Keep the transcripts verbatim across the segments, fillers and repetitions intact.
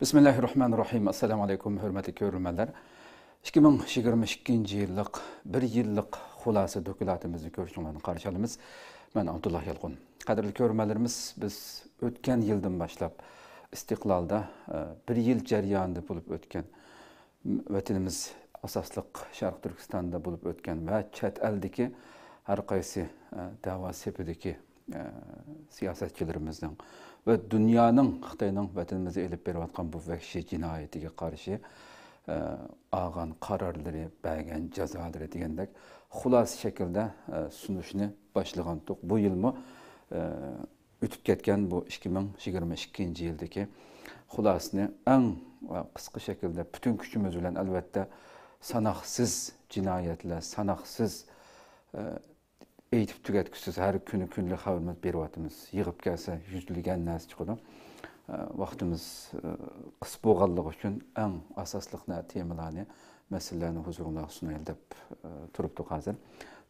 بىسمىللاھىررەھمانىررەھىم. ئەسسالامۇ ئەلەيكۇم، ھۆرمەتلىك كۆرۈرمەنلەر. ئىككى مىڭ يىگىرمە ئىككىنچى يىللىق بىر يىللىق خۇلاسە دوكلاتىمىزنى كۆرۈشۈڭلارنى قارشى ئالىمىز. مەن ئابدۇللا يالقۇن. قەدىرلىك كۆرۈرمەنلىرىمىز، بىز ئۆتكەن يىلدىن باشلاپ ئىستىقلالدا، ئە، بىر يىل جەريانىدا بولۇپ ئۆتكەن ۋەتىنىمىز، ئاساسلىق شەرقىي تۈركىستاندا بولۇپ ئۆتكەن ۋە چەت ئەلدىكى ھەر قايسى، ئە، دەۋا سېپىدىكى، ئە، سىياسەتچىلىرىمىزنىڭ ۋە دۇنيانىڭ خىتاينىڭ ۋەتىنىمىزدە ئېلىپ بېرىۋاتقان بۇ ۋەھشىي جىنايىتىگە قارشى، ئە، ئالغان قارارلىرى، بەرگەن جازالىرى دېگەندەك خۇلاسە شەكىلدە، ئە، سۇنۇشنى باشلىغانتۇق. بۇ يىلمۇ، ئە، ئۆتۈپ كەتكەن بۇ ئىككى مىڭ يىگىرمە ئىككىنچى يىلدىكى خۇلاسىنى ئەڭ، ئە، قىسقا شەكىلدە پۈتۈن كۈچىمىز بىلەن، ئەلۋەتتە، ساناقسىز جىنايەتلەر، ساناقسىز، ئە، ئېيتىپ تۈگەتكۈسىز ھەر كۈنى كۈندىلىك خەۋىرىمىز بېرىۋاتىمىز. يىغىپ كەلسە يۈزلىگەن نەرسە چىقىدۇ. ئە، ۋاقتىمىز، ئە، قىس بولغانلىقى ئۈچۈن ئەڭ ئاساسلىق نە-، تېمىلارنى، مەسىلىلەرنى ھۇزۇرۇڭلارغا سۇنايلى دەپ، ئە، تۇرۇپتۇق ھازىر.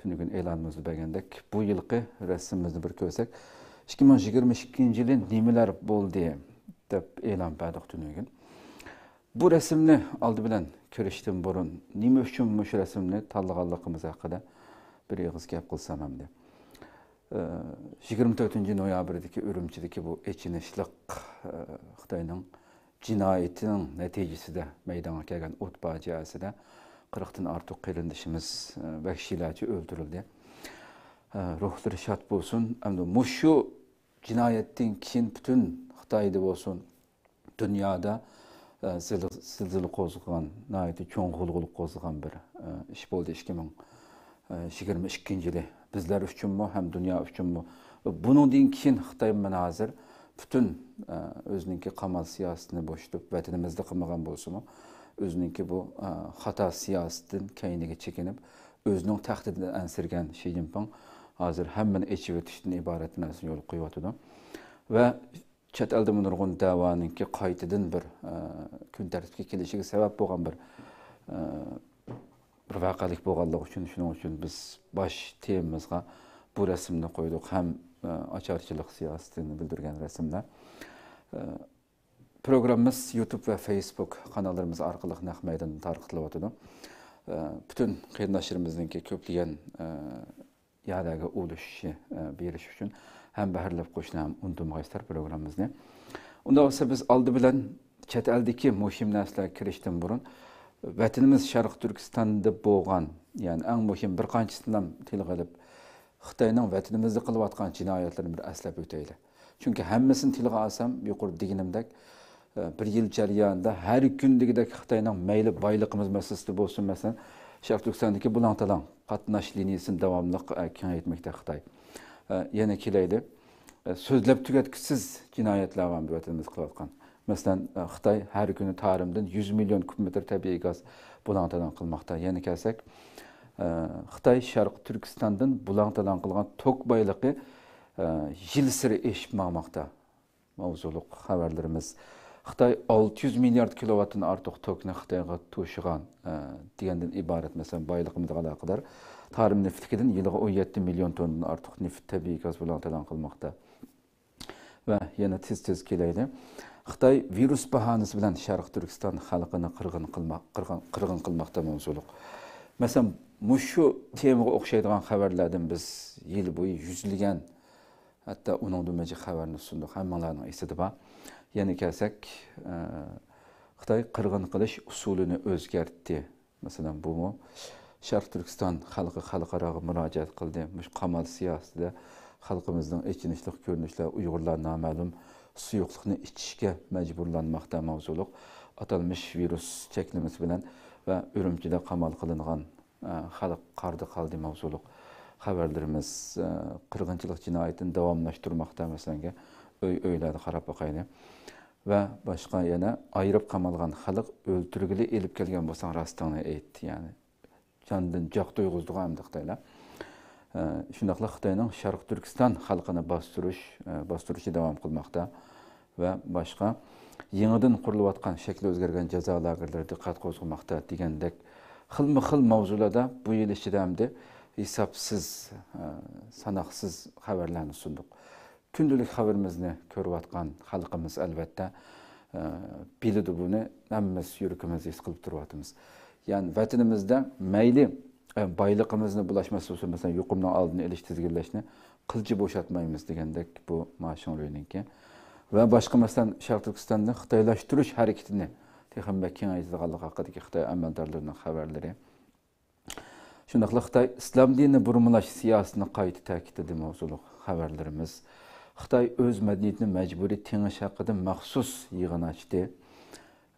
تۈنۈگۈن ئېلانىمىزدا بەرگەندەك، بۇ يىلقى رەسىمىمىزنى بىر كۆرسەك، ئىككى مىڭ يىگىرمە ئىككىنچى يىلى نېمىلەر بولدى دەپ ئېلان بەردۇق تۈنۈگۈن. بۇ رەسىمنى ئالدى بىلەن كۆرۈشتىن بۇرۇن، نېمە ئۈچۈن مۇشۇ رەسىمنى تاللىغانلىقىمىز ھەققىدە بىر ئېغىز گەپ قىلسام ئەمدى. ئە، يىگىرمە تۆتىنچى نويابىردىكى ئۈرۈمچىدىكى بۇ ئېچىنىشلىق، ئە، خىتاينىڭ جىنايىتىنىڭ نەتىجىسىدە مەيدانغا كەلگەن ئوت پاجىئەسىدە قىرىقتىن ئارتۇق قېرىندىشىمىز، ئە، ۋەھشىيلەرچە ئۆلتۈرۈلدى. ئە، روھلىرى شاد بولسۇن. ئەمدى مۇشۇ جىنايەتتىن كېيىن پۈتۈن خىتايدا بولسۇن، دۇنيادا، ئە، زىل-، زىلزىلە قوزغىغان، ناھايىتى چوڭ غۇلغۇلا قوزغىغان بىر، ئە، ئىش بولدى ئىككى مىڭ يىگىرمە ئىككىنچى يىلى. بىزلەر ئۈچۈنمۇ ھەم دۇنيا ئۈچۈنمۇ. بۇنىڭدىن كېيىن خىتاي مانا ھازىر پۈتۈن، ئە، ئۆزىنىڭكى قامال سىياسىتىنى بوشىتىپ، ۋەتىنىمىزدە قىلمىغان بولسىمۇ، ئۆزىنىڭكى بۇ، ئە، خاتا سىياسىتىدىن كەينىگە چېكىنىپ، ئۆزىنىڭ تەھدىتىدىن ئەنسىرىگەن شى جىنپىڭ ھازىر ھەممىنى ئېچىۋېتىشتىن ئىبارەت نەرسىنى يولغا قويۇۋاتىدۇ. ۋە چەت ئەلدىمۇ نۇرغۇن دەۋانىڭكى قايتىدىن بىر، ئە، كۈن تەرتىپكە كېلىشىگە سەۋەب بولغان بىر، ئە، بىر ۋەقەلىك بولغانلىقى ئۈچۈن، شۇنىڭ ئۈچۈن بىز باش تېمىمىزغا بۇ رەسىمنى قويدۇق ھەم، ئە، ئاچارچىلىق سىياسىتىنى بىلدۈرگەن رەسىملەر. ئە، پروگراممىمىز يۇتۇب ۋە فېيسبۇك قاناللىرىمىز ئارقىلىق نەق مەيداندا تارقىتىلىۋاتىدۇ. ئە، پۈتۈن قېرىنداشلىرىمىزنىڭكى كۆپلىگەن، ئە، يەرلەرگە ئۇلىشىشى، ئە، بېرىش ئۈچۈن ھەم بەھرىلەپ قوشۇشنى ھەم ئۇنتۇمىغايسىلەر پروگراممىمىزنى. ئۇنداق بولسا بىز ئالدى بىلەن چەت ئەلدىكى مۇھىم نەرسىلەرگە كىرىشتىن بۇرۇن، ۋەتىنىمىز شەرقىي تۈركىستاندا بولغان، يەنى ئەڭ مۇھىم بىر قانچىسىنى تىلغا ئېلىپ، خىتاينىڭ ۋەتىنىمىزدە قىلىۋاتقان جىنايەتلىرىنى بىر ئەسلەپ ئۆتەيلى. چۈنكى ھەممىسىنى تىلغا ئالسام، يۇقىرىدا دېگىنىمدەك، ئە، بىر يىل جەريانىدا ھەر كۈن دېگۈدەك خىتاينىڭ مەيلى بايلىقىمىز مەسىلىسىدە بولسۇن، مەسىلەن، شەرقىي تۈركىستاندىكى بۇلاڭ-تالاڭ قاتناش لىنىيىسىنى داۋاملىق، ئە، كېڭەيتمەكتە خىتاي. ئە، يەنە كېلەيلى. ئە، سۆزلەپ تۈگەتكۈسىز جىنايەتلەر بار بۇ ۋەتىنىمىز قىلىۋاتقان. مەسىلەن، ئە، خىتاي ھەر كۈنى تارىمدىن يۈز مىليون كۇب مېتىر تەبىئىي گاز بۇلاڭ-تالاڭ قىلماقتا. يەنە كەلسەك، ئە، خىتاي شەرقىي تۈركىستاندىن بۇلاڭ-تالاڭ قىلغان توك بايلىقى، ئە، يىلسېرى ئېشىپ ماڭماقتا. ماۋزۇلۇق خەۋەرلىرىمىز. خىتاي ئالتە يۈز مىليارد كىلوۋاتتىن ئارتۇق توكنى خىتايغا توشۇغان، ئە، دېگەندىن ئىبارەت، مەسىلەن، بايلىقىمىزغا ئالاقىدار تارىم نېفىتلىكىدىن يىلىغا ئون يەتتە مىليون توننىدىن ئارتۇق نېفىت، تەبىئىي گاز بۇلاڭ-تالاڭ قىلماقتا. ۋە يەنە تېز-تېز كېلەيلى. خىتاي ۋىرۇس باھانىسى بىلەن شەرقىي تۈركىستان خەلقىنى قىرغىن قىلما-، قىرغىن، قىرغىن قىلماقتا ماۋزۇلۇق. مەسىلەن، مۇشۇ تېمىغا ئوخشايدىغان خەۋەرلەردىن بىز يىل بويى يۈزلىگەن، ھەتتا ئۇنىڭدىنمۇ جىق خەۋەرنى سۇندۇق، ھەممىڭلارنىڭ ئېسىدە بار. يەنە كەلسەك، ئە، خىتاي قىرغىن قىلىش ئۇسۇلىنى ئۆزگەرتتى. مەسىلەن، بۇمۇ شەرقىي تۈركىستان خەلقى خەلقئاراغا مۇراجىئەت قىلدى. مۇشۇ قامال سىياسىتىدە خەلقىمىزنىڭ ئېچىنىشلىق كۆرۈنۈشلەر، ئۇيغۇرلار نامەلۇم سۇيۇقلۇقنى ئىچىشكە مەجبۇرلانماقتا ماۋزۇلۇق ئاتالمىش ۋىرۇس چەكلىمىسى بىلەن ۋە ئۈرۈمچىدە قامال قىلىنغان، ئە، خەلق قاردا قالدى ماۋزۇلۇق خەۋەرلىرىمىز، ئە، قىرغىنچىلىق جىنايىتىنى داۋاملاشتۇرماقتا، مەسىلەنگە، ئۆي-ئۆيلەردە قاراپ باقايلى. ۋە باشقا يەنە ئايرىپ قامالغان خەلق ئۆلتۈرگىلى ئېلىپ كەلگەن بولساڭ راستىڭنى ئېيت، يەنى جاندىن جاق تويغۇزىدىغان ئەمدى خىتايلار. ئە، شۇنداقلا خىتاينىڭ شەرقىي تۈركىستان خەلقىنى باستۇرۇش، ئە، باستۇرۇشى داۋام قىلماقتا ۋە باشقا يېڭىدىن قۇرۇلۇۋاتقان، شەكلى ئۆزگەرگەن جازا لاگېرلىرى دىققەت قوزغىماقتا دېگەندەك خىلمۇ خىل ماۋزۇلاردا بۇ يىل ئىچىدە ئەمدى ھېسابسىز، ئە، ساناقسىز خەۋەرلەرنى سۇندۇق. كۈندىلىك خەۋىرىمىزنى كۆرۈۋاتقان خەلقىمىز، ئەلۋەتتە، ئە، بىلىدۇ بۇنى، ھەممىمىز يۈرىكىمىزدە ھېس قىلىپ تۇرۇۋاتىمىز. يەنى ۋەتىنىمىزدە مەيلى، ئە، بايلىقىمىزنى بۇلاشماس بولسۇن، مەسىلەن، يۇقۇمنىڭ ئالدىنى ئېلىش، تىزگىنلەشنى قىلچە بوشاتمايمىز دېگەندەك بۇ ما شىڭرۇينىڭكى. ۋە باشقا، مەسىلەن، شەرقىي تۈركىستاننى خىتايلاشتۇرۇش ھەرىكىتىنى تېخىمۇ بەك كېڭەيتىدىغانلىقى ھەققىدىكى خىتاي ئەمەلدارلىرىنىڭ خەۋەرلىرى. شۇنداقلا خىتاي ئىسلام دىنىنى بۇرمىلاش سىياسىتىنى قايتا تەكىتلىدى ماۋزۇلۇق خەۋەرلىرىمىز. خىتاي ئۆز مەدەنىيىتىنى مەجبۇرىي تېڭىش ھەققىدە مەخسۇس يىغىن ئاچتى.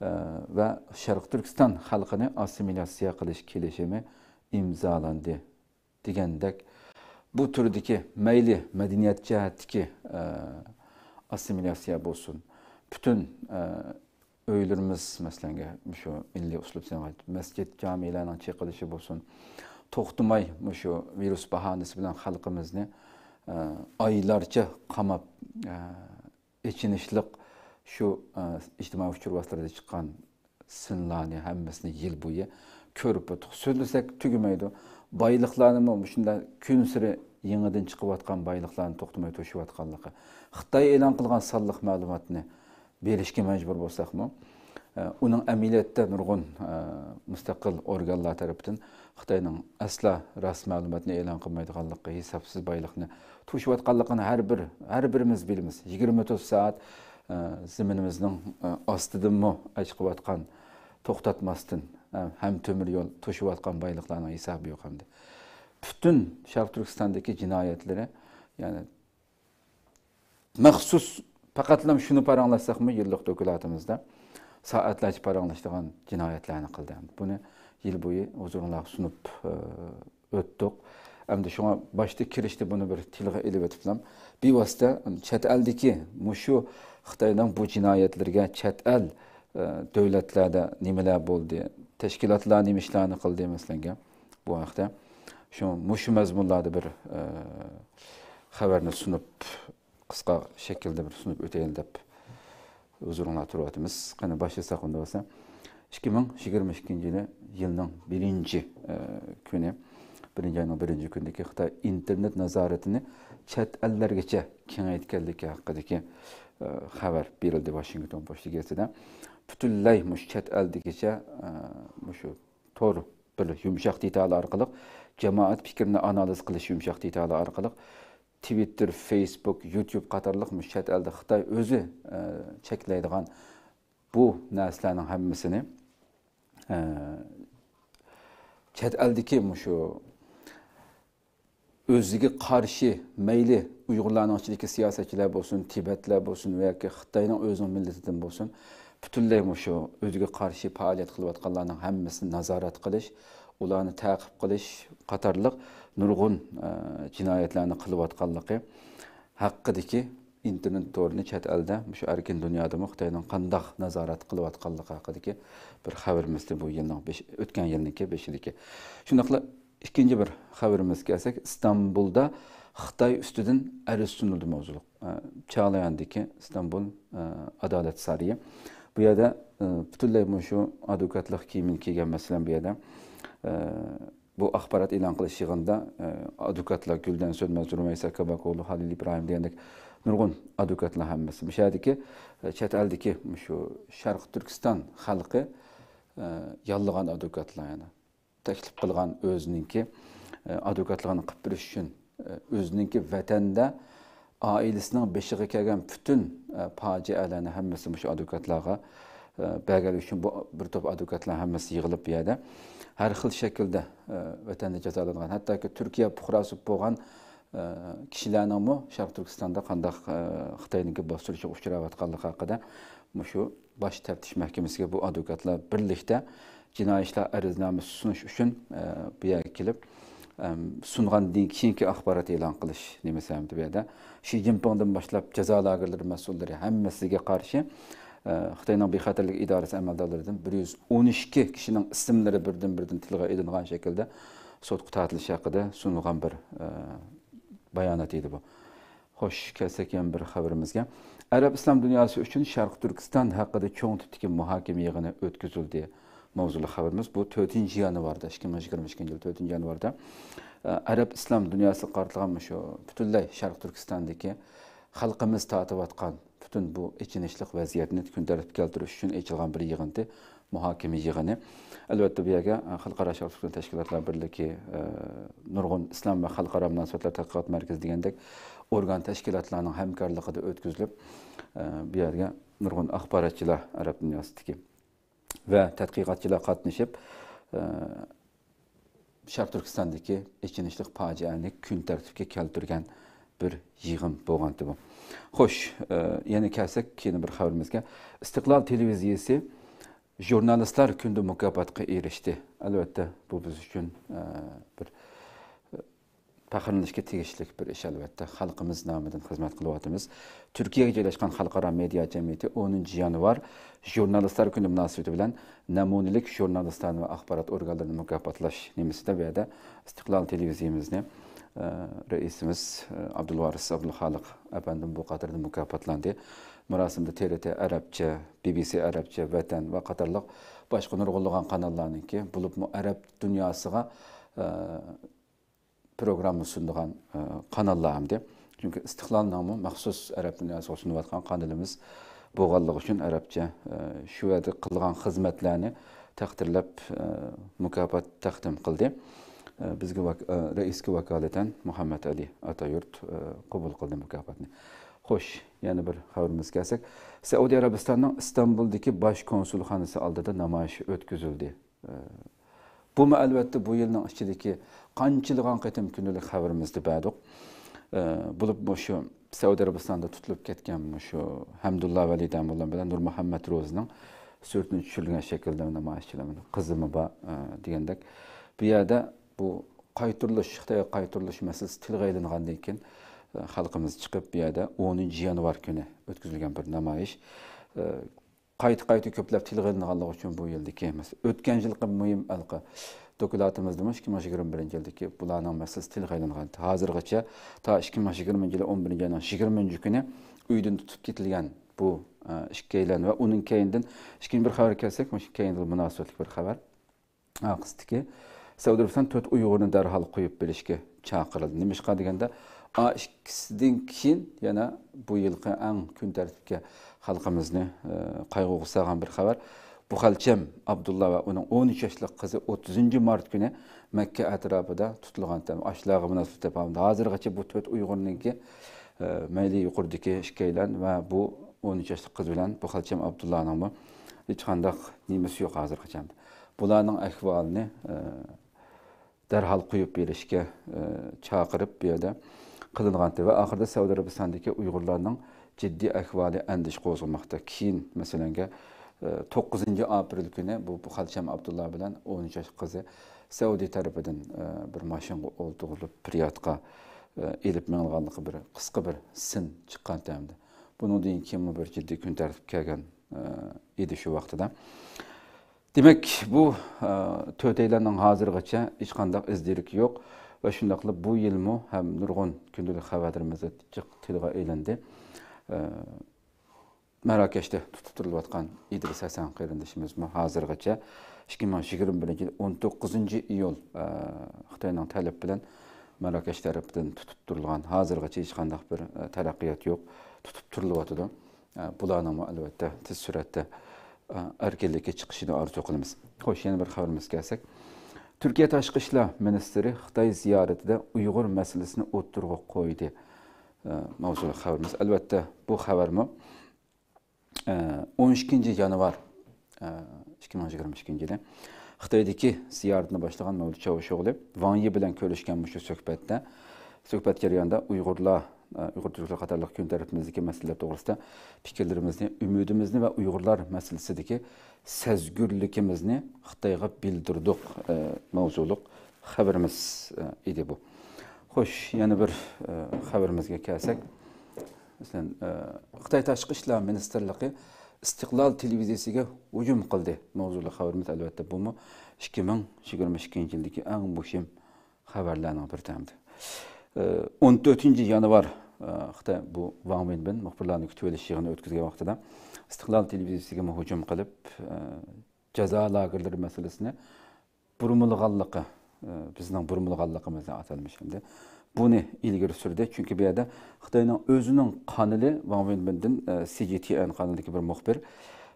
ئە، ۋە شەرقىي تۈركىستان خەلقىنى ئاسسىمىلياتسىيە قىلىش كېلىشىمى ئىمزالاندى دېگەندەك، بۇ تۈردىكى مەيلى مەدەنىيەت جەھەتتىكى، ئە، ئاسسىمىلياتسىيە بولسۇن، پۈتۈن، ئە، ئۆيلىرىمىز، مەسىلەنگە، مۇشۇ مىللىي ئۇسلۇب سېنىغايت مەسچىت، جامىلەرنىڭ چېقىلىشى بولسۇن، توختىماي مۇشۇ ۋىرۇس باھانىسى بىلەن خەلقىمىزنى، ئە، ئايلارچە قاماپ، ئە، ئېچىنىشلىق شۇ، ئە، ئىجتىمائىي ئۇچۇر ۋاسىتىلىرىدە چىققان سىنلارنى ھەممىسىنى يىل بويى كۆرۈپ ئۆتتۇق. سۆزلىسەك تۈگىمەيدۇ. بايلىقلارنىمۇ مۇشۇنداق كۈنسېرى يېڭىدىن چىقىۋاتقان بايلىقلارنى توختىماي توشۇۋاتقانلىقى. خىتاي ئېلان قىلغان سانلىق مەلۇماتنى بېرىشكە مەجبۇر بولساقمۇ، ئە، ئۇنىڭ ئەمەلىيەتتە نۇرغۇن، ئە، مۇستەقىل ئورگانلار تەرىپىدىن خىتاينىڭ ئەسلا راست مەلۇماتنى ئېلان قىلمايدىغانلىقى، ھېسابسىز بايلىقنى توشۇۋاتقانلىقىنى ھەر بىر، ھەر بىرىمىز بىلىمىز. يىگىرمە تۆت سائەت، ئە، زېمىنىمىزنىڭ، ئە، ئاستىدىنمۇ ئەچىقىۋاتقان، توختاتماستىن، ئە، ھەم تۆمۈر يول توشۇۋاتقان بايلىقلارنىڭ ھېسابى يوق ئەمدى. پۈتۈن شەرقىي تۈركىستاندىكى جىنايەتلىرى، يەنى مەخسۇس پەقەتلا شۇنى پاراڭلاشساقمۇ، يىللىق دوكلاتىمىزدا سائەتلەرچە پاراڭلىشىدىغان جىنايەتلەرنى قىلدى. بۇنى يىل بويى ھۇزۇرۇڭلارغا سۇنۇپ، ئە، ئۆتتۇق. ئەمدى شۇڭا باشتا كىرىشتە بۇنى بىر تىلغا ئېلىپ ئۆتۈپلام، بىۋاسىتە چەت ئەلدىكى مۇشۇ خىتاينىڭ بۇ جىنايەتلىرىگە چەت ئەل، ئە، دۆلەتلەردە نېمىلەر بولدى، تەشكىلاتلار نېمە ئىشلارنى قىلدى، مەسىلەنگە، بۇ ھەقتە شۇ، مۇشۇ مەزمۇنلاردا بىر، ئە، خەۋەرنى سۇنۇپ، قىسقا شەكىلدە بىر سۇنۇپ ئۆتەيلى دەپ ھۇزۇرۇڭلاردا تۇرۇۋاتىمىز. قېنى باشلىساق ئۇندا بولسا. ئىككى مىڭ يىگىرمە ئىككىنچى يىلى يىلنىڭ بىرىنچى، ئە، كۈنى، بىرىنچى ئاينىڭ بىرىنچى كۈنىدىكى خىتاي ئىنتېرنېت نازارىتىنى چەت ئەللەرگىچە كېڭەيتكەنلىكى ھەققىدىكى، ئە، خەۋەر بېرىلدى ۋاشىنگتون پوچتا گېزىتىدە. پۈتۈنلەي مۇشۇ چەت ئەلدىكىچە، ئە، مۇشۇ تور بىر يۇمشاق دېتالى ئارقىلىق، جامائەت پىكرىنى ئانالىز قىلىش يۇمشاق دېتالى ئارقىلىق، تىۋىتتېر، فېيسبۇك، يۇتيۇب قاتارلىق مۇشۇ چەت ئەلدە خىتاي ئۆزى، ئە، چەكلەيدىغان بۇ نەرسىلەرنىڭ ھەممىسىنى، ئە، چەت ئەلدىكى مۇشۇ ئۆزىگە قارشى، مەيلى ئۇيغۇرلارنىڭ ئىچىدىكى سىياسەتچىلەر بولسۇن، تىبەتلەر بولسۇن ۋە ياكى خىتاينىڭ ئۆزىنىڭ مىللىتىدىن بولسۇن، پۈتۈنلەي مۇشۇ ئۆزىگە قارشى پائالىيەت قىلىۋاتقانلارنىڭ ھەممىسىنى نازارەت قىلىش، ئۇلارنى تەقىب قىلىش قاتارلىق نۇرغۇن، ئە، جىنايەتلەرنى قىلىۋاتقانلىقى ھەققىدىكى ئىنتېرنېت تورىنى چەت ئەلدە، مۇشۇ ئەركىن دۇنيادىمۇ خىتاينىڭ قانداق نازارەت قىلىۋاتقانلىقى ھەققىدىكى بىر خەۋىرىمىزدى بۇ يىلنىڭ بېشى، ئۆتكەن يىلنىڭكى بېشىدىكى. شۇنداقلا ئىككىنچى بىر خەۋىرىمىزگە كەلسەك، ئىستانبۇلدا خىتاي ئۈستىدىن ئەرز سۇنۇلدى ماۋزۇلۇق. ئە، چاغلىياندىكى ئىستانبۇل، ئە، ئادالەت سارىيى. بۇ يەردە، ئە، پۈتۈنلەي مۇشۇ ئادۋوكاتلىق كىيىمىنى كىيگەن، مەسىلەن، بۇ يەردە، ئە، بۇ ئاخبارات ئېلان قىلىش يىغىنىدا، ئە، ئادۋوكاتلار گۈلدەن سۆنمەز، رۇمەيسە كاباكوغلۇ، خالىل ئىبراھىم دېگەندەك نۇرغۇن ئادۋوكاتلار ھەممىسى. مۇشۇ يەردىكى، ئە، چەت ئەلدىكى مۇشۇ شەرقىي تۈركىستان خەلقى، ئە، ياللىغان ئادۋوكاتلار يەنە. تەكلىپ قىلغان ئۆزىنىڭكى، ئە، ئادۋوكاتلىقىنى قىلىپ بېرىش ئۈچۈن، ئە، ئۆزىنىڭكى ۋەتەندە ئائىلىسىنىڭ بېشىغا كەلگەن پۈتۈن، ئە، پاجىئەلەرنى ھەممىسى مۇشۇ ئادۋوكاتلارغا، ئە، بەرگەنلىكى ئۈچۈن بۇ بىر توپ ئادۋوكاتلار ھەممىسى يىغىلىپ بۇ يەردە ھەر خىل شەكىلدە، ئە، ۋەتەندە جازالانغان، ھەتتاكى تۈركىيە پۇقراسى بولغان، ئە، كىشىلەرنىڭمۇ شەرقىي تۈركىستاندا قانداق، ئە، خىتاينىڭكى باستۇرۇشىغا ئۇچراۋاتقانلىقى ھەققىدە مۇشۇ باش تەپتىش مەھكىمىسىگە بۇ ئادۋوكاتلار بىرلىكتە جىنايى ئىشلار ئەرزنامىسى سۇنۇش ئۈچۈن، ئە، بۇ يەرگە كېلىپ، ئەم، سۇنغاندىن كېيىنكى ئاخبارات ئېلان قىلىش نېمىسى ھەمدە بۇ يەردە شى جىنپىڭدىن باشلاپ جازا لاگېرلىرى مەسئۇللىرى ھەممىسىگە قارشى، ئە، خىتاينىڭ بىخەتەرلىك ئىدارىسى ئەمەلدارلىرىدىن بىر يۈز ئون ئىككى كىشىنىڭ ئىسىملىرى بىردىن-بىردىن تىلغا ئېلىنغان شەكىلدە سوتقا تارتىلىشى ھەققىدە سۇنۇلغان بىر، ئە، بايانات ئىدى بۇ. خوش، كەلسەك يەنە بىر خەۋىرىمىزگە. ئەرەب ئىسلام دۇنياسى ئۈچۈن شەرقىي تۈركىستان ھەققىدە چوڭ تىپتىكى مۇھاكىمە يىغىنى ئۆتكۈزۈلدى ماۋزۇلۇق خەۋىرىمىز. بۇ تۆتىنچى يانۋاردا، ئىككى مىڭ يىگىرمە ئىككىنچى يىل تۆتىنچى يانۋاردا، ئە، ئەرەب ئىسلام دۇنياسىغا قارىتىلغان مۇشۇ پۈتۈنلەي شەرقىي تۈركىستاندىكى خەلقىمىز تارتىۋاتقان پۈتۈن بۇ ئېچىنىشلىق ۋەزىيەتنى كۈن تەرتىپكە كەلتۈرۈش ئۈچۈن ئېچىلغان بىر يىغىندى، مۇھاكىمە يىغىنى. ئەلۋەتتە، بۇ يەرگە، ئە، خەلقئارا شەخسلىك تەشكىلاتلار بىرلىكى، ئە، نۇرغۇن ئىسلام ۋە خەلقئارا مۇناسىۋەتلەر تەتقىقات مەركىزى دېگەندەك ئورگان تەشكىلاتلارنىڭ ھەمكارلىقىدا ئۆتكۈزۈلۈپ، ئە، بۇ يەرگە نۇرغۇن ئاخباراتچىلار، ئەرەب دۇنياسىدىكى ۋە تەتقىقاتچىلار قاتنىشىپ، ئە، شەرقىي تۈركىستاندىكى ئېچىنىشلىق پاجىئەنى كۈن تەرتىپكە كەلتۈرگەن بىر يىغىن بولغانتى بۇ. خوش، ئە، يەنە كەلسەك كېيىن بىر خەۋىرىمىزگە. ئىستىقلال تېلېۋىزىيىسى ژۇرنالىستلار كۈنىدە مۇكاپاتقا ئېرىشتى. ئەلۋەتتە، بۇ بىز ئۈچۈن، ئە، بىر، ئە، پەخىرلىنىشكە تېگىشلىك بىر ئىش، ئەلۋەتتە. خەلقىمىز نامىدىن خىزمەت قىلىۋاتىمىز. تۈركىيەگە جايلاشقان خەلقئارا مېدىيا جەمئىيىتى ئونىنچى يانۋار ژۇرنالىستلار كۈنى مۇناسىۋىتى بىلەن نەمۇنىلىك ژۇرنالىستلارنى ۋە ئاخبارات ئورگانلىرىنى مۇكاپاتلاش نېمىسىدە بۇ يەردە ئىستىقلال تېلېۋىزىيىمىزنى، ئە، رەئىسىمىز، ئە، ئابدۇلۋارىس ئابدۇلخالىق ئەپەندىم بۇ قاتاردا مۇكاپاتلاندى. مۇراسىمدا تې رې تې ئەرەبچە، بى بى سى ئەرەبچە، ۋەتەن ۋە قاتارلىق باشقا نۇرغۇنلىغان قاناللارنىڭكى، بولۇپمۇ ئەرەب دۇنياسىغا، ئە، پروگرامما سۇنىدىغان، ئە، قاناللار ئەمدى. چۈنكى ئىستىقلالنىڭمۇ مەخسۇس ئەرەب دۇنياسىغا سۇنۇۋاتقان قانىلىمىز بولغانلىقى ئۈچۈن ئەرەبچە، ئە، شۇ يەردە قىلغان خىزمەتلەرنى تەقدىرلەپ، ئە، مۇكاپات تەقدىم قىلدى. ئە، بىزگە ۋاك-، ئە، رەئىسكە ۋاكالىتەن مۇھەممەت ئەلى ئاتايۇرت، ئە، قوبۇل قىلدى مۇكاپاتنى. خوش، يەنە بىر خەۋىرىمىزگە كەلسەك، سەئۇدى ئەرەبىستاننىڭ ئىستانبۇلدىكى باش كونسۇلخانىسى ئالدىدا نامايىش ئۆتكۈزۈلدى. بۇمۇ، ئەلۋەتتە، بۇ يىلنىڭ ئىچىدىكى قانچىلىغان قېتىم كۈندىلىك خەۋىرىمىزدە بەردۇق. بولۇپ، مۇشۇ سەئۇدى ئەرەبىستاندا تۇتۇلۇپ كەتكەن مۇشۇ ھەمدۇللا ۋەلى دەموللا بىلەن نۇرمۇھەممەت روزىنىڭ سۈرىتىنى چۈشۈرۈلگەن شەكىلدە نامايىشچىلار، قىزىمۇ بار، دېگەندەك. بۇ يەردە بۇ قايتۇرۇلۇش، خىتايغا قايتۇرۇلۇش مەسىلىسى تىلغا ئېلىنغاندىن كېيىن، خەلقىمىز چىقىپ، بۇ يەردە ئونىنچى يانۋار كۈنى ئۆتكۈزۈلگەن بىر نامايىش. قايتا-قايتا كۆپلەپ تىلغا ئېلىنغانلىقى ئۈچۈن بۇ يىلدىكى مەسىلە. ئۆتكەن يىلقى مۇھىم ھېلىقى دوكلاتىمىزدىمۇ ئىككى مىڭ يىگىرمە بىرىنچى يىلدىكى بۇلارنىڭ مەسىلىسى تىلغا ئېلىنغان. ھازىرغىچە تا ئىككى مىڭ يىگىرمىنچى يىلى ئون بىرىنچى ئاينىڭ يىگىرمە كۈنى ئۆيدىن تۇتۇپ كېتىلگەن بۇ، ئە، ئىككىيلەن ۋە ئۇنىڭ كەينىدىن ئىككىنچى بىر خەۋەرگە كەلسەك، مۇشۇ كەينىدىن مۇناسىۋەتلىك بىر خەۋەر. ئارقىسىدىكى سەئۇدى ئەرەبىستان تۆت ئۇيغۇرنى دەرھال قويۇپ بېرىشكە چاقىرىلدى. نېمىشقا دېگەندە، ئا ئىككىسىدىن كېيىن يەنە بۇ يىلقى ئەڭ كۈن تەرتىپكە خەلقىمىزنى، ئە، قايغۇغا سالغان بىر خەۋەر. بۇخەلچەم ئابدۇللا ۋە ئۇنىڭ ئون ئۈچ ياشلىق قىزى ئوتتۇزىنچى مارت كۈنى مەككە ئەتراپىدا تۇتۇلغان. ئاشۇلارغا مۇناسىۋەتلىك ھازىرغىچە بۇ تۆت ئۇيغۇرنىڭكى، ئە، مەيلى يۇقىرىدىكى ئىككىيلەن ۋە بۇ ئون ئۈچ ياشلىق قىز بىلەن بۇخەلچەم ئابدۇللانىڭمۇ ھېچقانداق نېمىسى يوق ھازىرغىچە. بۇلارنىڭ ئەھۋالىنى، ئە، دەرھال قويۇپ بېرىشكە، ئە، چاقىرىپ، بۇ يەردە قىلىنغانتى ۋە ئاخىرىدا سەئۇدى ئەرەبىستاندىكى ئۇيغۇرلارنىڭ جىددىي ئەھۋالى ئەندىشە قوزغىماقتا. كېيىن، مەسىلەنگە، ئە، توققۇزىنچى ئاپرېل كۈنى بۇ، بۇ خالچام ئابدۇللا بىلەن ئون ئۈچ ياش قىزى سەئۇدى تەرىپىدىن، ئە، بىر ماشىنىغا ئولتۇرغۇزۇلۇپ، رىيادقا، ئە، ئېلىپ مېڭىلغانلىقى بىر قىسقا بىر سىن چىققانتى ئەمدى. بۇنىڭدىن كېيىنمۇ بىر جىددىي كۈن تەرتىپكە كەلگەن، ئە، ئىدى شۇ ۋاقتىدا. دېمەك، بۇ، ئە، تۆتەيلەننىڭ ھازىرغىچە ھېچقانداق ئىز دېرىكى يوق ۋە شۇنداقلا بۇ يىلمۇ ھەم نۇرغۇن كۈندىلىك خەۋەرلىرىمىزدە جىق تىلغا ئېلىندى. ئە، ماراكەشتە تۇتۇپ تۇرۇلۇۋاتقان ئىدرىس ھەسەن قېرىندىشىمىزمۇ ھازىرغىچە ئىككى مىڭ يىگىرمە بىرىنچى يىل ئون توققۇزىنچى ئىيۇل، ئە، خىتاينىڭ تەلىپى بىلەن ماراكەش تەرىپىدىن تۇتۇپ تۇرۇلغان، ھازىرغىچە ھېچقانداق بىر، ئە، تەرەققىيات يوق، تۇتۇپ تۇرۇلۇۋاتىدۇ. ئە، بۇلارنىڭمۇ ئەلۋەتتە تېز سۈرئەتتە، ئە، ئەركىنلىككە چىقىشىنى ئارزۇ قىلىمىز. خوش، يەنە بىر خەۋىرىمىزگە كەلسەك، تۈركىيە تاشقى ئىشلار مىنىستىرى خىتاي زىيارىتىدە ئۇيغۇر مەسىلىسىنى ئوتتۇرىغا قويدى، ئە، ماۋزۇلۇق خەۋىرىمىز. ئەلۋەتتە، بۇ خەۋەرمۇ، ئە، ئون ئىككىنچى يانۋار، ئە، ئىككى مىڭ يىگىرمە ئىككىنچى يىلى خىتايدىكى زىيارىتىنى باشلىغان مەۋلۇت چاۋۇشئوغلى ۋاڭ يى بىلەن كۆرۈشكەن مۇشۇ سۆھبەتتە، سۆھبەت جەريانىدا ئۇيغۇرلار، ئۇيغۇر تۈركلىرى قاتارلىق كۈن تەرتىپىمىزدىكى مەسىلىلەر توغرىسىدا پىكىرلىرىمىزنى، ئۈمىدىمىزنى ۋە ئۇيغۇرلار مەسىلىسىدىكى سەزگۈرلۈكىمىزنى خىتايغا بىلدۈردۇق، ماۋزۇلۇق خەۋىرىمىز ئىدى بۇ. خوش، يەنە بىر خەۋىرىمىزگە كەلسەك، مەسىلەن، خىتاي تاشقى ئىشلار مىنىستىرلىقى ئىستىقلال تېلېۋىزىيىسىگە ھۇجۇم قىلدى ماۋزۇلۇق خەۋىرىمىز. ئەلۋەتتە، بۇمۇ ئىككى مىڭ يىگىرمە ئىككىنچى يىلدىكى ئەڭ مۇھىم خەۋەرلەرنىڭ بىرى ئەمدى. ئون تۆتىنچى يانۋار، خىتاي بۇ ۋاڭ ۋېنبىن مۇخبىرلارنى كۈتۈۋېلىش يىغىنى ئۆتكۈزگەن ۋاقتىدا ئىستىقلال تېلېۋىزىيىسىگىمۇ ھۇجۇم قىلىپ، جازا لاگېرلىرى مەسىلىسىنى بۇرمىلىغانلىقى، ئە، بىزنىڭ بۇرمىلىغانلىقىمىزنى ئاتالمىش ئەمدى بۇنى ئىلگىرى سۈردى. چۈنكى بۇ يەردە خىتاينىڭ ئۆزىنىڭ قانىلى ۋاڭ ۋېنبىندىن، ئە، سى جي تي ئېن قانىلىدىكى بىر مۇخبىر،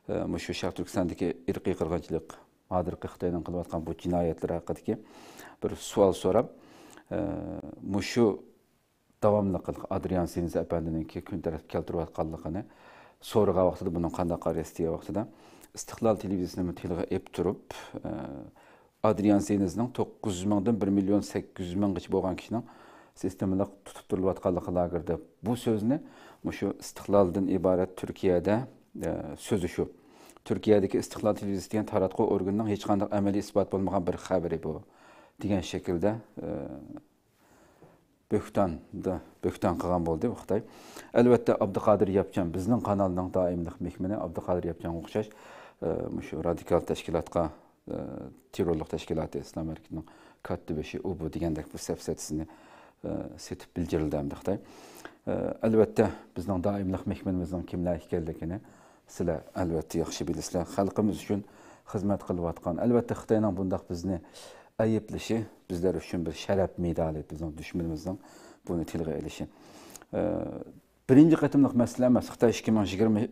ئە، مۇشۇ شەرقىي تۈركىستاندىكى ئىرقىي قىرغىنچىلىق، ھازىرقى خىتاينىڭ قىلىۋاتقان بۇ جىنايەتلىرى ھەققىدىكى بىر سوئال سوراپ، ئە، مۇشۇ داۋاملىق ئادرىيان سىنىز ئەپەندىنىڭكى كۈن تەرتىپكە كەلتۈرۈۋاتقانلىقىنى سورىغان ۋاقتىدا، بۇنىڭ قانداق قارىيسىز دېگەن ۋاقتىدا، ئىستىقلال تېلېۋىزىيىسىنىمۇ تىلغا ئېلىپ تۇرۇپ، ئە، ئادرىيان سىنىزنىڭ توققۇز يۈز مىڭدىن بىر مىليون سەككىز يۈز مىڭغىچە بولغان كىشىنىڭ سىستېمىلىق تۇتۇپ تۇرۇلۇۋاتقانلىقى لاگېردا بۇ سۆزنى، مۇشۇ ئىستىقلالدىن ئىبارەت تۈركىيەدە، ئە، سۆزلىشىۋ، تۈركىيەدىكى ئىستىقلال تېلېۋىزىيىسى دېگەن تاراتقۇ ئورگىنىنىڭ ھېچقانداق ئەمەلىي ئىسپات بولمىغان بىر خەۋىرى بۇ، دېگەن شەكىلدە، ئە، بۆھتاندا، بۆھتان قىلغان بولدى بۇ خىتاي. ئەلۋەتتە، ئابدۇقادىر ياپچان، بىزنىڭ قانالنىڭ دائىملىق مېھمىنى ئابدۇقادىر ياپچانغا ئوخشاش، ئە، مۇشۇ رادىكال تەشكىلاتقا، ئە، تېررورلۇق تەشكىلاتى ئىسلام ھەرىكىتىنىڭ كاتتىبېشى ئۇ بۇ دېگەندەك بىر سەپسەتىسىنى، ئە، سېتىپ بىلجىرىلدى ئەمدى خىتاي. ئە، ئەلۋەتتە، بىزنىڭ دائىملىق مېھمىنىمىزنىڭ كىملەر ئىكەنلىكىنى سىلەر ئەلۋەتتە ياخشى بىلىسىلەر. خەلقىمىز ئۈچۈن خىزمەت قىلىۋاتقان، ئەلۋەتتە، خىتاينىڭ بۇنداق بىزنى ئەيىبلىشى بىزلەر ئۈچۈن بىر شەرەپ مېدالى، بىزنىڭ دۈشمىنىمىزنىڭ بۇنى تىلغا ئېلىشى. ئە، بىرىنچى قېتىملىق مەسىلە ئەمەس. خىتاي ئىككى مىڭ يىگىرمە،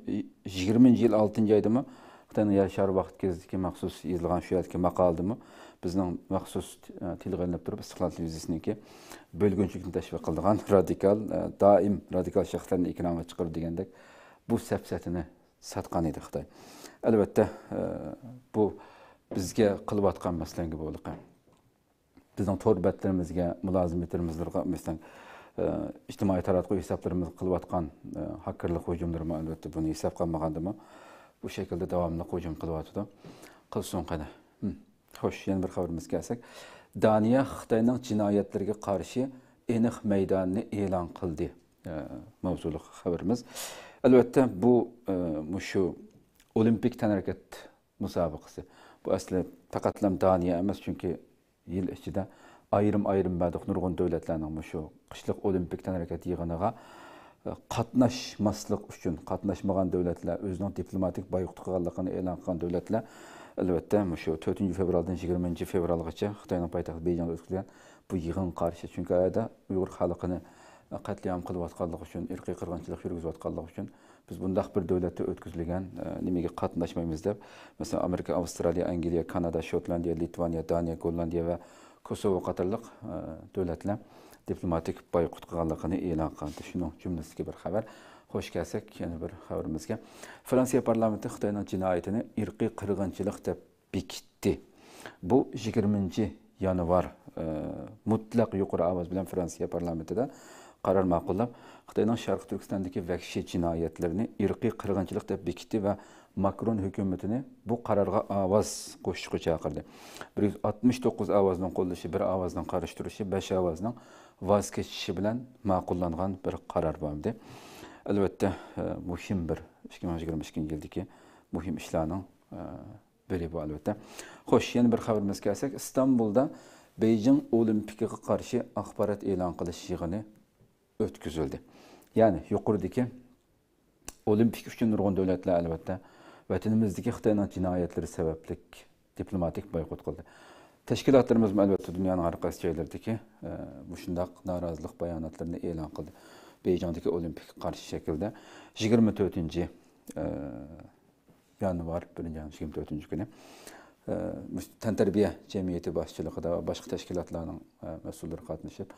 يىگىرمىنچى يىل ئالتىنچى ئايدىمۇ خىتاينىڭ يەر شارى ۋاقىت گېزىتىگە مەخسۇس يېزىلغان شۇ يەردىكى ماقالىدىمۇ بىزنىڭ مەخسۇس، ئە، تىلغا ئېلىنىپ تۇرۇپ، ئىستىقلال تېلېۋىزىيىسىنىڭكى بۆلگۈنچىلىكنى تەشۋىق قىلىدىغان رادىكال، ئە، دائىم رادىكال شەخسلەرنى ئېكرانغا چىقىرىدۇ دېگەندەك بۇ سەپسەتىنى ساتقان ئىدى خىتاي. ئەلۋەتتە، ئە، بۇ بىزگە قىلىۋاتقان، مەسىلەن، بۇ بىزنىڭ تور بەتلىرىمىزگە، مۇلازىمەتلىرىمىزگە، مەسىلەن، ئە، ئىجتىمائىي تاراتقۇ ھېسابلىرىمىزغا قىلىۋاتقان، ئە، ھاككېرلىق ھۇجۇملىرىمۇ، ئەلۋەتتە، بۇنى ھېسابقا ئالمىغاندىمۇ بۇ شەكىلدە داۋاملىق ھۇجۇم قىلىۋاتىدۇ. قىلسۇن قېنى. ھىم. خوش، يەنە بىر خەۋىرىمىزگە كەلسەك، دانىيە خىتاينىڭ جىنايەتلىرىگە قارشى ئېنىق مەيدانىنى ئېلان قىلدى، ئە، ماۋزۇلۇق خەۋىرىمىز. ئەلۋەتتە، بۇ، ئە، مۇشۇ ئولىمپىك تەنھەرىكەت مۇسابىقىسى. بۇ ئەسلى پەقەتلا دانىيە ئەمەس، چۈنكى يىل ئىچىدە ئايرىم-ئايرىم بەردۇق نۇرغۇن دۆلەتلەرنىڭ مۇشۇ قىشلىق ئولىمپىك تەنھەرىكەت يىغىنىغا، ئە، قاتناشماسلىق ئۈچۈن، قاتناشمىغان دۆلەتلەر، ئۆزىنىڭ دىپلوماتىك بايقۇت قىلغانلىقىنى ئېلان قىلغان دۆلەتلەر، ئەلۋەتتە، مۇشۇ تۆتىنچى فېۋرالدىن يىگىرمىنچى فېۋرالغىچە خىتاينىڭ پايتەختى بېيجىڭدا ئۆتكۈزۈلگەن بۇ يىغىنغا قارشى، چۈنكى ئۇ يەردە ئۇيغۇر خەلقىنى قەتلىئام قىلىۋاتقانلىقى ئۈچۈن، ئىرقىي قىرغىنچىلىق يۈرگۈزۈۋاتقانلىقى ئۈچۈن، بىز بۇنداق بىر دۆلەتتە ئۆتكۈزۈلگەن، ئە، نېمىگە قاتناشمايمىز دەپ، مەسىلەن، ئامېرىكا، ئاۋسترالىيە، ئەنگلىيە، كانادا، شوتلاندىيە، لىتۋانىيە، دانىيە، گوللاندىيە ۋە كوسوۋو قاتارلىق، ئە، دۆلەتلەر دىپلوماتىك بايقۇت قىلغانلىقىنى ئېلان قىلدى. شۇنىڭ جۈملىسىدىكى بىر خەۋەر. خوش، كەلسەك يەنە بىر خەۋىرىمىزگە. فرانسىيە پارلامېنتى خىتاينىڭ جىنايىتىنى ئىرقىي قىرغىنچىلىق دەپ بېكىتتى. بۇ يىگىرمىنچى يانۋار، ئە، مۇتلەق يۇقىرى ئاۋاز بىلەن فرانسىيە پارلامېنتىدا قارار ماقۇللاپ، خىتاينىڭ شەرقىي تۈركىستاندىكى ۋەھشىي جىنايەتلىرىنى ئىرقىي قىرغىنچىلىق دەپ بېكىتتى ۋە ماكرون ھۆكۈمىتىنى بۇ قارارغا ئاۋاز قوشۇشقا چاقىردى. بىر يۈز ئاتمىش توققۇز ئاۋازنىڭ قوللىشى، بىر ئاۋازنىڭ قارشى تۇرۇشى، بەش ئاۋازنىڭ ۋاز كېچىشى بىلەن ماقۇللانغان بىر قارار بولدى. ئەلۋەتتە، ئە، مۇھىم بىر ئىككى مىڭ يىگىرمە ئىككىنچى يىلدىكى مۇھىم ئىشلارنىڭ، ئە، بىرى بۇ، ئەلۋەتتە. خوش، يەنە بىر خەۋىرىمىزگە كەلسەك، ئىستانبۇلدا بېيجىڭ ئولىمپىكىغا قارشى ئاخبارات ئېلان قىلىش يىغىنى ئۆتكۈزۈلدى. يەنى يۇقىرىدىكى ئولىمپىك ئۈچۈن نۇرغۇن دۆلەتلەر، ئەلۋەتتە، ۋەتىنىمىزدىكى خىتاينىڭ جىنايەتلىرى سەۋەبلىك دىپلوماتىك بايقۇت قىلدى. تەشكىلاتلىرىمىزمۇ، ئەلۋەتتە، دۇنيانىڭ ھەر قايسى جايلىرىدىكى، ئە، مۇشۇنداق نارازىلىق باياناتلىرىنى ئېلان قىلدى. بېيجىڭدىكى ئولىمپىكقا قارشى شەكىلدە يىگىرمە تۆتىنچى، ئە، يانۋار، بىرىنچى يانۋار يىگىرمە تۆتىنچى كۈنى، ئە، مۇشۇ تەنتەربىيە جەمئىيىتى باشچىلىقىدا ۋە باشقا تەشكىلاتلارنىڭ، ئە، مەسئۇللىرى قاتنىشىپ،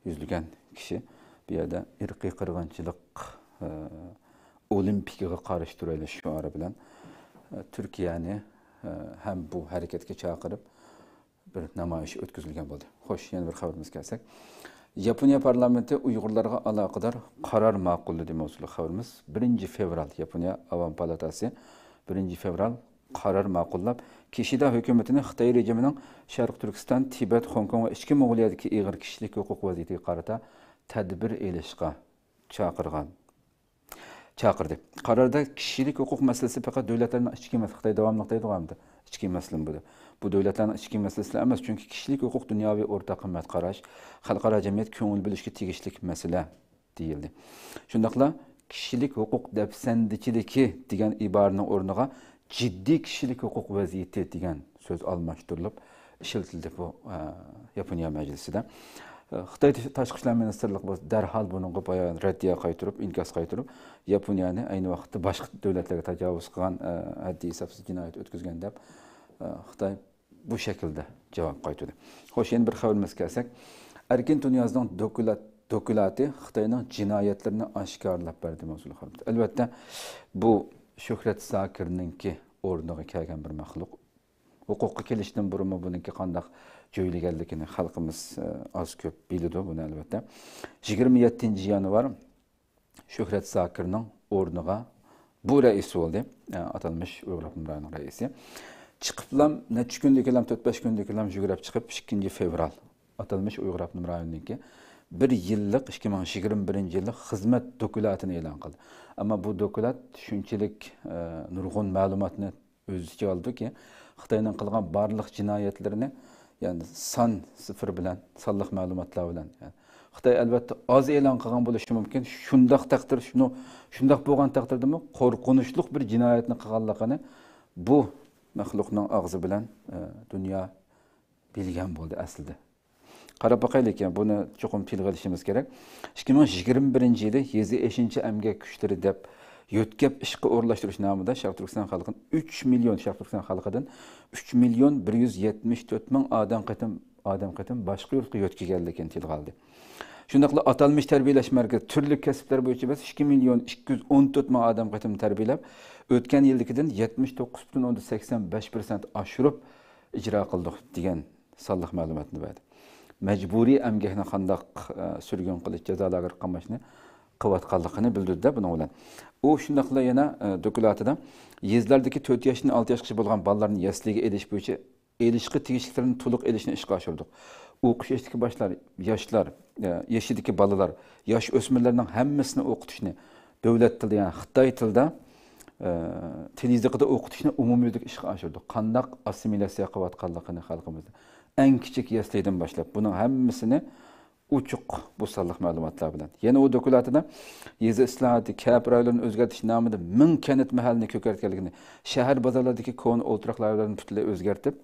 يۈزلىگەن كىشى بۇ يەردە ئىرقىي قىرغىنچىلىق، ئە، ئولىمپىكىغا قارشى تۇرايلى شوئارى بىلەن، ئە، تۈركىيەنى، ئە، ھەم بۇ ھەرىكەتكە چاقىرىپ، بىر نامايىش ئۆتكۈزۈلگەن بولدى. خوش، يەنە بىر خەۋىرىمىزگە كەلسەك، ياپونىيە پارلامېنتى ئۇيغۇرلارغا ئالاقىدار قارار ماقۇللىدى ماۋزۇلۇق خەۋىرىمىز. بىرىنچى فېۋرال، ياپونىيە ئاۋام پالاتاسى بىرىنچى فېۋرال قارار ماقۇللاپ، كىشىدا ھۆكۈمىتىنى خىتاي رېجىمىنىڭ شەرقىي تۈركىستان، تىبەت، خوڭكوڭ ۋە ئىچكى موڭغۇلىيەدىكى ئېغىر كىشىلىك ھوقۇق ۋەزىيىتىگە قارىتا تەدبىر ئېلىشقا چاقىرغان. چاقىردى. قاراردا كىشىلىك ھوقۇق مەسىلىسى پەقەت دۆلەتلەرنىڭ ئىچكى مەسىلىسى، خىتاي داۋاملىق دەيدىغۇ ئەمدى، ئىچكى مەسىلىمۇ بۇ. بۇ دۆلەتلەرنىڭ ئىچكى مەسىلىسىلا ئەمەس، چۈنكى كىشىلىك ھوقۇق دۇنياۋى ئورتاق قىممەت قاراش، خەلقئارا جەمئىيەت كۆڭۈل بۆلۈشكە تېگىشلىك مەسىلە دېيىلدى. شۇنداقلا كىشىلىك ھوقۇق دەپسەندىچىلىكى دېگەن ئىبارىنىڭ ئورنىغا جىددىي كىشىلىك ھوقۇق ۋەزىيىتى دېگەن سۆز ئالماشتۇرۇلۇپ، ئىشلىتىلدى بۇ، ئە، ياپونىيە مەجلىسىدە. ئە، خىتاي تاشقى ئىشلار مىنىستىرلىقى بولسا دەرھال بۇنىڭغا بايان رەددىيە قايتۇرۇپ، ئىنكاس قايتۇرۇپ، ياپونىيەنى ئەينى ۋاقىتتا باشقا دۆلەتلەرگە تاجاۋۇز قىلغان، ئە، ھەددى ھېسابسىز جىنايەت ئۆتكۈزگەن دەپ، ئە، خىتاي بۇ شەكىلدە جاۋاب قايتۇردى. خوش، يەنە بىر خەۋىرىمىزگە كەلسەك، ئەركىن تۇنىيازنىڭ دوكلات-، دوكلاتى خىتاينىڭ جىنايەتلىرىنى ئاشكارىلاپ بەردى ماۋزۇلۇق خەۋىرىمىز. ئەلۋەتتە، بۇ شۆھرەت زاكىرنىڭكى ئورنىغا كەلگەن بىر مەخلۇق. ھوقۇققا كېلىشتىن بۇرۇنمۇ بۇنىڭكى قانداق جۆيلىگەنلىكىنى خەلقىمىز، ئە، ئاز كۆپ بىلىدۇ بۇنى ئەلۋەتتە. يىگىرمە يەتتىنچى يانۋار شۆھرەت زاكىرنىڭ ئورنىغا بۇ رەئىس بولدى. ئە، ئاتالمىش ئۇيغۇر ئاپتونوم رايونىنىڭ رەئىسى. چىقىپلام نەچچە كۈندىكىلام، تۆت-بەش كۈندىكىلام يۈگرەپ چىقىپ، ئىككىنچى فېۋرال ئاتالمىش ئۇيغۇر ئاپتونوم رايونىنىڭكى بىر يىللىق، ئىككى مىڭ يىگىرمە بىرىنچى يىللىق خىزمەت دوكلاتىنى ئېلان قىلدى. ئەمما بۇ دوكلات شۇنچىلىك، ئە، نۇرغۇن مەلۇماتنى ئۆز ئىچىگە ئالىدۇكى، خىتاينىڭ قىلغان بارلىق جىنايەتلىرىنى، يەنى سان سىفىر بىلەن، سانلىق مەلۇماتلار بىلەن، يەنى خىتاي ئەلۋەتتە ئاز ئېلان قىلغان بولۇشى مۇمكىن. شۇنداق تەقدىر، شۇنى، شۇنداق بولغان تەقدىردىمۇ قورقۇنچلۇق بىر جىنايەتنى قىلغانلىقىنى بۇ مەخلۇقنىڭ ئاغزى بىلەن، ئە، دۇنيا بىلگەن بولدى ئەسلىدە. قاراپ باقايلىكەن، بۇنى چوقۇم تىلغا ئېلىشىمىز كېرەك. ئىككى مىڭ يىگىرمە بىرىنچى يىلى يېزا ئېشىنچا ئەمگەك كۈچلىرى دەپ يۆتكەپ ئىشقا ئورۇنلاشتۇرۇش نامىدا شەرقىي تۈركىستان خەلقىدىن ئۈچ مىليون، شەرقىي تۈركىستان خەلقىدىن ئۈچ مىليون بىر يۈز يەتمىش تۆت مىڭ ئادەم قېتىم، ئادەم قېتىم باشقا يۇرتقا يۆتكىگەنلىكىنى تىلغا ئالدى. شۇنداقلا ئاتالمىش تەربىيەلەش مەركىزى تۈرلۈك كەسىپلەر بويىچە بىز ئىككى مىليون ئىككى يۈز ئون تۆت مىڭ ئادەم قېتىم تەربىيەلەپ، ئۆتكەن يىلدىكىدىن يەتمىش توققۇز پۈتۈن ئوندىن سەكسەن بەش پىرسەنت ئاشۇرۇپ ئىجرا قىلدۇق دېگەن سانلىق مەلۇماتنى بەردى. مەجبۇرىي ئەمگەكنى قانداق، ئە، سۈرگۈن قىلىش، جازا لاگېرىغا قاماشنى قىلىۋاتقانلىقىنى بىلدۈردى بۇنىڭ بىلەن. ئۇ شۇنداقلا يەنە، ئە، دوكلاتىدا يېزىلاردىكى تۆت ياشتىن ئالتە ياشقىچە بولغان بالىلارنى يەسلىگە ئېلىش بويىچە ئېلىشقا تېگىشلىكلىرىنى تولۇق ئېلىشنى ئىشقا ئاشۇردۇق. ئوقۇش يېشىدىكى باشلار، ياشلار، ئە، يېشىدىكى بالىلار، ياش ئۆسمۈرلەرنىڭ ھەممىسىنى ئوقۇتۇشنى دۆلەت تىلىدا، يەنى خىتاي تىلىدا، ئە، تىل يېزىقىدا ئوقۇتۇشنى ئومۇميۈزلۈك ئىشقا ئاشۇردۇق. قانداق ئاسسىمىلياتسىيە قىلىۋاتقانلىقىنى خەلقىمىزنى ئەڭ كىچىك يەسلىدىن باشلاپ، بۇنىڭ ھەممىسىنى ئوچۇق بۇ سانلىق مەلۇماتلار بىلەن. يەنە ئۇ دوكلاتىدا يېزا ئىسلاھاتى، كەپ رايونلىرىنى ئۆزگەرتىش نامىدا مىڭ كەنت مەھەللىنى كۆكەرتكەنلىكىنى، شەھەر بازارلاردىكى كونا ئولتۇراق رايونلىرىنى پۈتۈنلەي ئۆزگەرتىپ،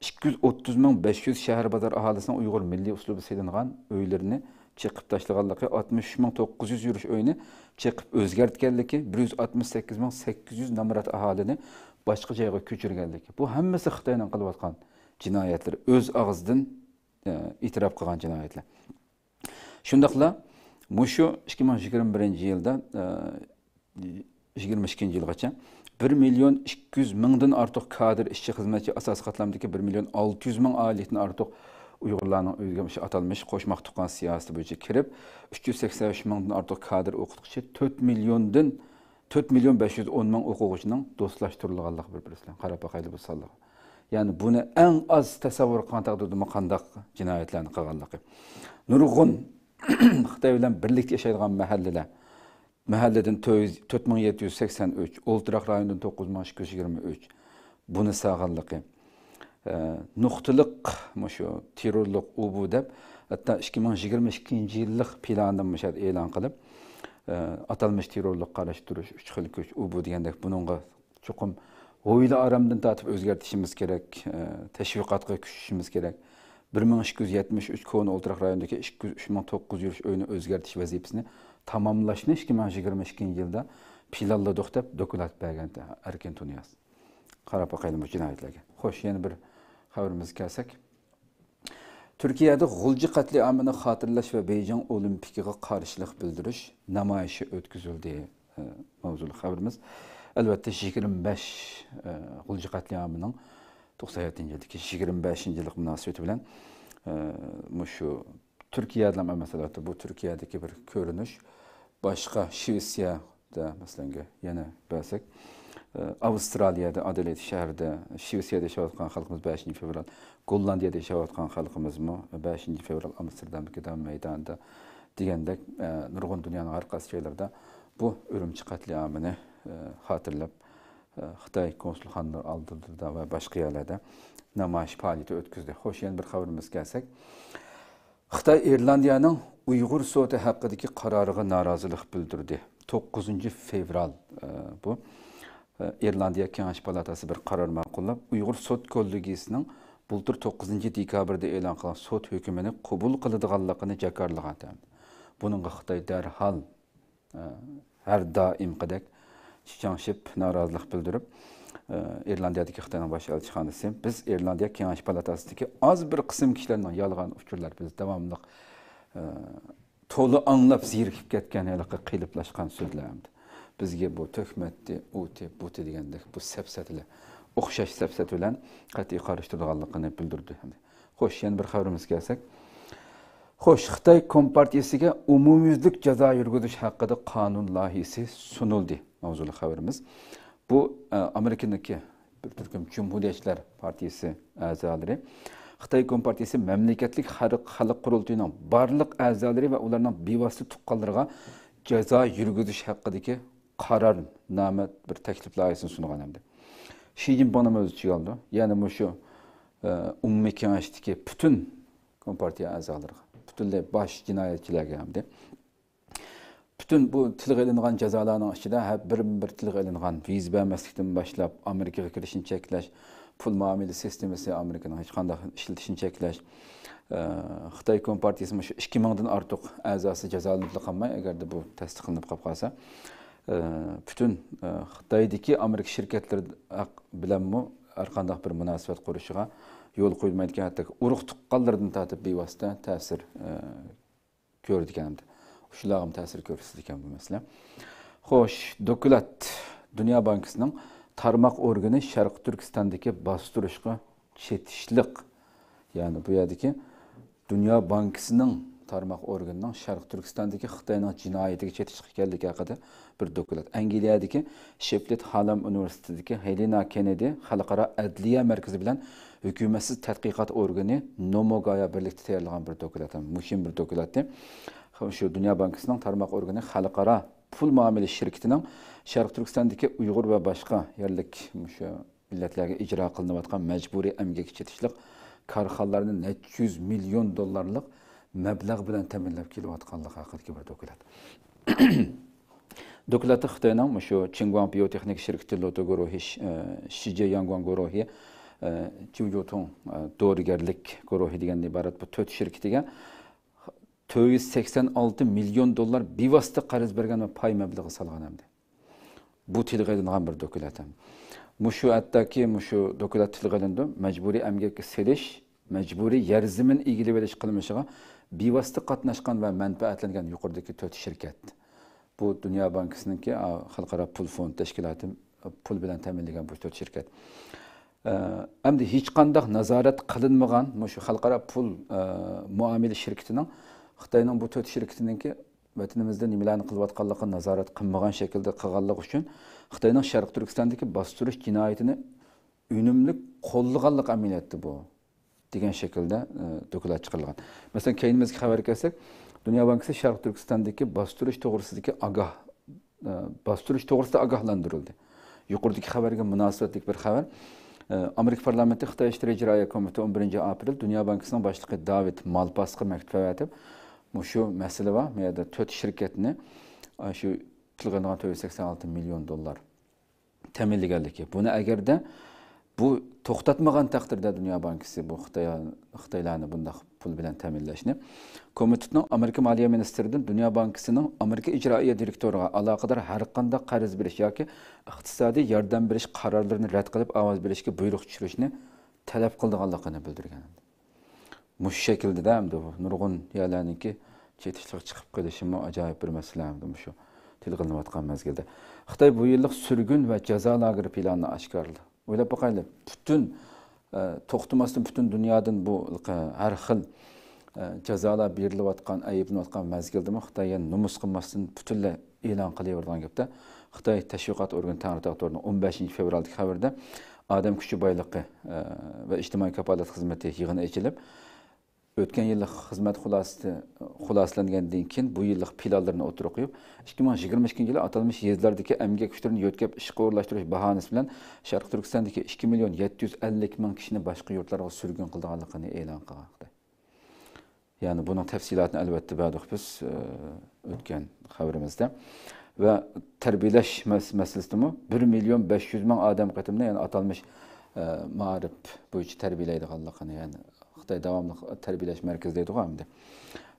ئىككى يۈز ئوتتۇز مىڭ بەش يۈز شەھەر بازار ئاھالىسىنىڭ ئۇيغۇر مىللىي ئۇسلۇبىدا سېلىنغان ئۆيلىرىنى چېقىپ تاشلىغانلىقى، ئاتمىش ئۈچ مىڭ توققۇز يۈز يۈرۈش ئۆينى چېقىپ ئۆزگەرتكەنلىكى، بىر يۈز ئاتمىش سەككىز مىڭ سەككىز يۈز نامرات ئاھالىنى باشقا جايغا كۆچۈرگەنلىكى. بۇ ھەممىسى خىتاينىڭ قىلىۋاتقان جىنايەتلىرى، ئۆز ئاغزىدىن، ئە، ئېتىراپ قىلغان جىنايەتلەر. شۇنداقلا مۇشۇ ئىككى مىڭ يىگىرمە بىرىنچى يىلدا، ئە، يىگىرمە ئىككىنچى يىلغىچە بىر مىليون ئىككى يۈز مىڭدىن ئارتۇق كادىر، ئىشچى، خىزمەتچى، ئاساسىي قاتلامدىكى بىر مىليون ئالتە يۈز مىڭ ئائىلىدىن ئارتۇق ئۇيغۇرلارنىڭ ئۆيىگە مۇشۇ ئاتالمىش قوشماق تۇغقان سىياسىتى بويىچە كىرىپ، ئۈچ يۈز سەكسەن ئۈچ مىڭدىن ئارتۇق كادىر ئوقۇتقۇچى، تۆت مىليوندىن، تۆت مىليون بەش يۈز ئون مىڭ ئوقۇغۇچىنىڭ دوستلاشتۇرۇلغانلىقى بىر بىرسى بىلەن. قاراپ باقايلى بۇ سانلارغا. يەنى بۇنى ئەڭ ئاز تەسەۋۋۇر قىلغان تەقدىردىمۇ قانداق جىنايەتلەرنى قىلغانلىقى. نۇرغۇن خىتاي بىلەن بىرلىكتە ياشايدىغان مەھەللىلەر، مەھەللىدىن تۆ-، تۆت مىڭ يەتتە يۈز سەكسەن ئۈچ، ئولتۇراق رايونىدىن توققۇز مىڭ ئىككى يۈز يىگىرمە ئۈچ، بۇنى سالغانلىقى، ئە، نۇقتىلىق مۇشۇ تېررورلۇق ئۇ بۇ دەپ، ھەتتا ئىككى مىڭ يىگىرمە ئىككىنچى يىللىق پىلانىمۇ مۇشۇ يەردە ئېلان قىلىپ، ئە، ئاتالمىش تېررورلۇققا قارشى تۇرۇش، ئۈچ خىل كۈچ ئۇ بۇ دېگەندەك بۇنىڭغا چوقۇم ھويلا ئارامدىن تارتىپ ئۆزگەرتىشىمىز كېرەك، ئە، تەشۋىقاتقا كۈچىشىمىز كېرەك. بىر مىڭ ئىككى يۈز يەتمىش ئۈچ كونا ئولتۇراق رايونىدىكى ئىككى يۈز ئۈچ مىڭ توققۇز يۈز ئۆينى ئۆزگەرتىش ۋەزىپىسىنى تاماملاشنى ئىككى مىڭ يىگىرمە ئىككىنچى يىلدا پىلانلىدۇق دەپ دوكلات بەرگەنتى ئەركىن تۇنىياز. قاراپ باقايلى بۇ جىنايەتلەرگە. خوش، يەنە بىر خەۋىرىمىزگە كەلسەك. تۈركىيەدە غۇلجا قەتلىئامىنى خاتىرىلەش ۋە بېيجىڭ ئولىمپىكىغا قارشىلىق بىلدۈرۈش نامايىشى ئۆتكۈزۈلدى. ئە، ماۋزۇلۇق خەۋىرىمىز. ئەلۋەتتە، يىگىرمە بەش، ئە، غۇلجا قەتلىئامىنىڭ توقسان يەتتىنچى يىلدىكى يىگىرمە بەشىنچى يىللىق مۇناسىۋىتى بىلەن، ئە، مۇشۇ تۈركىيەدىلا ئەمەس، ئەلۋەتتە، بۇ تۈركىيەدىكى بىر كۆرۈنۈش. باشقا شىۋېتسىيەدە، مەسىلەنگە، يەنە بەرسەك، ئە، ئاۋسترالىيەدە، ئادېلېيد شەھىرىدە، شىۋېتسىيەدە ياشاۋاتقان خەلقىمىز بەشىنچى فېۋرال، گوللاندىيەدە ياشاۋاتقان خەلقىمىزمۇ بەشىنچى فېۋرال ئامستېردامدىكى دام مەيدانىدا دېگەندەك، ئە، نۇرغۇن دۇنيانىڭ ھەر قايسى جايلىرىدا بۇ ئۈرۈمچى قەتلىئامىنى، ئە، خاتىرىلەپ، ئە، خىتاي كونسۇلخانىلىرى ئالدىدا ۋە باشقا يەرلەردە نامايىش پائالىيىتى ئۆتكۈزدى. خوش، يەنە بىر خەۋىرىمىزگە كەلسەك، خىتاي ئىرلاندىيەنىڭ ئۇيغۇر سوتى ھەققىدىكى قارارىغا نارازىلىق بىلدۈردى. توققۇزىنچى فېۋرال، ئە، بۇ، ئە، ئىرلاندىيە كېڭەش پالاتاسى بىر قارار ماقۇللاپ، ئۇيغۇر سوت كوللېگىيىسىنىڭ بۇلتۇر توققۇزىنچى دېكابىردا ئېلان قىلغان سوت ھۆكمىنى قوبۇل قىلىدىغانلىقىنى جاكارلىغان. بۇنىڭغا خىتاي دەرھال، ئە، ھەر دائىمقىدەك چىچاڭشىپ، نارازىلىق بىلدۈرۈپ، ئە، ئىرلاندىيەدىكى خىتاينىڭ باش ئەلچىخانىسى، بىز ئىرلاندىيە كېڭەش پالاتاسىدىكى ئاز بىر قىسىم كىشىلەرنىڭ يالغان ئۇچۇرلار، بىز داۋاملىق، ئە، تولا ئاڭلاپ زېرىكىپ كەتكەن ھېلىقى قېلىپلاشقان سۆزلەر ئەمدى. بىزگە بۇ تۆھمەتتى، ئۇتى، بۇتى دېگەندەك بۇ سەپسەتىلەر، ئوخشاش سەپسەتە بىلەن قەتئىي قارشى تۇرىدىغانلىقىنى بىلدۈردى. خوش، يەنە بىر خەۋىرىمىزگە كەلسەك. خوش، خىتاي كومپارتىيىسىگە ئومۇميۈزلۈك جازا يۈرگۈزۈش ھەققىدە قانۇن لايىھىسى سۇنۇلدى. ماۋزۇلۇق خەۋىرىمىز. بۇ، ئە، ئامېرىكىنىڭكى بىر تۈركۈم جۇمھۇرىيەتچىلەر پارتىيىسى ئەزالىرى خىتاي كومپارتىيىسى مەملىكەتلىك خەلق، خەلق قۇرۇلتىيىنىڭ بارلىق ئەزالىرى ۋە ئۇلارنىڭ بىۋاسىتە تۇغقانلىرىغا جازا يۈرگۈزۈش ھەققىدىكى قارارنامە، بىر تەكلىپ لايىھىسىنى سۇنغان ئەمدى. شى جىنپىڭنىمۇ ئۆز ئىچىگە ئالىدۇ. يەنە مۇشۇ، ئە، ئومۇمىي كېڭەشتىكى پۈتۈن كومپارتىيە ئەزالىرىغا، پۈتۈنلەي باش جىنايەتچىلەرگە ئەمدى. پۈتۈن بۇ تىلغا ئېلىنغان جازالارنىڭ ئىچىدە ھە، بىرمۇبىر تىلغا ئېلىنغان ۋىزا بەرمەسلىكتىن باشلاپ، ئامېرىكىغا كىرىشنى چەكلەش، پۇل مۇئامىلە سىستېمىسى ئامېرىكىنىڭ ھېچقانداق ئىشلىتىشنى چەكلەش، ئە، خىتاي كومپارتىيىسى مۇشۇ ئىككى مىڭدىن ئارتۇق ئەزاسى جازالىنىپلا قالماي، ئەگەردە بۇ تەستىقلىنىپ قاپ قالسا، ئە، پۈتۈن، ئە، خىتايدىكى ئامېرىكا شىركەتلىرى ھەق-، بىلەنمۇ ھەرقانداق بىر مۇناسىۋەت قۇرۇشىغا يول قويمايدىكەن، ھەتتا ئۇرۇق تۇغقانلىرىدىن تارتىپ بىۋاسىتە تەسىر، ئە، كۆرىدىكەن ئەمدى. شۇلارغىمۇ تەسىر كۆرسىتىدىكەن بۇ مەسىلە. خوش، دوكلات. دۇنيا بانكىسىنىڭ تارماق ئورگىنى شەرقىي تۈركىستاندىكى باستۇرۇشقا چېتىشلىق. يەنى بۇ يەردىكى دۇنيا بانكىسىنىڭ تارماق ئورگىنىنىڭ شەرقىي تۈركىستاندىكى خىتاينىڭ جىنايىتىگە چېتىشلىق ئىكەنلىكى ھەققىدە بىر دوكلات. ئەنگلىيەدىكى شېفلىد ھالام ئۇنىۋېرسىتېتىدىكى ھېلېنا كېننېدى خەلقئارا ئەدلىيە مەركىزى بىلەن ھۆكۈمەتسىز تەتقىقات ئورگىنى نوموگايا بىرلىكتە تەييارلىغان بىر دوكلات، مۇھىم بىر دوكلاتتى. شۇ دۇنيا بانكىسىنىڭ تارماق ئورگىنى خەلقئارا پۇل مۇئامىلە شىركىتىنىڭ شەرقىي تۈركىستاندىكى ئۇيغۇر ۋە باشقا يەرلىك مۇشۇ مىللەتلەرگە ئىجرا قىلىنىۋاتقان مەجبۇرىي ئەمگەككە چېتىشلىق كارخانىلارنى نەچچە يۈز مىليون دوللارلىق مەبلەغ بىلەن تەمىنلەپ كېلىۋاتقانلىقى ھەققىدىكى بىر دوكلات. دوكلاتتا خىتاينىڭ مۇشۇ چىڭگۇاڭ بىيوتېخنىكا شىركىتى لوتو گۇرۇھى، شى-، ئە، شىجيې ياڭگۇاڭ گۇرۇھى، ئە، جيۇجيۇتۇڭ، ئە، دورىگەرلىك گۇرۇھى دېگەندىن ئىبارەت بۇ تۆت شىركىتىگە تۆت يۈز سەكسەن ئالتە مىليون دوللار بىۋاسىتە قەرز بەرگەن ۋە پاي مەبلىغى سالغان ئەمدى. بۇ تىلغا ئېلىنغان بىر دوكلات ھەم. مۇشۇ ھەتتاكى مۇشۇ دوكلات تىلغا ئېلىندى. مەجبۇرىي ئەمگەككە سېلىش، مەجبۇرىي يەر زېمىن ئىگىلىۋېلىش قىلمىشىغا بىۋاسىتە قاتناشقان ۋە مەنپەئەتلەنگەن يۇقىرىدىكى تۆت شىركەت. بۇ دۇنيا بانكىسىنىڭكى، ئا، خەلقئارا پۇل فوند تەشكىلاتى پۇل بىلەن تەمىنلىگەن بۇ تۆت شىركەت. ئە، ئەمدى ھېچقانداق نازارەت قىلىنمىغان مۇشۇ خەلقئارا پۇل، ئە، مۇئامىلە شىركىتىنىڭ خىتاينىڭ بۇ تۆت شىركىتىنىڭكى ۋەتىنىمىزدە نېمىلەرنى قىلىۋاتقانلىقىنى نازارەت قىلمىغان شەكىلدە قىلغانلىقى ئۈچۈن خىتاينىڭ شەرقىي تۈركىستاندىكى باستۇرۇش جىنايىتىنى ئۈنۈملۈك قوللىغانلىقى ئەمەلىيەتتە بۇ دېگەن شەكىلدە، ئە، دوكلات چىقىرىلغان. مەسىلەن، كەينىمىزگە خەۋەرگە كەلسەك، دۇنيا بانكىسى شەرقىي تۈركىستاندىكى باستۇرۇش توغرىسىدىكى ئاگاھ-، ئە، باستۇرۇش توغرىسىدا ئاگاھلاندۇرۇلدى. يۇقىرىدىكى خەۋەرگە مۇناسىۋەتلىك بىر خەۋەر. ئە، ئامېرىكا پارلامېنتى خىتاي ئىشلىرى ئىجرائىيە كومىتېتى ئون بىرىنچى ئاپرېل دۇنيا بانكىسىنىڭ باشلىقى داۋىد مالپاسقا مەكتۇپ ئەۋەتىپ، مۇشۇ مەسىلە بار، بۇ يەردە تۆت شىركەتنى، ئە، شۇ تىلغا ئېلىنغان تۆت يۈز سەكسەن ئالتە مىليون دوللار تەمىنلىگەنلىكى. بۇنى ئەگەردە بۇ توختاتمىغان تەقدىردە دۇنيا بانكىسى بۇ خىتاي، خىتايلارنى بۇنداق پۇل بىلەن تەمىنلەشنى، كومىتېتنىڭ ئامېرىكا مالىيە مىنىستىرىدىن دۇنيا بانكىسىنىڭ ئامېرىكا ئىجرائىيە دىرېكتورىغا ئالاقىدار ھەرقانداق قەرز بېرىش ياكى ئىقتىسادىي ياردەم بېرىش قارارلىرىنى رەت قىلىپ ئاۋاز بېرىشكە بۇيرۇق چۈشۈرۈشنى تەلەپ قىلىدىغانلىقىنى بىلدۈرگەن. مۇشۇ شەكىلدە ئەمدى بۇ نۇرغۇن يەرلەرنىڭكى چېتىشلىق چىقىپ قېلىشىمۇ ئاجايىپ بىر مەسىلە ئەمدى مۇشۇ تىلغا ئېلىنىۋاتقان مەزگىلدە. خىتاي بۇ يىللىق سۈرگۈن ۋە جازا لاگېرى پىلانىنى ئاشكارىلىدى. ئويلاپ باقايلى، پۈتۈن، ئە، توختىماستىن پۈتۈن دۇنيادىن بۇ ھەر خىل، ئە، جازالار بېرىلىۋاتقان، ئەيىبلىنىۋاتقان مەزگىلدىمۇ خىتاي يەنە نومۇس قىلماستىن پۈتۈنلەي ئېلان قىلىۋېرىدىغان گەپتە. خىتاي تەشۋىقات ئورگىنى تەڭرىتاغ تورىنىڭ ئون بەشىنچى فېۋرالدىكى خەۋىرىدە ئادەم كۈچى بايلىقى، ئە، ۋە ئىجتىمائىي كاپالەت خىزمىتى يىغىنى ئېچىلىپ، ئۆتكەن يىللىق خىزمەت خۇلاسىسى، خۇلاسىلەنگەندىن كېيىن بۇ يىللىق پىلانلىرىنى ئوتتۇرىغا قويۇپ، ئىككى مىڭ يىگىرمە ئىككىنچى يىلى ئاتالمىش يېزىلاردىكى ئەمگەك كۈچلىرىنى يۆتكەپ ئىشقا ئورۇنلاشتۇرۇش باھانىسى بىلەن شەرقىي تۈركىستاندىكى ئىككى مىليون يەتتە يۈز ئەللىك مىڭ كىشىنى باشقا يۇرتلارغا سۈرگۈن قىلىدىغانلىقىنى ئېلان قىلغان. يەنى بۇنىڭ تەپسىلاتىنى ئەلۋەتتە بەردۇق بىز، ئە، ئۆتكەن خەۋىرىمىزدە. ۋە تەربىيەلەش مەس-، مەسىلىسىدىمۇ بىر مىليون بەش يۈز مىڭ ئادەم قېتىمنى، يەنى ئاتالمىش ئە، مائارىپ بويىچە تەربىيەلەيدىغانلىقىنى، يەنى خىتاي داۋاملىق تەربىيەلەش مەركىزى دەيدىغۇ ئەمدى.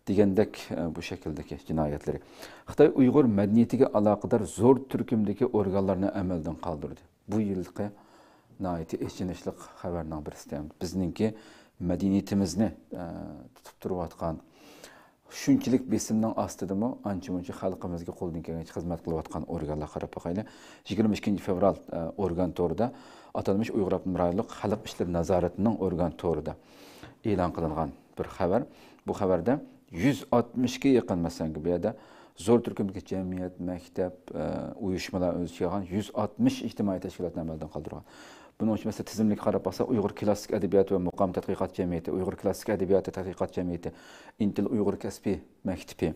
دېگەندەك، ئە، بۇ شەكىلدىكى جىنايەتلىرى. خىتاي ئۇيغۇر مەدەنىيىتىگە ئالاقىدار زور تۈركۈمدىكى ئورگانلارنى ئەمەلدىن قالدۇردى. بۇ يىلقى ناھايىتى ئېچىنىشلىق خەۋەرنىڭ بىرسى. بىزنىڭكى مەدەنىيىتىمىزنى، ئە، تۇتۇپ تۇرۇۋاتقان، شۇنچىلىك بېسىمنىڭ ئاستىدىمۇ ئانچە-مۇنچە خەلقىمىزگە قولىدىن كەلگەنچە خىزمەت قىلىۋاتقان ئورگانلارغا قاراپ باقايلى. يىگىرمە ئىككىنچى فېۋرال، ئە، ئورگان تورىدا ئاتالمىش ئۇيغۇر ئاپتونوم رايونلۇق خەلق ئىشلىرى نازارىتىنىڭ ئورگان تورىدا ئېلان قىلىنغان بىر خەۋەر. بۇ خەۋەردە يۈز ئاتمىشقا يېقىن، مەسىلەن، بۇ يەردە زور تۈركۈمدىكى جەمئىيەت، مەكتەپ، ئە، ئۇيۇشمىلار ئۆز ئىچىگە ئالغان يۈز ئاتمىش ئىجتىمائىي تەشكىلاتنى ئەمەلدىن قالدۇرغان. بۇنىڭ ئۈچۈن، مەسىلەن، تىزىملىككە قاراپ باقساق، ئۇيغۇر كىلاسسىك ئەدەبىياتى ۋە مۇقام تەتقىقات جەمئىيىتى، ئۇيغۇر كىلاسسىك ئەدەبىياتى تەتقىقات جەمئىيىتى، ئىنتىل ئۇيغۇر كەسپىي مەكتىپى،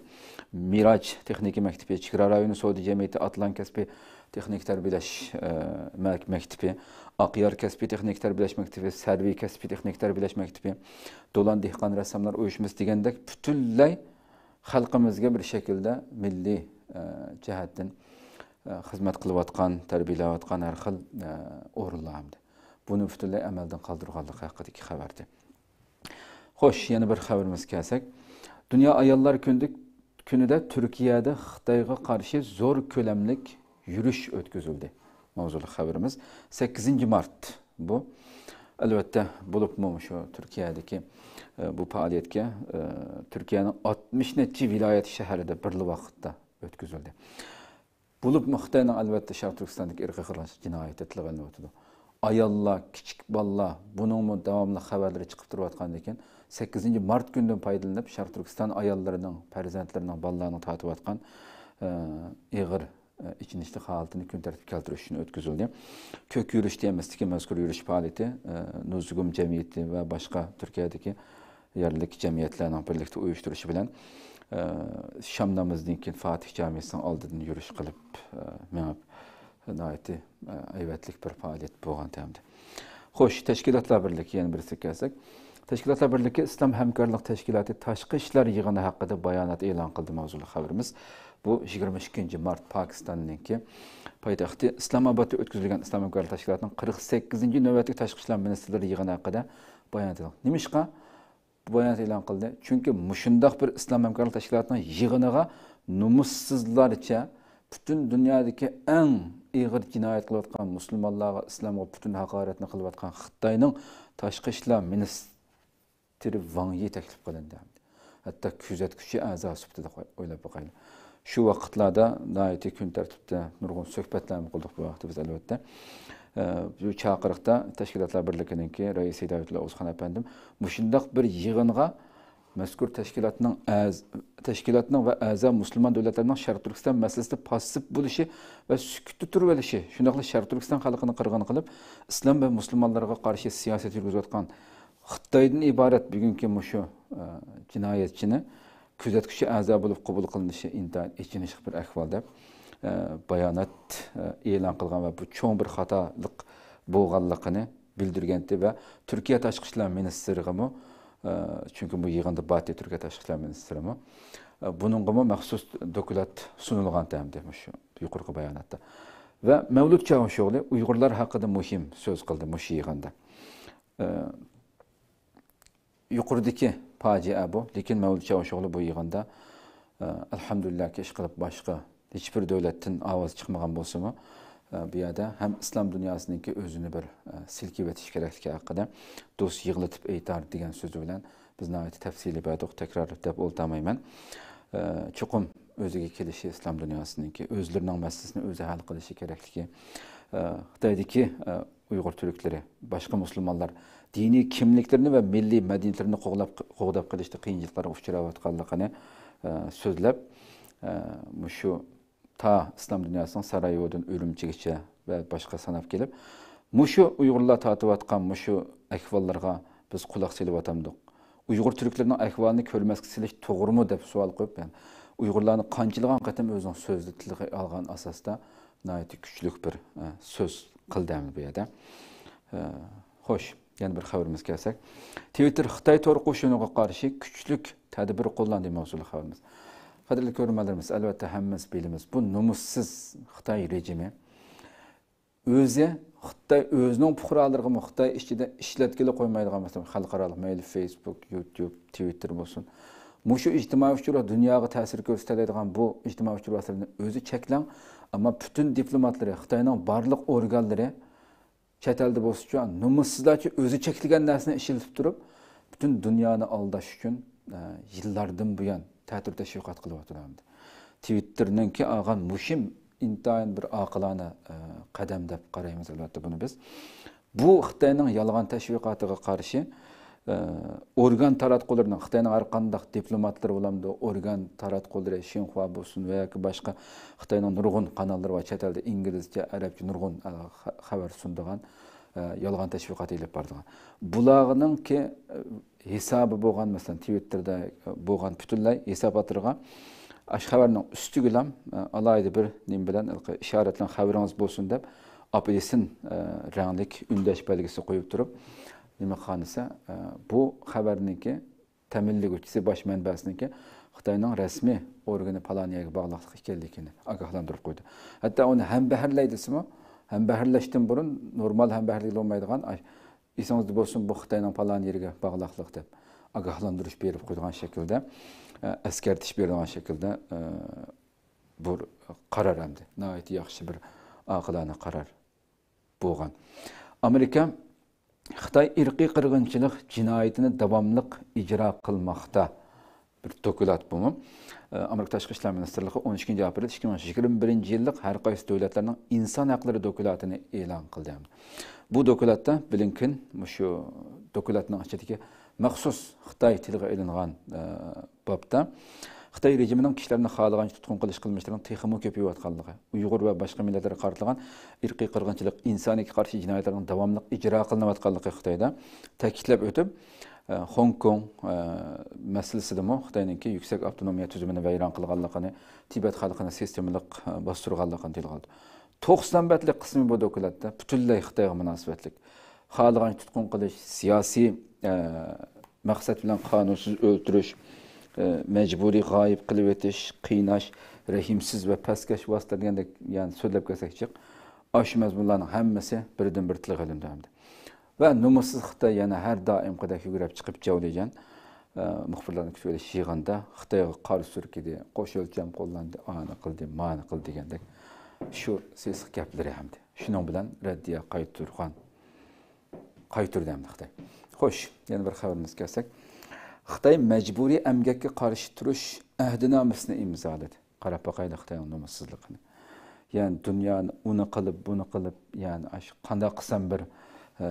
مىراج تېخنىكا مەكتىپى، چېگرا رايونى سودا جەمئىيىتى، ئاتلان كەسپىي تېخنىكا تەربىيەلەش، ئە، مەك-، مەكتىپى، ئاقيار كەسپىي تېخنىكا تەربىيەلەش مەكتىپى، سەرۋى كەسپىي تېخنىكا تەربىيەلەش مەكتىپى، دولان دېھقان رەسساملار ئۇيۇشمىسى دېگەندەك پۈتۈنلەي خەلقىمىزگە بىر شەكىلدە مىللىي، ئە، جەھەتتىن، ئە، خىزمەت قىلىۋاتقان، تەربىيەلەۋاتقان ھەر خىل، ئە، ئورۇنلار ئەمدى. بۇنى پۈتۈنلەي ئەمەلدىن قالدۇرغانلىقى ھەققىدىكى خەۋەردى. خوش، يەنە بىر خەۋىرىمىزگە كەلسەك، دۇنيا ئاياللار كۈندە-، كۈنىدە تۈركىيەدە خىتايغا قارشى زور كۆلەملىك يۈرۈش ئۆتكۈزۈلدى. ماۋزۇلۇق خەۋىرىمىز سەككىزىنچى مارت بۇ. ئەلۋەتتە، بولۇپمۇ شۇ تۈركىيەدىكى، ئە، بۇ پائالىيەتكە، ئە، تۈركىيەنىڭ ئاتمىش نەچچە ۋىلايەت شەھىرىدە بىرلا ۋاقىتتا ئۆتكۈزۈلدى. بولۇپمۇ خىتاينىڭ، ئەلۋەتتە، شەرقىي تۈركىستاندىكى ئىرقىي قىرغىنچىلىق جىنايىتى تىلغا ئېلىنىۋاتىدۇ. ئاياللار، كىچىك بالىلار، بۇنىڭمۇ داۋاملىق خەۋەرلىرى چىقىپ تۇرۇۋاتقاندىكىن، سەككىزىنچى مارت كۈنىدىن پايدىلىنىپ، شەرقىي تۈركىستان ئاياللىرىنىڭ، پەرزەنتلىرىنىڭ، بالىلارنىڭ تارتىۋاتقان، ئە، ئېغىر، ئە، ئېچىنىشلىق ھالىتىنى كۈن تەرتىپكە كەلتۈرۈش ئۈچۈن ئۆتكۈزۈلدى. كۆك يۈرۈش تېمىسىدىكى مەزكۇر يۈرۈش پائالىيىتى، ئە، نۇزۇگۇم جەمئىيىتى ۋە باشقا تۈركىيەدىكى يەرلىك جەمئىيەتلەرنىڭ بىرلىكتە ئۇيۇشتۇرۇشى بىلەن، ئە، شام نامىزىدىن كېيىن فاتىھ جامىسىنىڭ ئالدىدىن يۈرۈش قىلىپ، ئە، مېڭىپ، ناھايىتى، ئە، ھەيۋەتلىك بىر پائالىيەت بولغان تەمدە. خوش، تەشكىلاتلار بىرلىكى يەنە بىرسىگە كەلسەك، تەشكىلاتلار بىرلىكى ئىسلام ھەمكارلىق تەشكىلاتى تاشقى ئىشلار يىغىنى ھەققىدە بايانات ئېلان قىلدى ماۋزۇلۇق خەۋىرىمىز. بۇ يىگىرمە ئىككىنچى مارت پاكىستاننىڭكى پايتەختى ئىسلامئابادتا ئۆتكۈزۈلگەن ئىسلام ھەمكارلىق تەشكىلاتىنىڭ قىرىق سەككىزىنچى نۆۋەتلىك تاشقى ئىشلار مىنىستىرلىرى يىغىنى ھەققىدە بايانات ئېلان. نېمىشقا بۇ بايانات ئېلان قىلدى؟ چۈنكى مۇشۇنداق بىر ئىسلام ھەمكارلىق تەشكىلاتىنىڭ يىغىنىغا نومۇسسىزلارچە پۈتۈن دۇنيادىكى ئەڭ ئېغىر جىنايەت قىلىۋاتقان، مۇسۇلمانلارغا، ئىسلامغا پۈتۈن ھاقارەتنى قىلىۋاتقان خىتاينىڭ تاشقى ئىشلار مىنىستىرى ۋاڭ يى تەكلىپ قىلىندى. ھەتتا كۆزەتكۈچى ئەزا سۈپىتىدە قوي-، ئويلاپ باقايلى. شۇ ۋاقىتلاردا ناھايىتى كۈن تەرتىپتە نۇرغۇن سۆھبەتلەرمۇ قىلدۇق بۇ ۋاقىتتا بىز، ئەلۋەتتە. ئە، بۇ چاقىرىقتا تەشكىلاتلار بىرلىكىنىڭكى رەئىسى ھىدايەتۇللا ئوغۇزخان ئەپەندىم مۇشۇنداق بىر يىغىنغا مەزكۇر تەشكىلاتنىڭ ئەز-، تەشكىلاتنىڭ ۋە ئەزا مۇسۇلمان دۆلەتلەرنىڭ شەرقىي تۈركىستان مەسىلىسىدە پاسسىپ بولۇشى ۋە سۈكۈتتە تۇرۇۋېلىشى، شۇنداقلا شەرقىي تۈركىستان خەلقىنى قىرغىن قىلىپ، ئىسلام ۋە مۇسۇلمانلارغا قارشى سىياسەت يۈرگۈزۈۋاتقان خىتايدىن ئىبارەت بۈگۈنكى مۇشۇ، ئە، جىنايەتچىنى كۆزەتكۈچى ئەزا بولۇپ قوبۇل قىلىنىشى ئىنتايىن ئېچىنىشلىق بىر ئەھۋال دەپ، ئە، بايانات، ئە، ئېلان قىلغان ۋە بۇ چوڭ بىر خاتالىق بولغانلىقىنى بىلدۈرگەنتى ۋە تۈركىيە تاشقى ئىشلار مىنىستىرىغىمۇ، ئە، چۈنكى بۇ يىغىندا بارتى تۈركىيە تاشقى ئىشلار مىنىستىرىمۇ، ئە، بۇنىڭغىمۇ مەخسۇس دوكلات سۇنۇلغانتى ئەمدى مۇشۇ يۇقىرىقى باياناتتا. ۋە مەۋلۇت چاۋۇشئوغلى ئۇيغۇرلار ھەققىدە مۇھىم سۆز قىلدى مۇشۇ يىغىندا. ئە، يۇقىرىدىكى پاجىئە بۇ. لېكىن مەۋلۇت چاۋۇشئوغلى بۇ يىغىندا، ئە، ئەلھەمدۇلىللاھكى ئىشقىلىپ باشقا ھېچبىر دۆلەتتىن ئاۋاز چىقمىغان بولسىمۇ، ئە، بۇ يەردە ھەم ئىسلام دۇنياسىنىڭكى ئۆزىنى بىر، ئە، سىلكىۋېتىش كېرەكلىكى ھەققىدە، دوست يىغلىتىپ ئېيتار دېگەن سۆزى بىلەن بىز ناھايىتى تەپسىلىي بەردۇق، تەكرارلىدۇق دەپ ئولتۇرمايمەن. ئە، چوقۇم ئۆزىگە كېلىشى ئىسلام دۇنياسىنىڭكى ئۆزلىرىنىڭ مەسىلىسىنى ئۆزى ھەل قىلىشى كېرەكلىكى، ئە، خىتايدىكى، ئە، ئۇيغۇر تۈركلىرى، باشقا مۇسۇلمانلار دىنىي كىملىكلىرىنى ۋە مىللىي مەدەنىيەتلىرىنى قوغلاپ، قوغداپ قېلىشتا قىيىنچىلىقلارغا ئۇچراۋاتقانلىقىنى، ئە، سۆزلەپ، ئە، مۇشۇ تا ئىسلام دۇنياسىنىڭ سارايېۋودىن ئۈرۈمچىگىچە ۋە باشقا ساناپ كېلىپ، مۇشۇ ئۇيغۇرلار تارتىۋاتقان مۇشۇ ئەھۋاللارغا بىز قۇلاق سېلىۋاتامدۇق؟ ئۇيغۇر تۈركلىرىنىڭ ئەھۋالىنى كۆرمەسكە سېلىش توغرىمۇ دەپ سوئال قويۇپ، يەنى ئۇيغۇرلارنى قانچىلىغان قېتىم ئۆزىنىڭ سۆزىدە تىلغا ئالغان ئاساستا ناھايىتى كۈچلۈك بىر، ئە، سۆز قىلدى ئەمدى بۇ يەردە. ئە، خوش، يەنە بىر خەۋىرىمىزگە كەلسەك، تىۋىتتېر خىتاي تور قوشۇنىغا قارشى كۈچلۈك تەدبىر قوللاندى ماۋزۇلۇق خەۋىرىمىز. قەدىرلىك كۆرۈرمەنلىرىمىز، ئەلۋەتتە ھەممىمىز بىلىمىز، بۇ نومۇسسىز خىتاي رېجىمى ئۆزى خىتاي ئۆزىنىڭ پۇقرالىرىغىمۇ خىتاي ئىچىدە ئىشلەتكىلى قويمايدىغان، مەسىلەن، خەلقئارالىق، مەيلى فېيسبۇك، يۇتۇب، تىۋىتتېر بولسۇن، مۇشۇ ئىجتىمائىي ئۇچۇرلار دۇنياغا تەسىر كۆرسىتەلەيدىغان بۇ ئىجتىمائىي ئۇچۇر ۋاسىتىلىرىنى ئۆزى چەكلەڭ، ئەمما پۈتۈن دىپلوماتلىرى، خىتاينىڭ بارلىق ئورگانلىرى چەت ئەلدە بولسىچۇ، نومۇسسىزلارچە ئۆزى چەكلىگەن نەرسىنى ئىشلىتىپ تۇرۇپ، پۈتۈن دۇنيانى ئالداش ئۈچۈن، ئە، يىللاردىن بۇيان تەتۈر تەشۋىقات قىلىۋاتىدۇ ئەمدى. تىۋىتتېرنىڭكى ئالغان مۇشۇ ئىنتايىن بىر ئاقىلانە، ئە، قەدەم دەپ قارايمىز، ئەلۋەتتە، بۇنى بىز. بۇ خىتاينىڭ يالغان تەشۋىقاتىغا قارشى، ئە، ئورگان تاراتقۇلىرىنىڭ، خىتاينىڭ ھەر قانداق دىپلوماتلىرى بولامدۇ، ئورگان تاراتقۇلىرى، شىنخۇا بولسۇن ۋە ياكى باشقا خىتاينىڭ نۇرغۇن قاناللىرى بار، چەت ئەلدە ئىنگلىزچە، ئەرەبچە نۇرغۇن، ئە، خە-، خەۋەر سۇنىدىغان، ئە، يالغان تەشۋىقات ئېلىپ بارىدىغان. بۇلارنىڭكى، ئە، ھېسابى بولغان، مەسىلەن، تىۋىتتېردا، ئە، بولغان پۈتۈنلەي ھېساباتلىرىغا ئاشۇ خەۋەرنىڭ ئۈستىگىلا، ئە، ئالاھىدە بىر نېمە بىلەن، ھېلىقى ئىشارەت بىلەن خەۋىرىڭىز بولسۇن دەپ، ئاپېلسىن، ئە، رەڭلىك ئۈندەش بەلگىسى قويۇپ تۇرۇپ، نېمە قىلغان دېسە، ئە، بۇ خەۋەرنىڭكى تەمىنلىگۈچىسى، باش مەنبەسىنىڭكى خىتاينىڭ رەسمىي ئورگىنى پالان يەرگە باغلىقلىق ئىكەنلىكىنى ئاگاھلاندۇرۇپ قويدى. ھەتتا ئۇنى ھەمبەھىرلەي دېسىمۇ، ھەمبەھىرلەشتىن بۇرۇن نورمال ھەمبەھىرلىك بولمايدىغان، ئاي، ئېسىڭىزدە بولسۇن، بۇ خىتاينىڭ پالان يېرىگە باغلىقلىق دەپ ئاگاھلاندۇرۇش بېرىپ قويىدىغان شەكىلدە، ئە، ئەسكەرتىش بېرىدىغان شەكىلدە، ئە، بۇ قارار ئەمدى ناھايىتى ياخشى بىر ئاقىلانە قارار بولغان. ئامېرىكا خىتاي ئىرقىي قىرغىنچىلىق جىنايىتىنى داۋاملىق ئىجرا قىلماقتا. بىر دوكلات بۇمۇ. ئامېرىكا تاشقى ئىشلار مىنىستىرلىقى ئون ئىككىنچى ئاپرېل ئىككى مىڭ يىگىرمە بىرىنچى يىللىق ھەر قايسى دۆلەتلەرنىڭ ئىنسان ھەقلىرى دوكلاتىنى ئېلان قىلدى. بۇ دوكلاتتا بلىنكېن مۇشۇ دوكلاتنىڭ ئىچىدىكى مەخسۇس خىتاي تىلغا ئېلىنغان، ئە، بابتا خىتاي رېجىمىنىڭ كىشىلەرنى خالىغانچە تۇتقۇن قىلىش قىلمىشلىرىنىڭ تېخىمۇ كۆپىيىۋاتقانلىقى، ئۇيغۇر ۋە باشقا مىللەتلەرگە قارىتىلغان ئىرقىي قىرغىنچىلىق، ئىنسانىيەتكە قارشى جىنايەتلەرنىڭ داۋاملىق ئىجرا قىلىنىۋاتقانلىقى خىتايدا تەكىتلەپ ئۆتۈپ، ئە، خوڭكوڭ، ئە، مەسىلىسىدىمۇ خىتاينىڭكى يۈكسەك ئاپتونومىيە تۈزۈمىنى ۋەيران قىلغانلىقىنى، تىبەت خەلقىنى سىستېمىلىق، ئە، باستۇرغانلىقىنى تىلغا ئالدى. توقسان بەتلىك قىسمى بۇ دوكلاتتا پۈتۈنلەي خىتايغا مۇناسىۋەتلىك. خالىغانچە تۇتقۇن قىلىش، سىياسىي، ئە، مەقسەت بىلەن قانۇنسىز ئۆلتۈرۈش، ئە، مەجبۇرىي غايىب قىلىۋېتىش، قىيناش، رەھىمسىز ۋە پەسكەش ۋاسىتە دېگەندەك، يەنى سۆزلەپ كەلسەك جىق، ئاشۇ مەزمۇنلارنىڭ ھەممىسى بىردىنبىر تىلغا ئېلىندى ئەمدى. ۋە نومۇسسىز خىتاي يەنە ھەر دائىمقىدەك يۈگرەپ چىقىپ جاۋلىجان، ئە، مۇخبىرلارنى كۈتۈۋېلىش يىغىنىدا خىتايغا قارا سۈركىدى، قوش ئۆلچەم قوللاندى، ئانى قىلدى، مانى قىلدى دېگەندەك شۇ سېسىق گەپلىرى ھەمدە شۇنىڭ بىلەن رەددىيە قايتۇرغان، قايتۇردى ھەمدە خىتاي. خوش، يەنە بىر خەۋىرىمىزگە كەلسەك، خىتاي مەجبۇرىي ئەمگەككە قارشى تۇرۇش ئەھدىنامىسىنى ئىمزالىدى. قاراپ باقايلى خىتاينىڭ نومۇسسىزلىقىنى. يەنى دۇنيانى ئۇنى قىلىپ، بۇنى قىلىپ، يەنى ئاشۇ قانداق قىلسام بىر، ئە،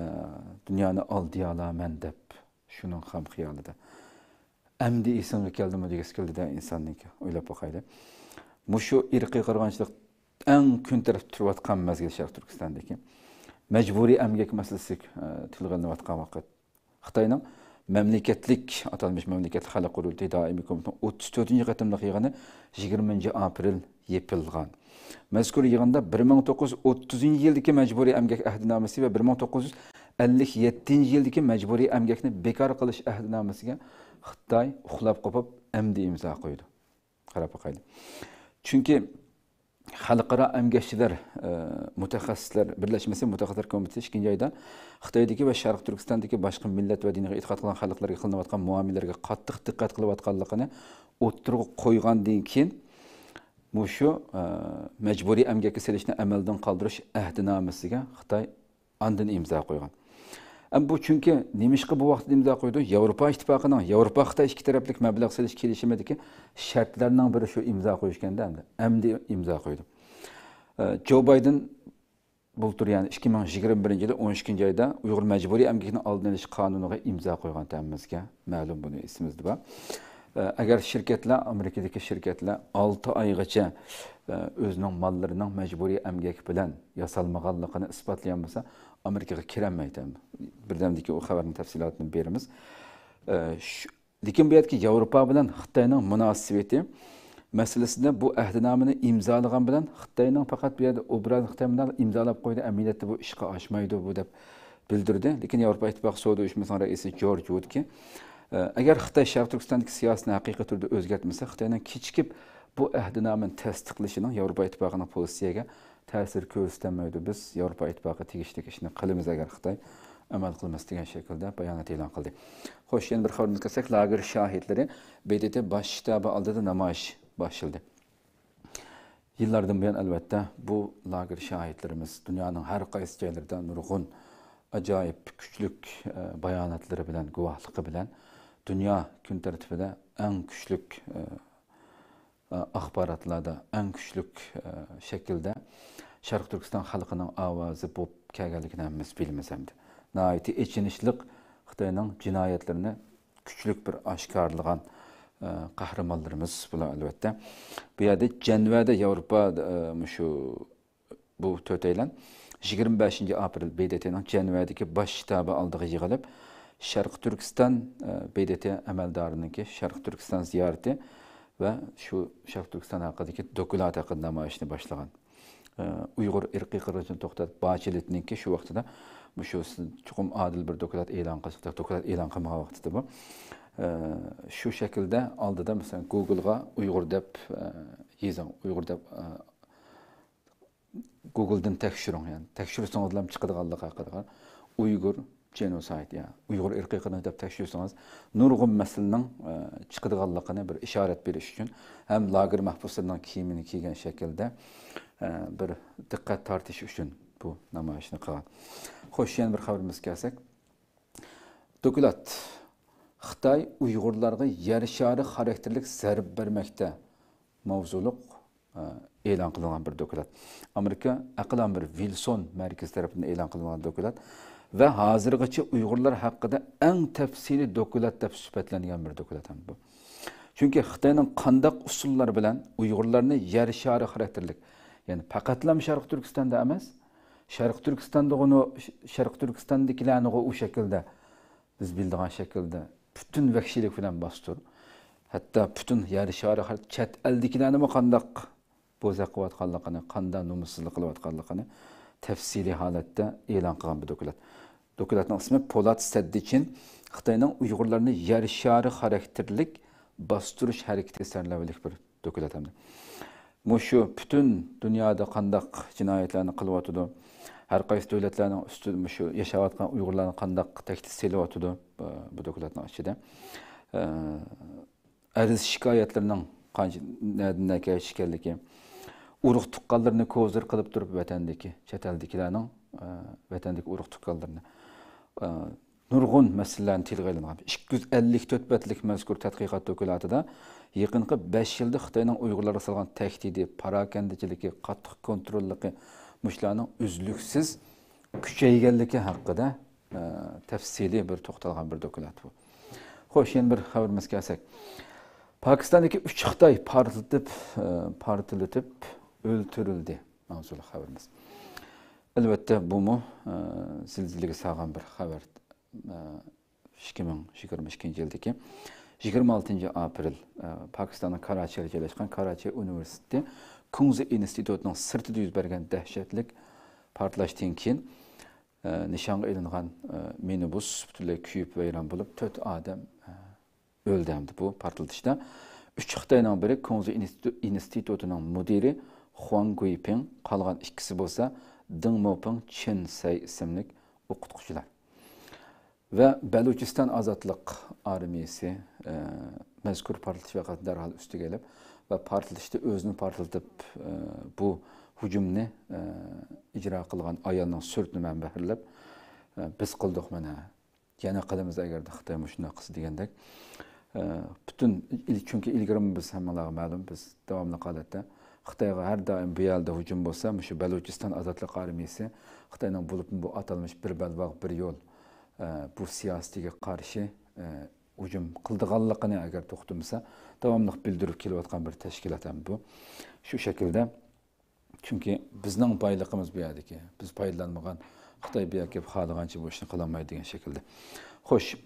دۇنيانى ئالدىيالايمەن دەپ، شۇنىڭ خام خىيالىدا. ئەمدى ئېسىڭگە كەلدىمۇ دېگۈسى كېلىدىدە ئىنساننىڭكى. ئويلاپ باقايلى. مۇشۇ ئىرقىي قىرغىنچىلىق ئەڭ كۈن تەرەپ تۇرۇۋاتقان مەزگىل شەرقىي تۈركىستاندىكى مەجبۇرىي ئەمگەك مەسىلىسى، ئە، تىلغا ئېلىنىۋاتقان ۋاقىت. خىتاينىڭ مەملىكەتلىك، ئاتالمىش مەملىكەتلىك خەلق قۇرۇلتىيى دائىمىي كومىتېتىنىڭ ئوتتۇز تۆتىنچى قېتىملىق يىغىنى يىگىرمىنچى ئاپرېل يېپىلغان. مەزكۇر يىغىندا بىر مىڭ توققۇز يۈز ئوتتۇزىنچى يىلدىكى مەجبۇرىي ئەمگەك ئەھدىنامىسى ۋە بىر مىڭ توققۇز يۈز ئەللىك يەتتىنچى يىلدىكى مەجبۇرىي ئەمگەكنى بېكار قىلىش ئەھدىنامىسىگە خىتاي ئۇخلاپ قوپۇپ ئەمدى ئىمزا قويىدۇ. قاراپ باقايلى. چۈنكى خەلقئارا ئەمگەكچىلەر، ئە، مۇتەخەسسىسلەر بىرلەشمىسى مۇتەخەسسىسلەر كومىتېتى ئىككىنچى ئايدا خىتايدىكى ۋە شەرقىي تۈركىستاندىكى باشقا مىللەت ۋە دىنغا ئېتىقاد قىلغان خەلقلەرگە قىلىنىۋاتقان مۇئامىلىلەرگە قاتتىق دىققەت قىلىۋاتقانلىقىنى ئوتتۇرىغا قويغاندىن كېيىن، مۇشۇ، ئە، مەجبۇرىي ئەمگەككە سېلىشنى ئەمەلدىن قالدۇرۇش ئەھدىنامىسىگە خىتاي ئاندىن ئىمزا قويغان. ئەم، بۇ چۈنكى نېمىشقا بۇ ۋاقىتتا ئىمزا قويدى؟ ياۋروپا ئىتتىپاقىنىڭ ياۋروپا خىتاي ئىككى تەرەپلىك مەبلەغ سېلىش كېلىشىمىدىكى شەرتلەرنىڭ بىرى شۇ ئىمزا قويۇش ئىكەندە، ئەمدى ئىمزا قويدى. ئە، جو بايدېن بۇلتۇر، يەنى ئىككى مىڭ يىگىرمە بىرىنچى يىلى ئون ئىككىنچى ئايدا ئۇيغۇر مەجبۇرىي ئەمگىكىنىڭ ئالدىنى ئېلىش قانۇنىغا ئىمزا قويغان، ھەممىمىزگە مەلۇم، بۇنى ئېسىمىزدە بار. ئە، ئەگەر شىركەتلەر، ئامېرىكىدىكى شىركەتلەر ئالتە ئايغىچە، ئە، ئۆزىنىڭ ماللىرىنىڭ مەجبۇرىي ئەمگەك بىلەن ياسالمىغانلىقىنى ئىسپاتلىيالمىسا، ئامېرىكىغا كىرەلمەيدۇ. بىردەمدىن كېيىن ئۇ خەۋەرنىڭ تەپسىلاتىنى بېرىمىز. ئە، شۇ، لېكىن بۇ يەردىكى ياۋروپا بىلەن خىتاينىڭ مۇناسىۋىتى مەسىلىسىدە بۇ ئەھدىنامىنى ئىمزالىغان بىلەن خىتاينىڭ پەقەت بۇ يەردە ئوبراز خىتاي مۇنداق ئىمزالاپ قويدى، ئەمەلىيەتتە بۇ ئىشقا ئاشمايدۇ بۇ دەپ بىلدۈردى. لېكىن ياۋروپا ئىتتىپاقى سودا ئۇيۇشمىسىنىڭ رەئىسى جورج ۋۇدكى، ئە، ئەگەر خىتاي شەرقىي تۈركىستاندىكى سىياسىتىنى ھەقىقىي تۈردە ئۆزگەرتمىسە، خىتاينىڭ كېچىكىپ بۇ ئەھدىنامىنى تەستىقلىشىنىڭ ياۋروپا ئىتتىپاقىنىڭ پوزىتسىيەگە تەسىر كۆرسىتەلمەيدۇ. بىز ياۋروپا ئىتتىپاقى تېگىشلىك ئىشنى قىلىمىز، ئەگەر خىتاي ئەمەل قىلمىسا، دېگەن شەكىلدە بايانات ئېلان قىلدى. خوش، يەنە بىر خەۋىرىمىزگە كەلسەك، لاگېر شاھىتلىرى ب د ت باش شتابى ئالدىدا نامايىش باشلىدى. يىللاردىن بۇيان، ئەلۋەتتە، بۇ لاگېر شاھىتلىرىمىز دۇنيانىڭ ھەر قايسى جايلىرىدا نۇرغۇن ئاجايىپ كۈچلۈك، ئە، باياناتلىرى بىلەن، گۇۋاھلىقى بىلەن دۇنيا كۈن تەرتىپىدە ئەڭ كۈچلۈك، ئە، ئە، ئاخباراتلاردا ئەڭ كۈچلۈك، ئە، شەكىلدە شەرقىي تۈركىستان خەلقىنىڭ ئاۋازى بولۇپ كەلگەنلىكىنى ھەممىمىز بىلىمىز ئەمدى. ناھايىتى ئېچىنىشلىق خىتاينىڭ جىنايەتلىرىنى كۈچلۈك بىر ئاشكارىلىغان، ئە، قەھرىمانلىرىمىز بۇلار، ئەلۋەتتە. بۇ يەردە جەنۋەدە ياۋروپا، ئە، مۇشۇ بۇ تۆتەيلەن يىگىرمە بەشىنچى ئاپرېل ب د ت نىڭ جەنۋەدىكى باش شتابى ئالدىغا يىغىلىپ، شەرقىي تۈركىستان، ئە، ب د ت ئەمەلدارىنىڭكى شەرقىي تۈركىستان زىيارىتى ۋە شۇ شەرقىي تۈركىستان ھەققىدىكى دوكلات ھەققىدە نامايىشنى باشلىغان. ئە، ئۇيغۇر ئىرقىي قىرغىنچىلىقىنى توختات باچىلىتنىڭكى شۇ ۋاقتىدا مۇشۇ چوقۇم ئادىل بىر دوكلات ئېلان قىلساق، دوكلات ئېلان قىلمىغان ۋاقتىدا بۇ. ئە، شۇ شەكىلدە ئالدىدا، مەسىلەن، گوگلغا ئۇيغۇر دەپ، ئە، يېزىڭ، ئۇيغۇر دەپ، ئە، گوگلدىن تەكشۈرۈڭ، يەنى تەكشۈرسىڭىزلا چىقىدىغانلىقى ھەققىدە، ئۇيغۇر جېنوسايد، يا ئۇيغۇر ئىرقىي قىرغىنچىلىقى دەپ تەكشۈرسىڭىز، نۇرغۇن مەسىلىنىڭ، ئە، چىقىدىغانلىقىنى بىر ئىشارەت بېرىش ئۈچۈن ھەم لاگېر مەھبۇسلىرىنىڭ كىيىمىنى كىيگەن شەكىلدە، ئە، بىر دىققەت تارتىش ئۈچۈن بۇ نامايىشنى قىلغان. خوش، يەنە بىر خەۋىرىمىزگە كەلسەك، دوكلات، خىتاي ئۇيغۇرلارغا يەر شارى خاراكتېرلىك زەربە بەرمەكتە ماۋزۇلۇق، ئە، ئېلان قىلىنغان بىر دوكلات. ئامېرىكا ئەقلىي ئامبىرى ۋىلسون مەركىزى تەرىپىدىن ئېلان قىلىنغان دوكلات ۋە ھازىرغىچە ئۇيغۇرلار ھەققىدە ئەڭ تەپسىلىي دوكلات دەپ سۈپەتلەنگەن بىر دوكلات ھەم بۇ. چۈنكى خىتاينىڭ قانداق ئۇسۇللار بىلەن ئۇيغۇرلارنى يەر شارى خاراكتېرلىك، يەنى پەقەتلەم شەرقىي تۈركىستاندا ئەمەس، شەرقىي تۈركىستاندىغۇ، شەرقىي تۈركىستاندىكىلەرنىغۇ ئۇ شەكىلدە، بىز بىلىدىغان شەكىلدە پۈتۈن ۋەھشىيلىك بىلەن باستۇر، ھەتتا پۈتۈن يەر شارى خەلق چەت ئەلدىكىلەرنىمۇ قانداق بوزەك قىلىۋاتقانلىقىنى، قانداق نومۇسسىزلىق قىلىۋاتقانلىقىنى تەپسىلىي ھالەتتە ئېلان قىلغان بىر دوكلات. دوكلاتنىڭ ئىسمى پولات سەددىچىن، خىتاينىڭ ئۇيغۇرلارنى يەر شارى خاراكتېرلىك باستۇرۇش ھەرىكىتى سەرلەۋھىلىك بىر دوكلات ھەمدە. مۇشۇ پۈتۈن دۇنيادا قانداق جىنايەتلەرنى قىلىۋاتىدۇ، ھەر قايسى دۆلەتلەرنىڭ ئۈستىدە مۇشۇ ياشاۋاتقان ئۇيغۇرلارنى قانداق تەھدىت سېلىۋاتىدۇ، بۇ، بۇ دوكلاتنىڭ ئىچىدە. ئە، ئەرز شىكايەتلىرىنىڭ قانچە، نەدىن نەگە ئىكەنلىكى، ئۇرۇق تۇغقانلىرىنى كوزىر قىلىپ تۇرۇپ، ۋەتەندىكى، چەت ئەلدىكىلەرنىڭ، ئە، ۋەتەندىكى ئۇرۇق تۇغقانلىرىنى، ئە، نۇرغۇن مەسىلىلەرنى تىلغا ئېلىنغان. ئىككى يۈز ئەللىك تۆت بەتلىك مەزكۇر تەتقىقات دوكلاتىدا يېقىنقى بەش يىلدا خىتاينىڭ ئۇيغۇرلارغا سالغان تەھدىتى، پاراكەندىچىلىكى، قاتتىق كونتروللۇقى، مۇشۇلارنىڭ ئۈزلۈكسىز كۈچەيگەنلىكى ھەققىدە، ئە، تەپسىلىي بىر توختالغان بىر دوكلات بۇ. خوش، يەنە بىر خەۋىرىمىزگە كەلسەك، پاكىستاندىكى ئۈچ خىتاي پارتلىتىپ، ئە، پارتلىتىپ ئۆلتۈرۈلدى. ماۋزۇلۇق خەۋىرىمىز. ئەلۋەتتە، بۇمۇ، ئە، زىلزىلىگە سالغان بىر خەۋەر. ئە، ئىككى مىڭ يىگىرمە ئىككىنچى يىلدىكى يىگىرمە ئالتىنچى ئاپرېل، ئە، پاكىستاننىڭ كاراچىدا جايلاشقان كاراچى ئۇنىۋېرسىتېتى كۇڭزى ئىنستىتۇتىنىڭ سىرتىدا يۈز بەرگەن دەھشەتلىك پارتلاشتىن كېيىن، ئە، نىشانغا ئېلىنغان، ئە، مىنىبۇس پۈتۈنلەي كۆيۈپ ۋەيران بولۇپ، تۆت ئادەم، ئە، ئۆلدى ھەمدە بۇ پارتلىتىشتا ئۈچ خىتاينىڭ بىرى كۇڭزى ئىنستىتۇ-، ئىنستىتۇتىنىڭ مۇدىرى خۇاڭ گۇيپىڭ، قالغان ئىككىسى بولسا دېڭ موپىڭ، چېن سەي ئىسىملىك ئوقۇتقۇچىلار. ۋە بەلۇچىستان ئازادلىق ئارمىيىسى، ئە، مەزكۇر پارتلىتىش ۋەقەسىنى دەرھال ئۈستىگە ئېلىپ ۋە پارتلىتىشتا ئۆزىنى پارتلىتىپ، ئە، بۇ ھۇجۇمنى، ئە، ئىجرا قىلغان ئايالنىڭ سۈرىتىنى مەنبەھىرلەپ، ئە، «بىز قىلدۇق مانا، يەنە قىلىمىز ئەگەردە خىتاي مۇشۇنداق قىلسا» دېگەندەك، ئە، پۈتۈن ئىل-، چۈنكى ئىلگىرىمۇ بىز ھەممىڭلارغا مەلۇم، بىز داۋاملىق ھالەتتە خىتايغا ھەر دائىم بۇ يەردە ھۇجۇم بولسا، مۇشۇ بەلۇچىستان ئازادلىق ئارمىيىسى خىتاينىڭ بولۇپمۇ بۇ ئاتالمىش «بىر بەلباغ، بىر يول»، ئە، بۇ سىياسىتىگە قارشى، ئە، ھۇجۇم قىلىدىغانلىقىنى ئەگەر توختىمىسا، داۋاملىق بىلدۈرۈپ كېلىۋاتقان بىر تەشكىلات ھەم بۇ. شۇ شەكىلدە، چۈنكى بىزنىڭ بايلىقىمىز بۇ يەردىكى، بىز پايدىلانمىغان، خىتاي بۇ يەرگە كېلىپ خالىغانچە بۇ ئىشنى قىلالمايدۇ دېگەن شەكىلدە. خوش،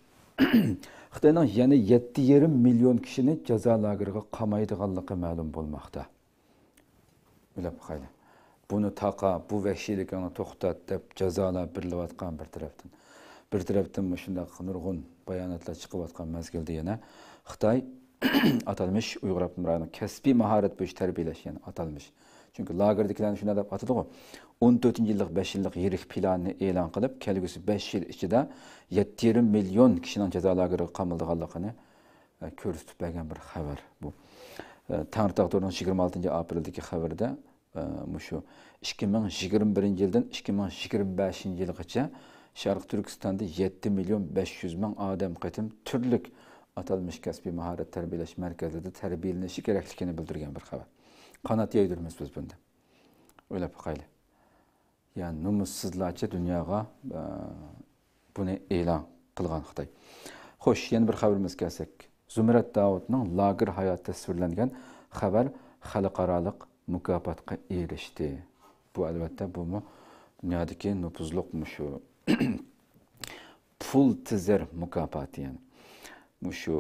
خىتاينىڭ يەنە يەتتە يېرىم مىليون كىشىنى جازا لاگېرىغا قامايدىغانلىقى مەلۇم بولماقتا. ئويلاپ باقايلى. بۇنى تاقا، بۇ ۋەھشىيلىكىڭنى توختات دەپ جازالار بېرىلىۋاتقان بىر تەرەپتىن. بىر تەرەپتىن مۇشۇنداق نۇرغۇن باياناتلار چىقىۋاتقان مەزگىلدە يەنە خىتاي ئاتالمىش ئۇيغۇر ئاپتونوم رايونىنىڭ كەسپىي ماھارەت بويىچە تەربىيەلەش، يەنى ئاتالمىش چۈنكى لاگېردىكىلەرنى شۇنداق دەپ ئاتىدىغۇ. ئون تۆتىنچى يىللىق بەش يىللىق يىرىك پىلانىنى ئېلان قىلىپ، كەلگۈسى بەش يىل ئىچىدە يەتتە يېرىم مىليون كىشىنىڭ جازا لاگېرىغا قامىلىدىغانلىقىنى، ئە، كۆرسىتىپ بەرگەن بىر خەۋەر بۇ. ئە، تەڭرىتاغ تورىنىڭ يىگىرمە ئالتىنچى ئاپرېلدىكى خەۋىرىدە، ئە، مۇشۇ ئىككى مىڭ يىگىرمە بىرىنچى يىلدىن ئىككى مىڭ يىگىرمە بەشىنچى يىلغىچە شەرقىي تۈركىستاندا يەتتە مىليون بەش يۈز مىڭ ئادەم قېتىم تۈرلۈك ئاتالمىش كەسپىي ماھارەت تەربىيەلەش مەركەزلىرىدە تەربىيەلىنىشى كېرەكلىكىنى بىلدۈرگەن بىر خەۋەر. قانات يايدۇرىمىز بىز بۇندا. ئويلاپ باقايلى. يا نومۇسسىزلارچە دۇنياغا، ئە، بۇنى ئېلان قىلغان خىتاي. خوش، يەنە بىر خەۋىرىمىزگە كەلسەك، زۇمرەت داۋۇتنىڭ لاگېر ھاياتى تەسۋىرلەنگەن خەۋەر خەلقئارالىق مۇكاپاتقا ئېرىشتى. بۇ، ئەلۋەتتە، بۇمۇ دۇنيادىكى نوپۇزلۇق مۇشۇ پۇل تىزەر مۇكاپاتى، يەنى. مۇشۇ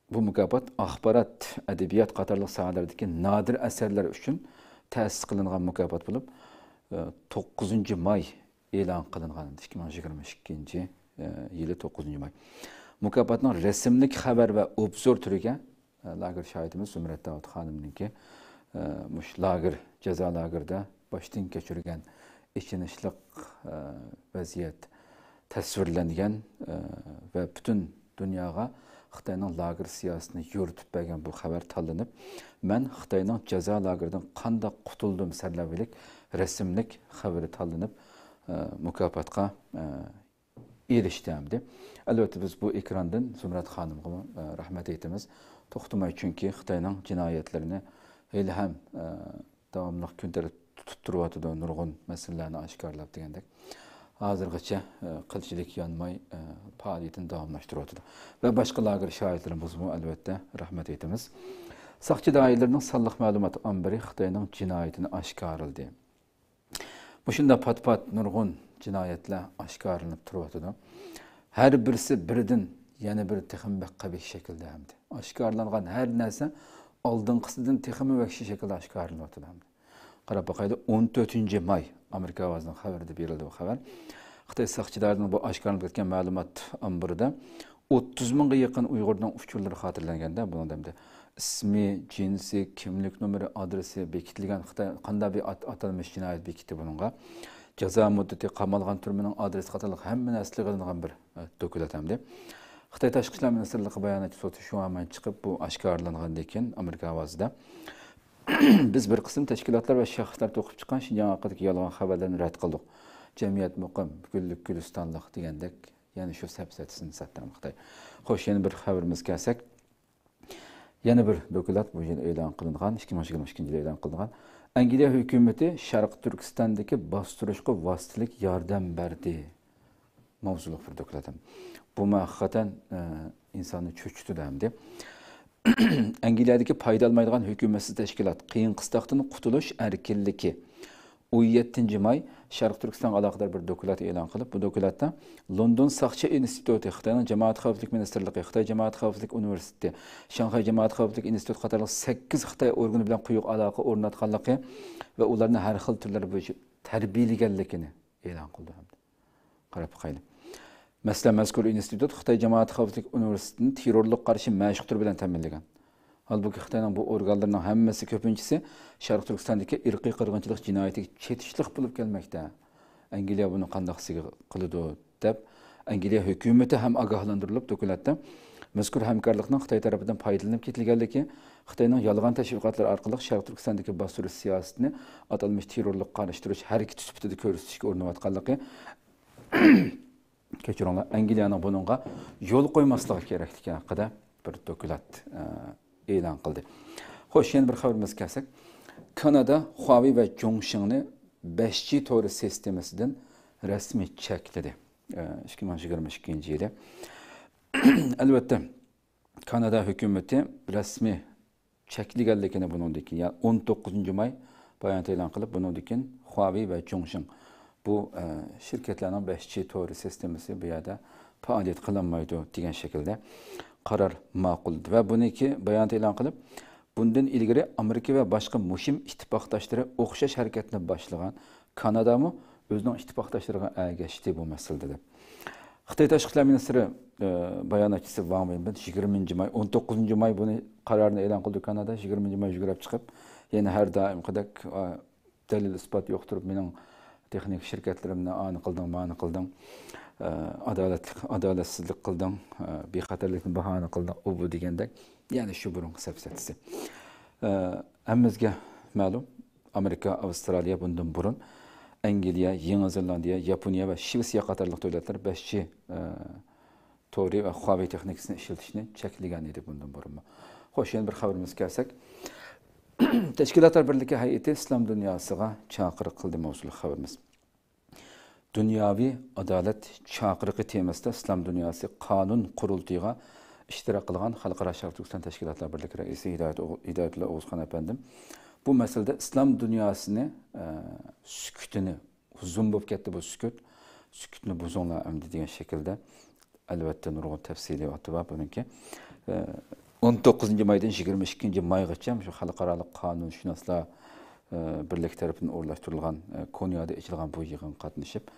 بۇ مۇكاپات ئاخبارات، ئەدەبىيات قاتارلىق ساھەلەردىكى نادىر ئەسەرلەر ئۈچۈن تەسىس قىلىنغان مۇكاپات بولۇپ، ئە، توققۇزىنچى ماي ئېلان قىلىنغان، ئىككى مىڭ يىگىرمە ئىككىنچى، ئە، يىلى توققۇزىنچى ماي. مۇكاپاتنىڭ رەسىملىك خەۋەر ۋە ئوبزور تۈرىگە، ئە، لاگېر شاھىتىمىز زۇمرەت داۋۇت خانىمنىڭكى، ئە، مۇشۇ لاگېر، جازا لاگېرىدا باشتىن كەچۈرگەن ئېچىنىشلىق، ئە، ۋەزىيەت تەسۋىرلەنگەن، ئە، ۋە پۈتۈن دۇنياغا خىتاينىڭ لاگېر سىياسىتىنى يورۇتۇپ بەرگەن بۇ خەۋەر تاللىنىپ، مەن خىتاينىڭ جازا لاگېرىدىن قانداق قۇتۇلدۇم سەرلەۋھىلىك رەسىملىك خەۋىرى تاللىنىپ، ئە، مۇكاپاتقا، ئە، ئېرىشتى ئەمدى. ئەلۋەتتە، بىز بۇ ئېكراندىن زۇمرەت خانىمغىمۇ، ئە، رەھمەت ئېيتىمىز. توختىماي، چۈنكى خىتاينىڭ جىنايەتلىرىنى ھېلىھەم، ئە، داۋاملىق كۈندىلىك تۇتۇپ تۇرۇۋاتىدۇ، نۇرغۇن مەسىلىلەرنى ئاشكارىلاپ دېگەندەك. ھازىرغىچە، ئە، قىلچىلىك يانماي، ئە، پائالىيىتىنى داۋاملاشتۇرۇۋاتىدۇ. ۋە باشقا لاگېر شاھىتلىرىمىزمۇ، ئەلۋەتتە، رەھمەت ئېيتىمىز. ساقچى دائىرىلىرىنىڭ سانلىق مەلۇمات ئامبىرى خىتاينىڭ جىنايىتىنى ئاشكارىلىدى. مۇشۇنداق پات-پات نۇرغۇن جىنايەتلەر ئاشكارىلىنىپ تۇرۇۋاتىدۇ. ھەر بىرسى بىرىدىن يەنە بىر تېخىمۇ بەك قەبىھ شەكىلدە ھەمدە. ئاشكارىلانغان ھەر نەرسە ئالدىنقىسىدىن تېخىمۇ ۋەھشىي شەكىلدە ئاشكارىلىنىۋاتىدۇ ھەمدە. قاراپ باقايلى، ئون تۆتىنچى ماي ئامېرىكا ئاۋازىنىڭ خەۋىرىدە بېرىلدى بۇ خەۋەر. خىتاي ساقچى دائىرىلىرىنىڭ بۇ ئاشكارىلىنىپ كەتكەن مەلۇمات ئامبىرىدا ئوتتۇز مىڭغا يېقىن ئۇيغۇرنىڭ ئۇچۇرلىرى خاتىرىلەنگەندە، بۇنىڭدا ئەمدى ئىسمى، جىنسى، كىملىك نومۇرى، ئادرېسى بېكىتىلگەن خىتاي قانداق بىر ئات-، ئاتالمىش جىنايەت بېكىتتى بۇنىڭغا. جازا مۇددىتى، قامالغان تۈرمىنىڭ ئادرېسى قاتارلىق ھەممە نەرسە يىغىلغان بىر، ئە، دوكلات ئەمدى. خىتاي تاشقى ئىشلار مىنىستىرلىقى باياناتچىسى سۇ شۇەنمەن چىقىپ، بۇ ئاشكارىلانغاندىن كېيىن ئامېرىكا ئاۋازىدا، بىز بىر قىسىم تەشكىلاتلار ۋە شەخسلەر توقۇپ چىققان شىنجاڭ ھەققىدىكى يالغان خەۋەرلەرنى رەت قىلدۇق. جەمئىيەت مۇقىم، گۈللۈك گۈلىستانلىق دېگەندەك، يەنە شۇ سەپسەتىسىنى ساتتى خىتاي. خوش، يەنە بىر خەۋىرىمىزگە كەلسەك، يەنە بىر دوكلات بۇ يىل ئېلان قىلىنغان، ئىككى مىڭ يىگىرمە ئىككىنچى يىل ئېلان قىلىنغان. ئەنگلىيە ھۆكۈمىتى شەرقىي تۈركىستاندىكى باستۇرۇشقا ۋاسىتىلىك ياردەم بەردى. ماۋزۇلۇق بىر دوكلات. بۇمۇ ھەقىقەتەن، ئە، ئىنساننى چۆچۈتىدۇ ئەمدى. ئەنگلىيەدىكى پايدا ئالمايدىغان ھۆكۈمەتسىز تەشكىلات، قىيىن قىستاقتىن قۇتۇلۇش ئەركىنلىكى. ئون يەتتىنچى ماي، شەرقىي تۈركىستانغا ئالاقىدار بىر دوكلات ئېلان قىلىپ، بۇ دوكلاتتا لوندون ساقچى ئىنستىتۇتى، خىتاينىڭ جامائەت خەۋپسىزلىكى مىنىستىرلىقى، خىتاي جامائەت خەۋپسىزلىكى ئۇنىۋېرسىتېتى، شاڭخەي جامائەت خەۋپسىزلىكى ئىنستىتۇتى قاتارلىق سەككىز خىتاي ئورگىنى بىلەن قويۇق ئالاقە ئورناتقانلىقى ۋە ئۇلارنى ھەر خىل تۈرلەر بويىچە تەربىيەلىگەنلىكىنى ئېلان قىلدى. قاراپ باقايلى. مەسىلەن، مەزكۇر ئىنستىتۇت خىتاي جامائەت خەۋپسىزلىك ئۇنىۋېرسىتېتىنى تېررورلۇققا قارشى مەشىق تۈرى بىلەن تەمىنلىگەن. ھالبۇكى، خىتاينىڭ بۇ ئورگانلىرىنىڭ ھەممىسى، كۆپىنچىسى شەرقىي تۈركىستاندىكى ئىرقىي قىرغىنچىلىق جىنايىتىگە چېتىشلىق بولۇپ كەلمەكتە. ئەنگلىيە بۇنى قانداق سىغ قىلىدۇ، دەپ، ئەنگلىيە ھۆكۈمىتى ھەم ئاگاھلاندۇرۇلۇپ، دوكلاتتا مەزكۇر ھەمكارلىقنىڭ خىتاي تەرىپىدىن پايدىلىنىپ كېتىلگەنلىكى، خىتاينىڭ يالغان تەشۋىقاتلىرى ئارقىلىق شەرقىي تۈركىستاندىكى باستۇرۇش سىياسىتىنى ئاتالمىش تېررورلۇققا قارشى تۇرۇش ھەرىكىتى سۈپىتىدە كۆرسىتىشكە ئۇرۇنۇۋاتقانلىقى، كەچۈرۈڭلار، ئەنگلىيەنىڭ بۇنىڭغا يول قويماسلىقى كېرەكلىكى ھەققىدە بىر دوكلات، ئە، ئېلان قىلدى. خوش، يەنە بىر خەۋىرىمىزگە كەلسەك، كانادا خۇاۋېي ۋە جۇڭشىڭنى بەش جى تورى سىستېمىسىدىن رەسمىي چەكلىدى. ئە، ئىككى مىڭ يىگىرمە ئىككىنچى يىلى. ئەلۋەتتە، كانادا ھۆكۈمىتى رەسمىي چەكلىگەنلىكىنى بۇنىڭدىن كېيىن، يەنى ئون توققۇزىنچى ماي بايانات ئېلان قىلىپ، بۇنىڭدىن كېيىن خۇاۋېي ۋە جۇڭشىڭ بۇ، ئە، شىركەتلەرنىڭ بەش جى تورى سىستېمىسى بۇ يەردە پائالىيەت قىلالمايدۇ دېگەن شەكىلدە قارار ماقۇللىدى. ۋە بۇنىڭكى بايانات ئېلان قىلىپ، بۇندىن ئىلگىرى ئامېرىكا ۋە باشقا مۇھىم ئىتتىپاقداشلىرى ئوخشاش ھەرىكەتنى باشلىغان كانادامۇ ئۆزىنىڭ ئىتتىپاقداشلىرىغا ئەگەشتى بۇ مەسىلىدە، دەپ. خىتاي تاشقى ئىشلار مىنىستىرى، ئە، باياناتچىسى ۋاڭ ۋېنبىن يىگىرمىنچى ماي، ئون توققۇزىنچى ماي بۇنى قارارىنى ئېلان قىلدى كانادا. يىگىرمىنچى ماي يۈگرەپ چىقىپ، يەنە ھەر دائىمقىدەك، ئە، دەلىل ئىسپات يوقتۇرۇپ، مېنىڭ تېخنىكا شىركەتلىرىمنى ئانى قىلدىڭ، مانى قىلدىڭ، ئە، ئادالەتلىك، ئادالەتسىزلىك قىلدىڭ، ئە، بىخەتەرلىكنى باھانە قىلدىڭ، ئۇ بۇ دېگەندەك، يەنە شۇ بۇرۇنقى سەپسەتىسى. ئە، ھەممىمىزگە مەلۇم، ئامېرىكا، ئاۋسترالىيە بۇندىن بۇرۇن ئەنگلىيە، يېڭى زېلاندىيە، ياپونىيە ۋە شىۋېتسىيە قاتارلىق دۆلەتلەر بەش جى، ئە، تورى ۋە خۇاۋېي تېخنىكىسىنى ئىشلىتىشنى چەكلىگەن ئىدى بۇندىن بۇرۇنمۇ. خوش، يەنە بىر خەۋىرىمىزگە كەلسەك، تەشكىلاتلار بىرلىكى ھەيئىتى ئىسلام دۇنياسىغا چاقىرىق قىلدى ماۋزۇلۇق خەۋىرىمىز. دۇنياۋى ئادالەت چاقىرىقى تېمىسىدا ئىسلام دۇنياسى قانۇن قۇرۇلتىيىغا ئىشتىراك قىلغان خەلقئارا شەرقىي تۈركىستان تەشكىلاتلار بىرلىكى رەئىسى ھىدايەت ئوغ-، ھىدايەتۇللا ئوغۇزخان ئەپەندىم بۇ مەسىلىدە ئىسلام دۇنياسىنى، ئە، سۈكۈتىنى، ئۇزۇن بولۇپ كەتتى بۇ سۈكۈت، سۈكۈتنى بۇزۇڭلار ئەمدى دېگەن شەكىلدە، ئەلۋەتتە، نۇرغۇن تەپسىلىياتى بار بۇنىڭكى. ئە، ئون توققۇزىنچى مايدىن يىگىرمە ئىككىنچى مايغىچە شۇ خەلقئارالىق قانۇنشۇناسلار، ئە، بىرلىكى تەرىپىدىن ئورۇنلاشتۇرۇلغان، ئە، كونيادا ئېچىلغان بۇ يىغىنغا قاتنىشىپ،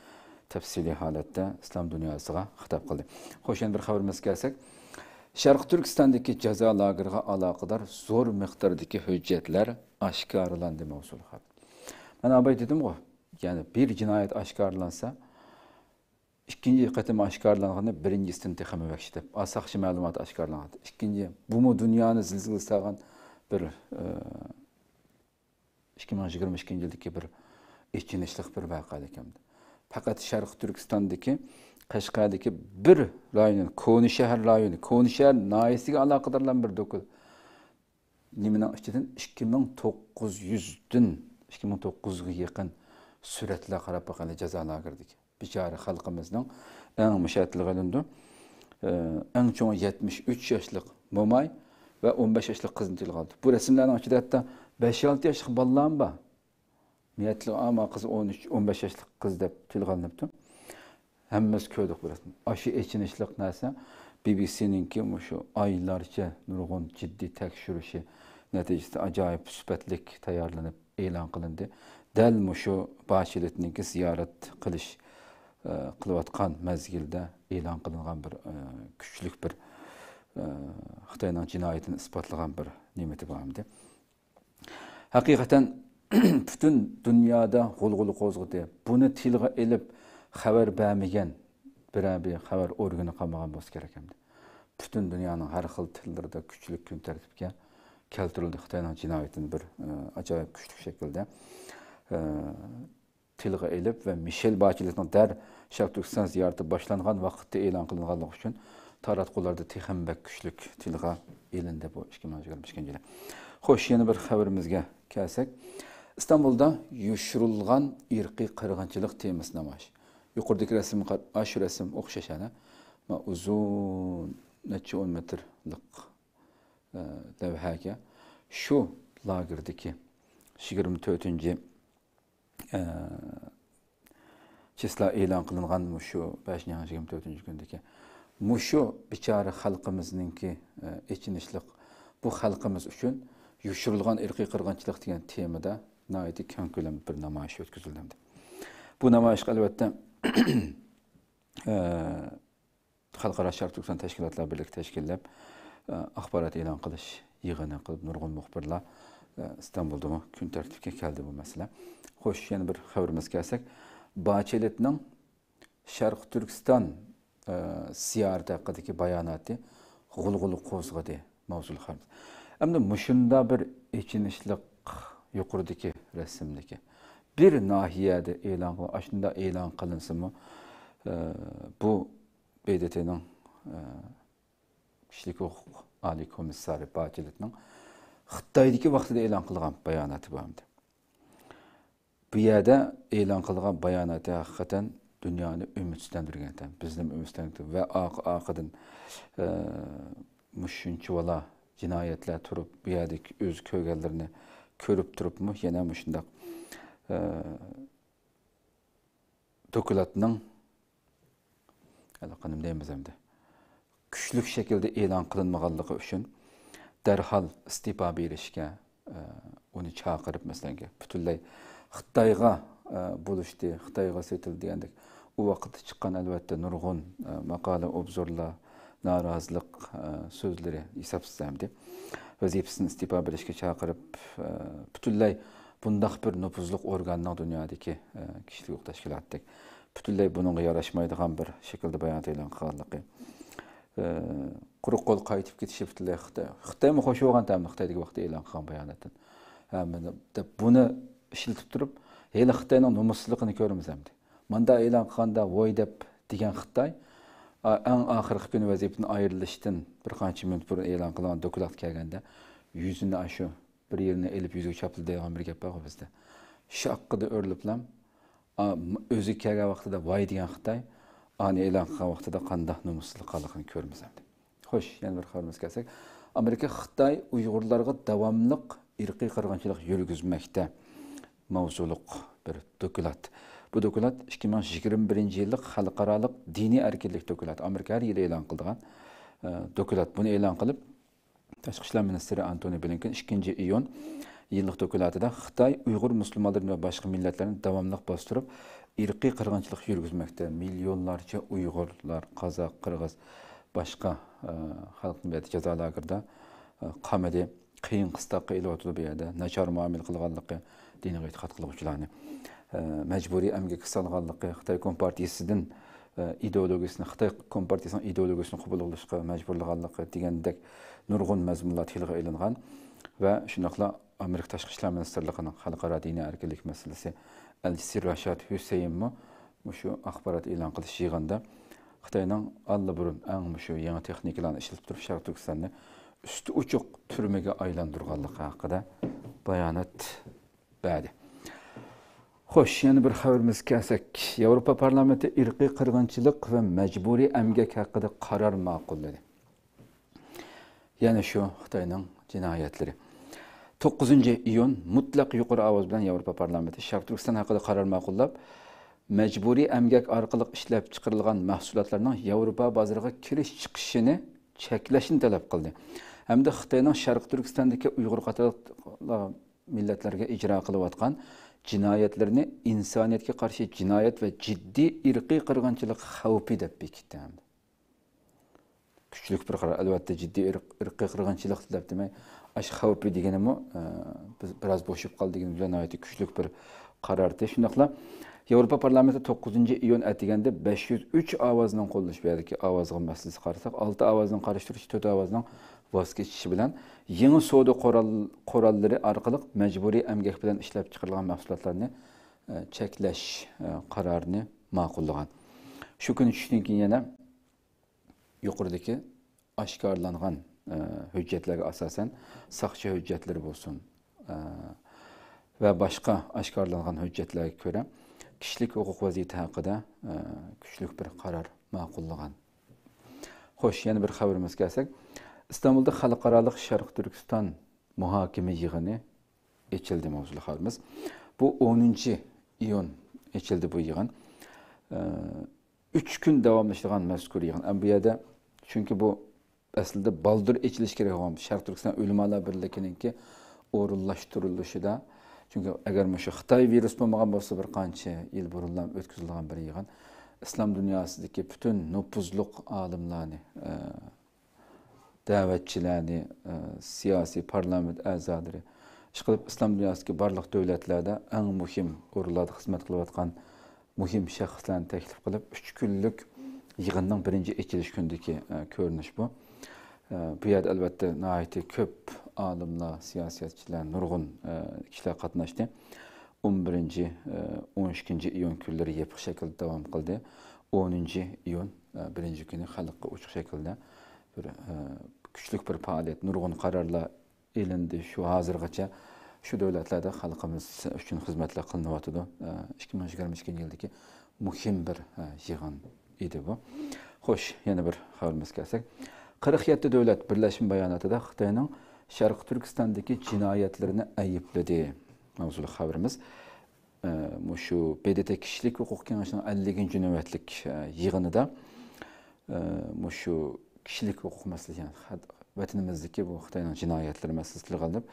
تەپسىلىي ھالەتتە ئىسلام دۇنياسىغا خىتاب قىلدى. خوش، يەنە بىر خەۋىرىمىزگە كەلسەك، شەرقىي تۈركىستاندىكى جازا لاگېرىغا ئالاقىدار زور مىقداردىكى ھۆججەتلەر ئاشكارىلاندى ماۋزۇلۇق خەۋەر. مانا ئاباي دېدىمغۇ، يەنى بىر جىنايەت ئاشكارىلانسا، ئىككىنچى قېتىم ئاشكارىلانغىنى بىرىنچىسىدىن تېخىمۇ ۋەھشىي دەپ، ئاساقچى مەلۇماتى ئاشكارىلانغان. ئىككىنچى، بۇمۇ دۇنيانى زىلزىلە سالغان بىر، ئە، ئىككى مىڭ يىگىرمە ئىككىنچى يىلدىكى بىر ئېچىنىشلىق بىر ۋەقەلىك ئەمدى. پەقەت شەرقىي تۈركىستاندىكى، قەشقەردىكى بىر رايونى، كونا شەھەر رايونى، كونا شەھەر ناھىيەسىگە ئالاقىدارلان بىر دوكۇل-، نېمىنىڭ ئىچىدىن ئىككى مىڭ توققۇز يۈزدىن، ئىككى مىڭ توققۇز يۈزگە يېقىن سۈرەتلەر قاراپ باقايلى، جازا لاگېرىدىكى. بىچارە خەلقىمىزنىڭ ئەڭ مۇشۇ تىلغا ئېلىنىدۇ. ئە، ئەڭ چوڭى يەتمىش ئۈچ ياشلىق موماي ۋە ئون بەش ياشلىق قىزنى تىلغا ئالدى. بۇ رەسىملەرنىڭ ئىچىدە ھەتتا بەش ئالتە ياشلىق بالىلارمۇ بار. نىيەتلىك ئاما قىز ئون ئۈچ، ئون بەش ياشلىق قىز دەپ تىلغا ئېلىنىپتۇ. ھەممىمىز كۆردۇق بۇ رەسىمنى. ئاشۇ ئېچىنىشلىق نەرسە بى بى سىنىڭكى مۇشۇ ئايلارچە نۇرغۇن جىددىي تەكشۈرۈشى نەتىجىسىدە ئاجايىپ سۈپەتلىك تەييارلىنىپ ئېلان قىلىندى. دەل مۇشۇ باچېلېتنىڭكى زىيارەت قىلىش، ئە، قىلىۋاتقان مەزگىلدە ئېلان قىلىنغان بىر، ئە، كۈچلۈك بىر، ئە، خىتاينىڭ جىنايىتىنى ئىسپاتلىغان بىر نېمىتى بار ئەمدى. ھەقىقەتەن پۈتۈن دۇنيادا غۇلغۇلا قوزغىدى. بۇنى تىلغا ئېلىپ خەۋەر بەرمىگەن بىرەر بىر خەۋەر ئورگىنى قالمىغان بولسا كېرەك ئەمدى. پۈتۈن دۇنيانىڭ ھەر خىل تىللىرىدا كۈچلۈك كۈن تەرتىپكە كەلتۈرۈلدى. خىتاينىڭ جىنايىتىنى بىر، ئە، ئاجايىپ كۈچلۈك شەكىلدە، ئە، تىلغا ئېلىپ ۋە مىشېل باچېلېتنىڭ دەل شەرقىي تۈركىستان زىيارىتى باشلانغان ۋاقىتتا ئېلان قىلىنغانلىقى ئۈچۈن تاراتقۇلاردا تېخىمۇ بەك كۈچلۈك تىلغا ئېلىندى بۇ ئىككى مىڭ يىگىرمە ئىككىنچى يىلى. خوش، يەنە بىر خەۋىرىمىزگە كەلسەك، ئىستانبۇلدا يوشۇرۇلغان ئىرقىي قىرغىنچىلىق تېمىسى نامايىش. يۇقىرىدىكى رەسىمگە قار-، ئاشۇ رەسىم ئوخشاش ھەنە. ما ئۇزۇن نەچچە ئون مېتىرلىق، ئە، لەۋھەگە شۇ لاگېردىكى يىگىرمە تۆتىنچى، ئە، چىسلا ئېلان قىلىنغان مۇشۇ بەشىنچى ئاينىڭ يىگىرمە تۆتىنچى كۈنىدىكى مۇشۇ بىچارە خەلقىمىزنىڭكى، ئە، ئېچىنىشلىق، بۇ خەلقىمىز ئۈچۈن يوشۇرۇلغان ئىرقىي قىرغىنچىلىق دېگەن تېمىدا ناھايىتى كەڭ كۆلەمدە بىر نامايىش ئۆتكۈزۈلدى. بۇ نامايىشقا ئەلۋەتتە، ئە، خەلقئارا شەرقىي تۈركىستان تەشكىلاتلار بىرلىكى تەشكىللەپ، ئە، ئاخبارات ئېلان قىلىش يىغىنى قىلىپ، نۇرغۇن مۇخبىرلار، ئە، ئىستانبۇلدىمۇ كۈن تەرتىپكە كەلدى بۇ مەسىلە. خوش، يەنە بىر خەۋىرىمىزگە كەلسەك، باچېلېتنىڭ شەرقىي تۈركىستان، ئە، زىيارىتى ھەققىدىكى باياناتى غۇلغۇلا قوزغىدى ماۋزۇلۇق خەۋەر. ئەمدى مۇشۇنداق بىر ئېچىنىشلىق يۇقىرىدىكى رەسىمدىكى بىر ناھىيەدە ئېلان قىل-، ئاشۇنداق ئېلان قىلىنسىمۇ، ئە، بۇ ب د ت نىڭ، ئە، كىشىلىك ھوقۇق ئالىي كومىسسارى باچېلېتنىڭ خىتايدىكى ۋاقتىدا ئېلان قىلغان باياناتى بار ئىدى. بۇ يەردە ئېلان قىلغان باياناتى ھەقىقەتەن دۇنيانى ئۈمىدسىزلەندۈرگەن ئىكەن. بىزنىمۇ ئۈمىدسىزلەندۈردى ۋە ئارقا-، ئارقىدىن، ئە، مۇشۇنچىۋالا جىنايەتلەر تۇرۇپ، بۇ يەردىكى ئۆزى كۆرگەنلىرىنى كۆرۈپ تۇرۇپمۇ يەنە مۇشۇنداق، ئە، دوكلاتنىڭ، ھېلىقى نېمە دەيمىز ئەمدى، كۈچلۈك شەكىلدە ئېلان قىلىنمىغانلىقى ئۈچۈن دەرھال ئىستېپا بېرىشكە، ئە، ئۇنى چاقىرىپ، مەسىلەن، پۈتۈنلەي خىتايغا، ئە، بولۇشتى، خىتايغا سېتىلدى دېگەندەك، ئۇ ۋاقىتتا چىققان، ئەلۋەتتە، نۇرغۇن، ئە، ماقالە، ئوبزورلار، نارازىلىق، ئە، سۆزلىرى ھېسابسىز ئەمدى. ۋەزىپىسىدىن ئىستېپا بېرىشكە چاقىرىپ، ئە، پۈتۈنلەي بۇنداق بىر نوپۇزلۇق ئورگاننىڭ دۇنيادىكى، ئە، كىشىلىك ھوقۇق تەشكىلاتىدەك پۈتۈنلەي بۇنىڭغا ياراشمايدىغان بىر شەكىلدە بايانات ئېلان قىلغانلىقى، ئە، قۇرۇق قول قايتىپ كېتىشى پۈتۈنلەي خىتاي. خىتايمۇ خوش بولغان تەملىك خىتايدىكى ۋاقىتتا ئېلان قىلغان باياناتتىن. ھە، مانا دەپ بۇنى ئىشلىتىپ تۇرۇپ، ھېلى خىتاينىڭ نومۇسسىزلىقىنى كۆرىمىز ئەمدى. ماندا ئېلان قىلغاندا ۋوي دەپ دېگەن خىتاي، ئا-، ئەڭ ئاخىرقى كۈنى ۋەزىپىدىن ئايرىلىشتىن بىر قانچە مىنۇت بۇرۇن ئېلان قىلغان دوكلاتقا كەلگەندە، يۈزىنى ئاشۇ بىر يىلنى ئېلىپ يۈزىگە چاپلىدى دەيدىغان بىر گەپ بارغۇ بىزدە. شاققىدە ئۆرۈلۈپلام، ئا، م-، ئۆزىگە كەلگەن ۋاقتىدا ۋاي دېگەن خىتاي، ئانى ئېلان قىلغان ۋاقتىدا قانداق نومۇسسىزلىق قىلغانلىقىنى كۆرىمىز ئەمدى. خوش، يەنە بىر خەۋىرىمىزگە كەلسەك، ئامېرىكا خىتاي ئۇيغۇرلارغا داۋاملىق ئىرقىي قىرغىنچىلىق يۈرگۈزمەكتە ماۋزۇلۇق بىر دوكلات. بۇ دوكلات ئىككى مىڭ يىگىرمە بىرىنچى يىللىق خەلقئارالىق دىنىي ئەركىنلىك دوكلاتى. ئامېرىكا ھەر يىلى ئېلان قىلىدىغان، ئە، دوكلات. بۇنى ئېلان قىلىپ، تاشقى ئىشلار مىنىستىرى ئانتونى بلىنكېن ئىككىنچى ئىيۇن يىللىق دوكلاتىدا خىتاي ئۇيغۇر مۇسۇلمانلىرىنى ۋە باشقا مىللەتلەرنى داۋاملىق باستۇرۇپ، ئىرقىي قىرغىنچىلىق يۈرگۈزمەكتە. مىليونلارچە ئۇيغۇرلار، قازاق، قىرغىز، باشقا، ئە، خەلقنى بۇ يەردە جازا لاگېرىدا، ئە، قامىدى. قىيىن قىستاققا ئېلىۋاتىدۇ بۇ يەردە. ناچار مۇئامىلە قىلغانلىقى، دىنىغا ئېتىقاد قىلغۇچىلارنى، ئە، مەجبۇرىي ئەمگەككە سالغانلىقى، خىتاي كومپارتىيىسىدىن، ئە، ئىدېئولوگىيىسىنى، خىتاي كومپارتىيىسىنىڭ ئىدېئولوگىيىسىنى قوبۇل قىلىشقا مەجبۇرلىغانلىقى دېگەندەك نۇرغۇن مەزمۇنلار تىلغا ئېلىنغان ۋە شۇنداقلا ئامېرىكا تاشقى ئىشلار مىنىستىرلىقىنىڭ خەلقئارا دىنىي ئەركىنلىك مەسىلىسى ئەلچىسى راشاد ھۈسەيىنمۇ مۇشۇ ئاخبارات ئېلان قىلىش يىغىنىدا خىتاينىڭ ئاللىبۇرۇن ئەڭ مۇشۇ يېڭى تېخنىكىلارنى ئىشلىتىپ تۇرۇپ، شەرقىي تۈركىستاننى ئۈستى ئوچۇق تۈرمىگە ئايلاندۇرغانلىقى ھەققىدە بايانات بەردى. خوش، يەنە بىر خەۋىرىمىزگە كەلسەك، ياۋروپا پارلامېنتى ئىرقىي قىرغىنچىلىق ۋە مەجبۇرىي ئەمگەك ھەققىدە قارار ماقۇللىدى. يەنە شۇ خىتاينىڭ جىنايەتلىرى. توققۇزىنچى ئىيۇن مۇتلەق يۇقىرى ئاۋاز بىلەن ياۋروپا پارلامېنتى شەرقىي تۈركىستان ھەققىدە قارار ماقۇللاپ، مەجبۇرىي ئەمگەك ئارقىلىق ئىشلەپچىقىرىلغان مەھسۇلاتلارنىڭ ياۋروپا بازىرىغا كىرىش چىقىشىنى چەكلەشنى تەلەپ قىلدى ھەمدە خىتاينىڭ شەرقىي تۈركىستاندىكى ئۇيغۇر قاتارلىق مىللەتلەرگە ئىجرا قىلىۋاتقان جىنايەتلىرىنى ئىنسانىيەتكە قارشى جىنايەت ۋە جىددىي ئىرقىي قىرغىنچىلىق خەۋپى دەپ بېكىتتى ھەمدە. كۈچلۈك بىر قارار. ئەلۋەتتە، جىددىي ئىرق-، ئىرقىي قىرغىنچىلىق دەپ دېمەي، ئاشۇ خەۋپى دېگىنىمۇ، ئە، بىز بىراز بوشىشىپ قالدى دېگىنىمىز بىلەن ناھايىتى كۈچلۈك بىر قارار. شۇنداقلا ياۋروپا پارلامېنتى توققۇزىنچى ئىيۇن ئەتىگەندە بەش يۈز ئۈچ ئاۋازنىڭ قوللىنىشى، بۇ يەردىكى ئاۋازغا مەسىلىسىگە قارىساق، ئالتە ئاۋازنىڭ قارشى تۇرۇشى، تۆت ئاۋازنىڭ ۋاز كېچىشى بىلەن يېڭى سودا قورال-، قوراللىرى ئارقىلىق مەجبۇرىي ئەمگەك بىلەن ئىشلەپچىقىرىلغان مەھسۇلاتلارنى، ئە، چەكلەش، ئە، قارارىنى ماقۇللىغان. شۇ كۈنى چۈشتىن كېيىن يەنە يۇقىرىدىكى ئاشكارىلانغان، ئە، ھۆججەتلەرگە ئاساسەن، ساقچى ھۆججەتلىرى بولسۇن، ئە، ۋە باشقا ئاشكارىلانغان ھۆججەتلەرگە كۆرە، كىشىلىك ھوقۇق ۋەزىيىتى ھەققىدە، ئە، كۈچلۈك بىر قارار ماقۇللىغان. خوش، يەنە بىر خەۋىرىمىزگە كەلسەك، ئىستانبۇلدا خەلقئارالىق شەرقىي تۈركىستان مۇھاكىمە يىغىنى ئېچىلدى ماۋزۇلۇق خەۋىرىمىز. بۇ ئونىنچى ئىيۇن ئېچىلدى بۇ يىغىن. ئە، ئۈچ كۈن داۋاملىشىدىغان مەزكۇر يىغىن. ئەمما بۇ يەردە، چۈنكى بۇ ئەسلىدە بالدۇر ئېچىلىشى كېرەك بولغان شەرقىي تۈركىستان ئۆلىمالار بىرلىكىنىڭكى ئورۇنلاشتۇرۇلۇشىدا، چۈنكى ئەگەر مۇشۇ خىتاي ۋىرۇس بولمىغان بولسا، بىر قانچە يىل بۇرۇنلا ئۆتكۈزۈلگەن بىر يىغىن، ئىسلام دۇنياسىدىكى پۈتۈن نوپۇزلۇق ئالىملارنى، ئە، دەۋەتچىلەرنى، ئە، سىياسىي پارلامېنت ئەزالىرى، ئىشقىلىپ ئىسلام دۇنياسىدىكى بارلىق دۆلەتلەردە ئەڭ مۇھىم ئورۇنلاردا خىزمەت قىلىۋاتقان مۇھىم شەخسلەرنى تەكلىپ قىلىپ، ئۈچ كۈنلۈك يىغىننىڭ بىرىنچى ئېچىلىش كۈنىدىكى، ئە، كۆرۈنۈش بۇ. ئە، بۇ يەردە ئەلۋەتتە ناھايىتى كۆپ ئالىملار، سىياسەتچىلەر، نۇرغۇن، ئە، كىشىلەر قاتناشتى. ئون بىرىنچى، ئە، ئون ئىككىنچى ئىيۇن كۈنلىرى يېپىق شەكىلدە داۋام قىلدى. ئونىنچى ئىيۇن، ئە، بىرىنچى كۈنى خەلققە ئوچۇق شەكىلدە بىر، ئە، كۈچلۈك بىر پائالىيەت، نۇرغۇن قارارلار ئېلىندى. شۇ ھازىرغىچە شۇ دۆلەتلەردە خەلقىمىز ئۈچۈن خىزمەتلەر قىلىنىۋاتىدۇ. ئىككى مىڭ يىگىرمە ئىككىنچى يىلدىكى مۇھىم بىر، ئە، يىغىن ئىدى بۇ. خوش، يەنە بىر خەۋىرىمىزگە كەلسەك، قىرىق يەتتە دۆلەت بىرلەشمە باياناتىدا خىتاينىڭ شەرقىي تۈركىستاندىكى جىنايەتلىرىنى ئەيىبلىدى ماۋزۇلۇق خەۋىرىمىز. ئە، مۇشۇ ب د ت كىشىلىك ھوقۇق كېڭىشىنىڭ ئەللىكىنچى نۆۋەتلىك، ئە، يىغىنىدا، ئە، مۇشۇ كىشىلىك ھوقۇق مەسىلىسى، يەنى خەت-، ۋەتىنىمىزدىكى بۇ خىتاينىڭ جىنايەتلىرى مەسىلىسى تىلغا ئېلىنىپ،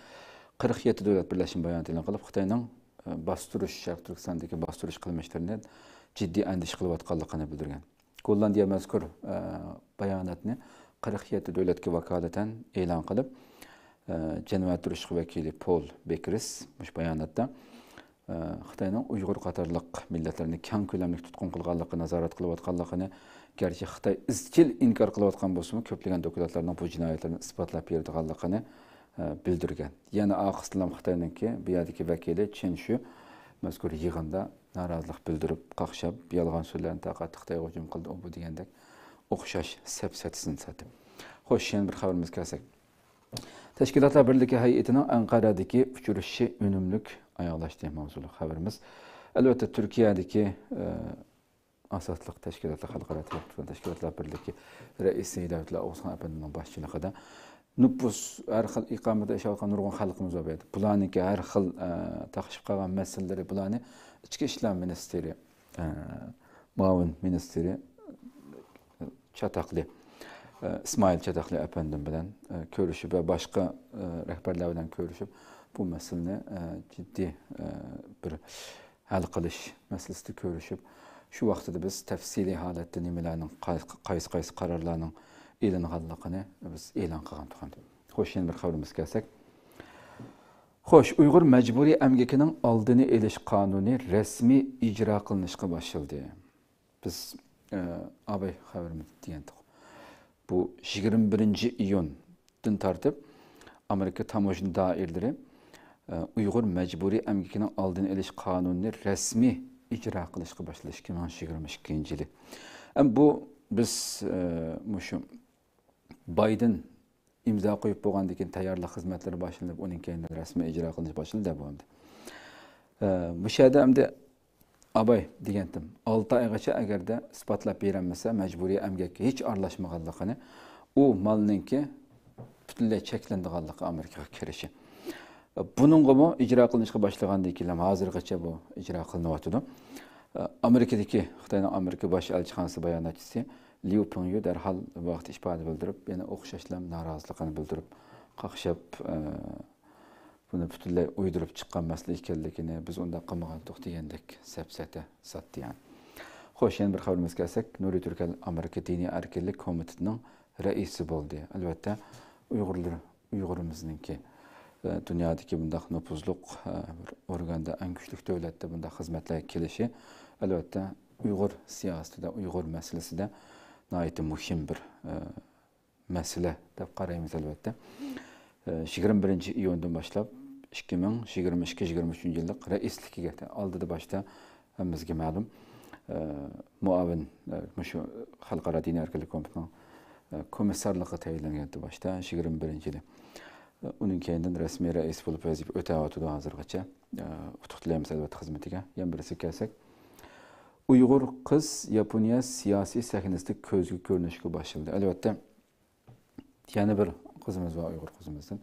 قىرىق يەتتە دۆلەت بىرلەشمە بايانات ئېلان قىلىپ، خىتاينىڭ، ئە، باستۇرۇش، شەرقىي تۈركىستاندىكى باستۇرۇش قىلمىشلىرىنى جىددىي ئەندىشە قىلىۋاتقانلىقىنى بىلدۈرگەن. گوللاندىيە مەزكۇر، ئە، باياناتنى قىرىق يەتتە دۆلەتكە ۋاكالىتەن ئېلان قىلىپ، ئە، جەنۋە تۇرۇشلۇق ۋەكىلى پول بېكرىس مۇشۇ باياناتتا، ئە، خىتاينىڭ ئۇيغۇر قاتارلىق مىللەتلەرنى كەڭ كۆلەملىك تۇتقۇن قىلغانلىقىنى، نازارەت قىلىۋاتقانلىقىنى، گەرچە خىتاي ئىزچىل ئىنكار قىلىۋاتقان بولسىمۇ، كۆپلىگەن دوكلاتلارنىڭ بۇ جىنايەتلەرنى ئىسپاتلاپ بېرىدىغانلىقىنى، ئە، بىلدۈرگەن. يەنە ئارقىسىدىنلا خىتاينىڭكى بۇ يەردىكى ۋەكىلى چېن شۈ مەزكۇر يىغىندا نارازىلىق بىلدۈرۈپ، قاقشاپ، يالغان سۆزلەرنى تارقاتتى، خىتايغا ھۇجۇم قىلدى، ئۇ بۇ دېگەندەك ئوخشاش سەپسەتىسىنى ساتتى. خوش، يەنە بىر خەۋىرىمىزگە كەلسەك. تەشكىلاتلار بىرلىكى ھەيئىتىنىڭ ئەنقەرەدىكى ئۇچرىشىشى ئۈنۈملۈك ئاياغلاشتى ماۋزۇلۇق خەۋىرىمىز. ئەلۋەتتە، تۈركىيەدىكى، ئە، ئاساسلىق تەشكىلاتلار، خەلقئارا تەشكىلاتلار بىرلىكى رەئىسى دەۋلەتلەر ئوغۇزخان ئەپەندىنىڭ باشچىلىقىدا نوپۇس، ھەر خىل ئىقامىتىدە ياشاۋاتقان نۇرغۇن خەلقىمىز بار بۇ يەردە. بۇلارنىڭكى ھەر خىل، ئە، تاقىشىپ قالغان مەسىلىلىرى، بۇلارنى ئىچكى ئىشلار مىنىستىرى، ئە، مۇئاۋىن مىنىستىرى چاتاقلى، ئە، ئىسمائىل چاتاقلى ئەپەندىم بىلەن، ئە، كۆرۈشۈپ ۋە باشقا، ئە، رەھبەرلەر بىلەن كۆرۈشۈپ، بۇ مەسىلىنى، ئە، جىددىي، ئە، بىر ھەل قىلىش مەسىلىسىدە كۆرۈشۈپ، شۇ ۋاقتىدا بىز تەپسىلىي ھالەتتە نېمىلەرنىڭ، قاي-، قايسى، قايسى قارارلارنىڭ ئېلىنغانلىقىنى بىز ئېلان قىلغان تۇغان. خوش، يەنە بىر خەۋىرىمىزگە كەلسەك. خوش، ئۇيغۇر مەجبۇرىي ئەمگىكىنىڭ ئالدىنى ئېلىش قانۇنى رەسمىي ئىجرا قىلىنىشقا باشلىدى. بىز، ئە، ئاباي خەۋىرىمىز دېگەنتۇق. بۇ يىگىرمە بىرىنچى ئىيۇندىن تارتىپ ئامېرىكا تاموژنا دائىرىلىرى، ئە، ئۇيغۇر مەجبۇرىي ئەمگىكىنىڭ ئالدىنى ئېلىش قانۇنىنى رەسمىي ئىجرا قىلىشقا باشلىدى ئىككى مىڭ يىگىرمە ئىككىنچى يىلى. ئەم بۇ بىز، ئە، مۇشۇ بايدىن ئىمزا قويۇپ بولغاندىن كېيىن تەييارلىق خىزمەتلىرى باشلىنىپ، ئۇنىڭ كەينىدىن رەسمىي ئىجرا قىلىنىش باشلىنىپ دەپ بولدى. ئە، مۇشۇ يەردە ئەمدى ئاباي دېگەنتىم، ئالتە ئايغىچە ئەگەردە ئىسپاتلاپ بېرەلمىسە، مەجبۇرىي ئەمگەككە ھېچ ئارىلاشمىغانلىقىنى، ئۇ مالنىڭكى پۈتۈنلەي چەكلىنىدىغانلىقى ئامېرىكىغا كىرىشى. بۇنىڭغىمۇ ئىجرا قىلىنىشقا باشلىغاندىن كېيىن ھازىرغىچە بۇ ئىجرا قىلىنىۋاتىدۇ. ئامېرىكىدىكى، خىتاينىڭ ئامېرىكا باش ئەلچىخانىسى باياناتچىسى ليۇ پېڭيۈ دەرھال بۇ ھەقتە ئىپادە بىلدۈرۈپ، يەنە ئوخشاشلا نارازىلىقىنى بىلدۈرۈپ، قاقشاپ، ئە، بۇنى پۈتۈنلەي ئويدۇرۇپ چىققان مەسىلە ئىكەنلىكىنى، بىز ئۇنداق قىلمىغانتۇق دېگەندەك سەپسەتە ساتتى يەنى. خوش، يەنە بىر خەۋىرىمىزگە كەلسەك، نۇرى تۈركەل ئامېرىكا دىنىي ئەركىنلىك كومىتېتىنىڭ رەئىسى بولدى. ئەلۋەتتە، ئۇيغۇرلار، ئۇيغۇرىمىزنىڭكى، ئە، دۇنيادىكى بۇنداق نوپۇزلۇق، ئە، بىر ئورگاندا، ئەڭ كۈچلۈك دۆلەتتە بۇنداق خىزمەتلەرگە كېلىشى، ئەلۋەتتە، ئۇيغۇر سىياسىتىدە، ئۇيغۇر مەسىلىسىدە ناھايىتى مۇھىم بىر، ئە، مەسىلە دەپ قارايمىز، ئەلۋەتتە. ئە، يىگىرمە بىرىنچى ئىيۇندىن باشلاپ ئىككى مىڭ يىگىرمە ئىككى، يىگىرمە ئۈچىنچى يىللىق رەئىسلىكىگە ئالدىدا باشتا ھەممىمىزگە مەلۇم، ئە، مۇئاۋىن، ئە، مۇشۇ خەلقئارا دىنىي ئەركىنلىك كومىتېتىنىڭ، ئە، كومىسسارلىقىغا تەيىنلەنگەن باشتا يىگىرمە بىرىنچى يىلى. ئە، ئۇنىڭ كەينىدىن رەسمىي رەئىس بولۇپ ۋەزىپە ئۆتەۋاتىدۇ ھازىرغىچە. ئە، ئۇتۇق تىلەيمىز، ئەلۋەتتە، خىزمىتىگە. يەنە بىرسىگە كەلسەك، ئۇيغۇر قىز ياپونىيە سىياسىي سەھنىسىدە كۆزگە كۆرۈنۈشكە باشلىدى. ئەلۋەتتە، يەنە بىر قىزىمىز بار، ئۇيغۇر قىزىمىزدىن.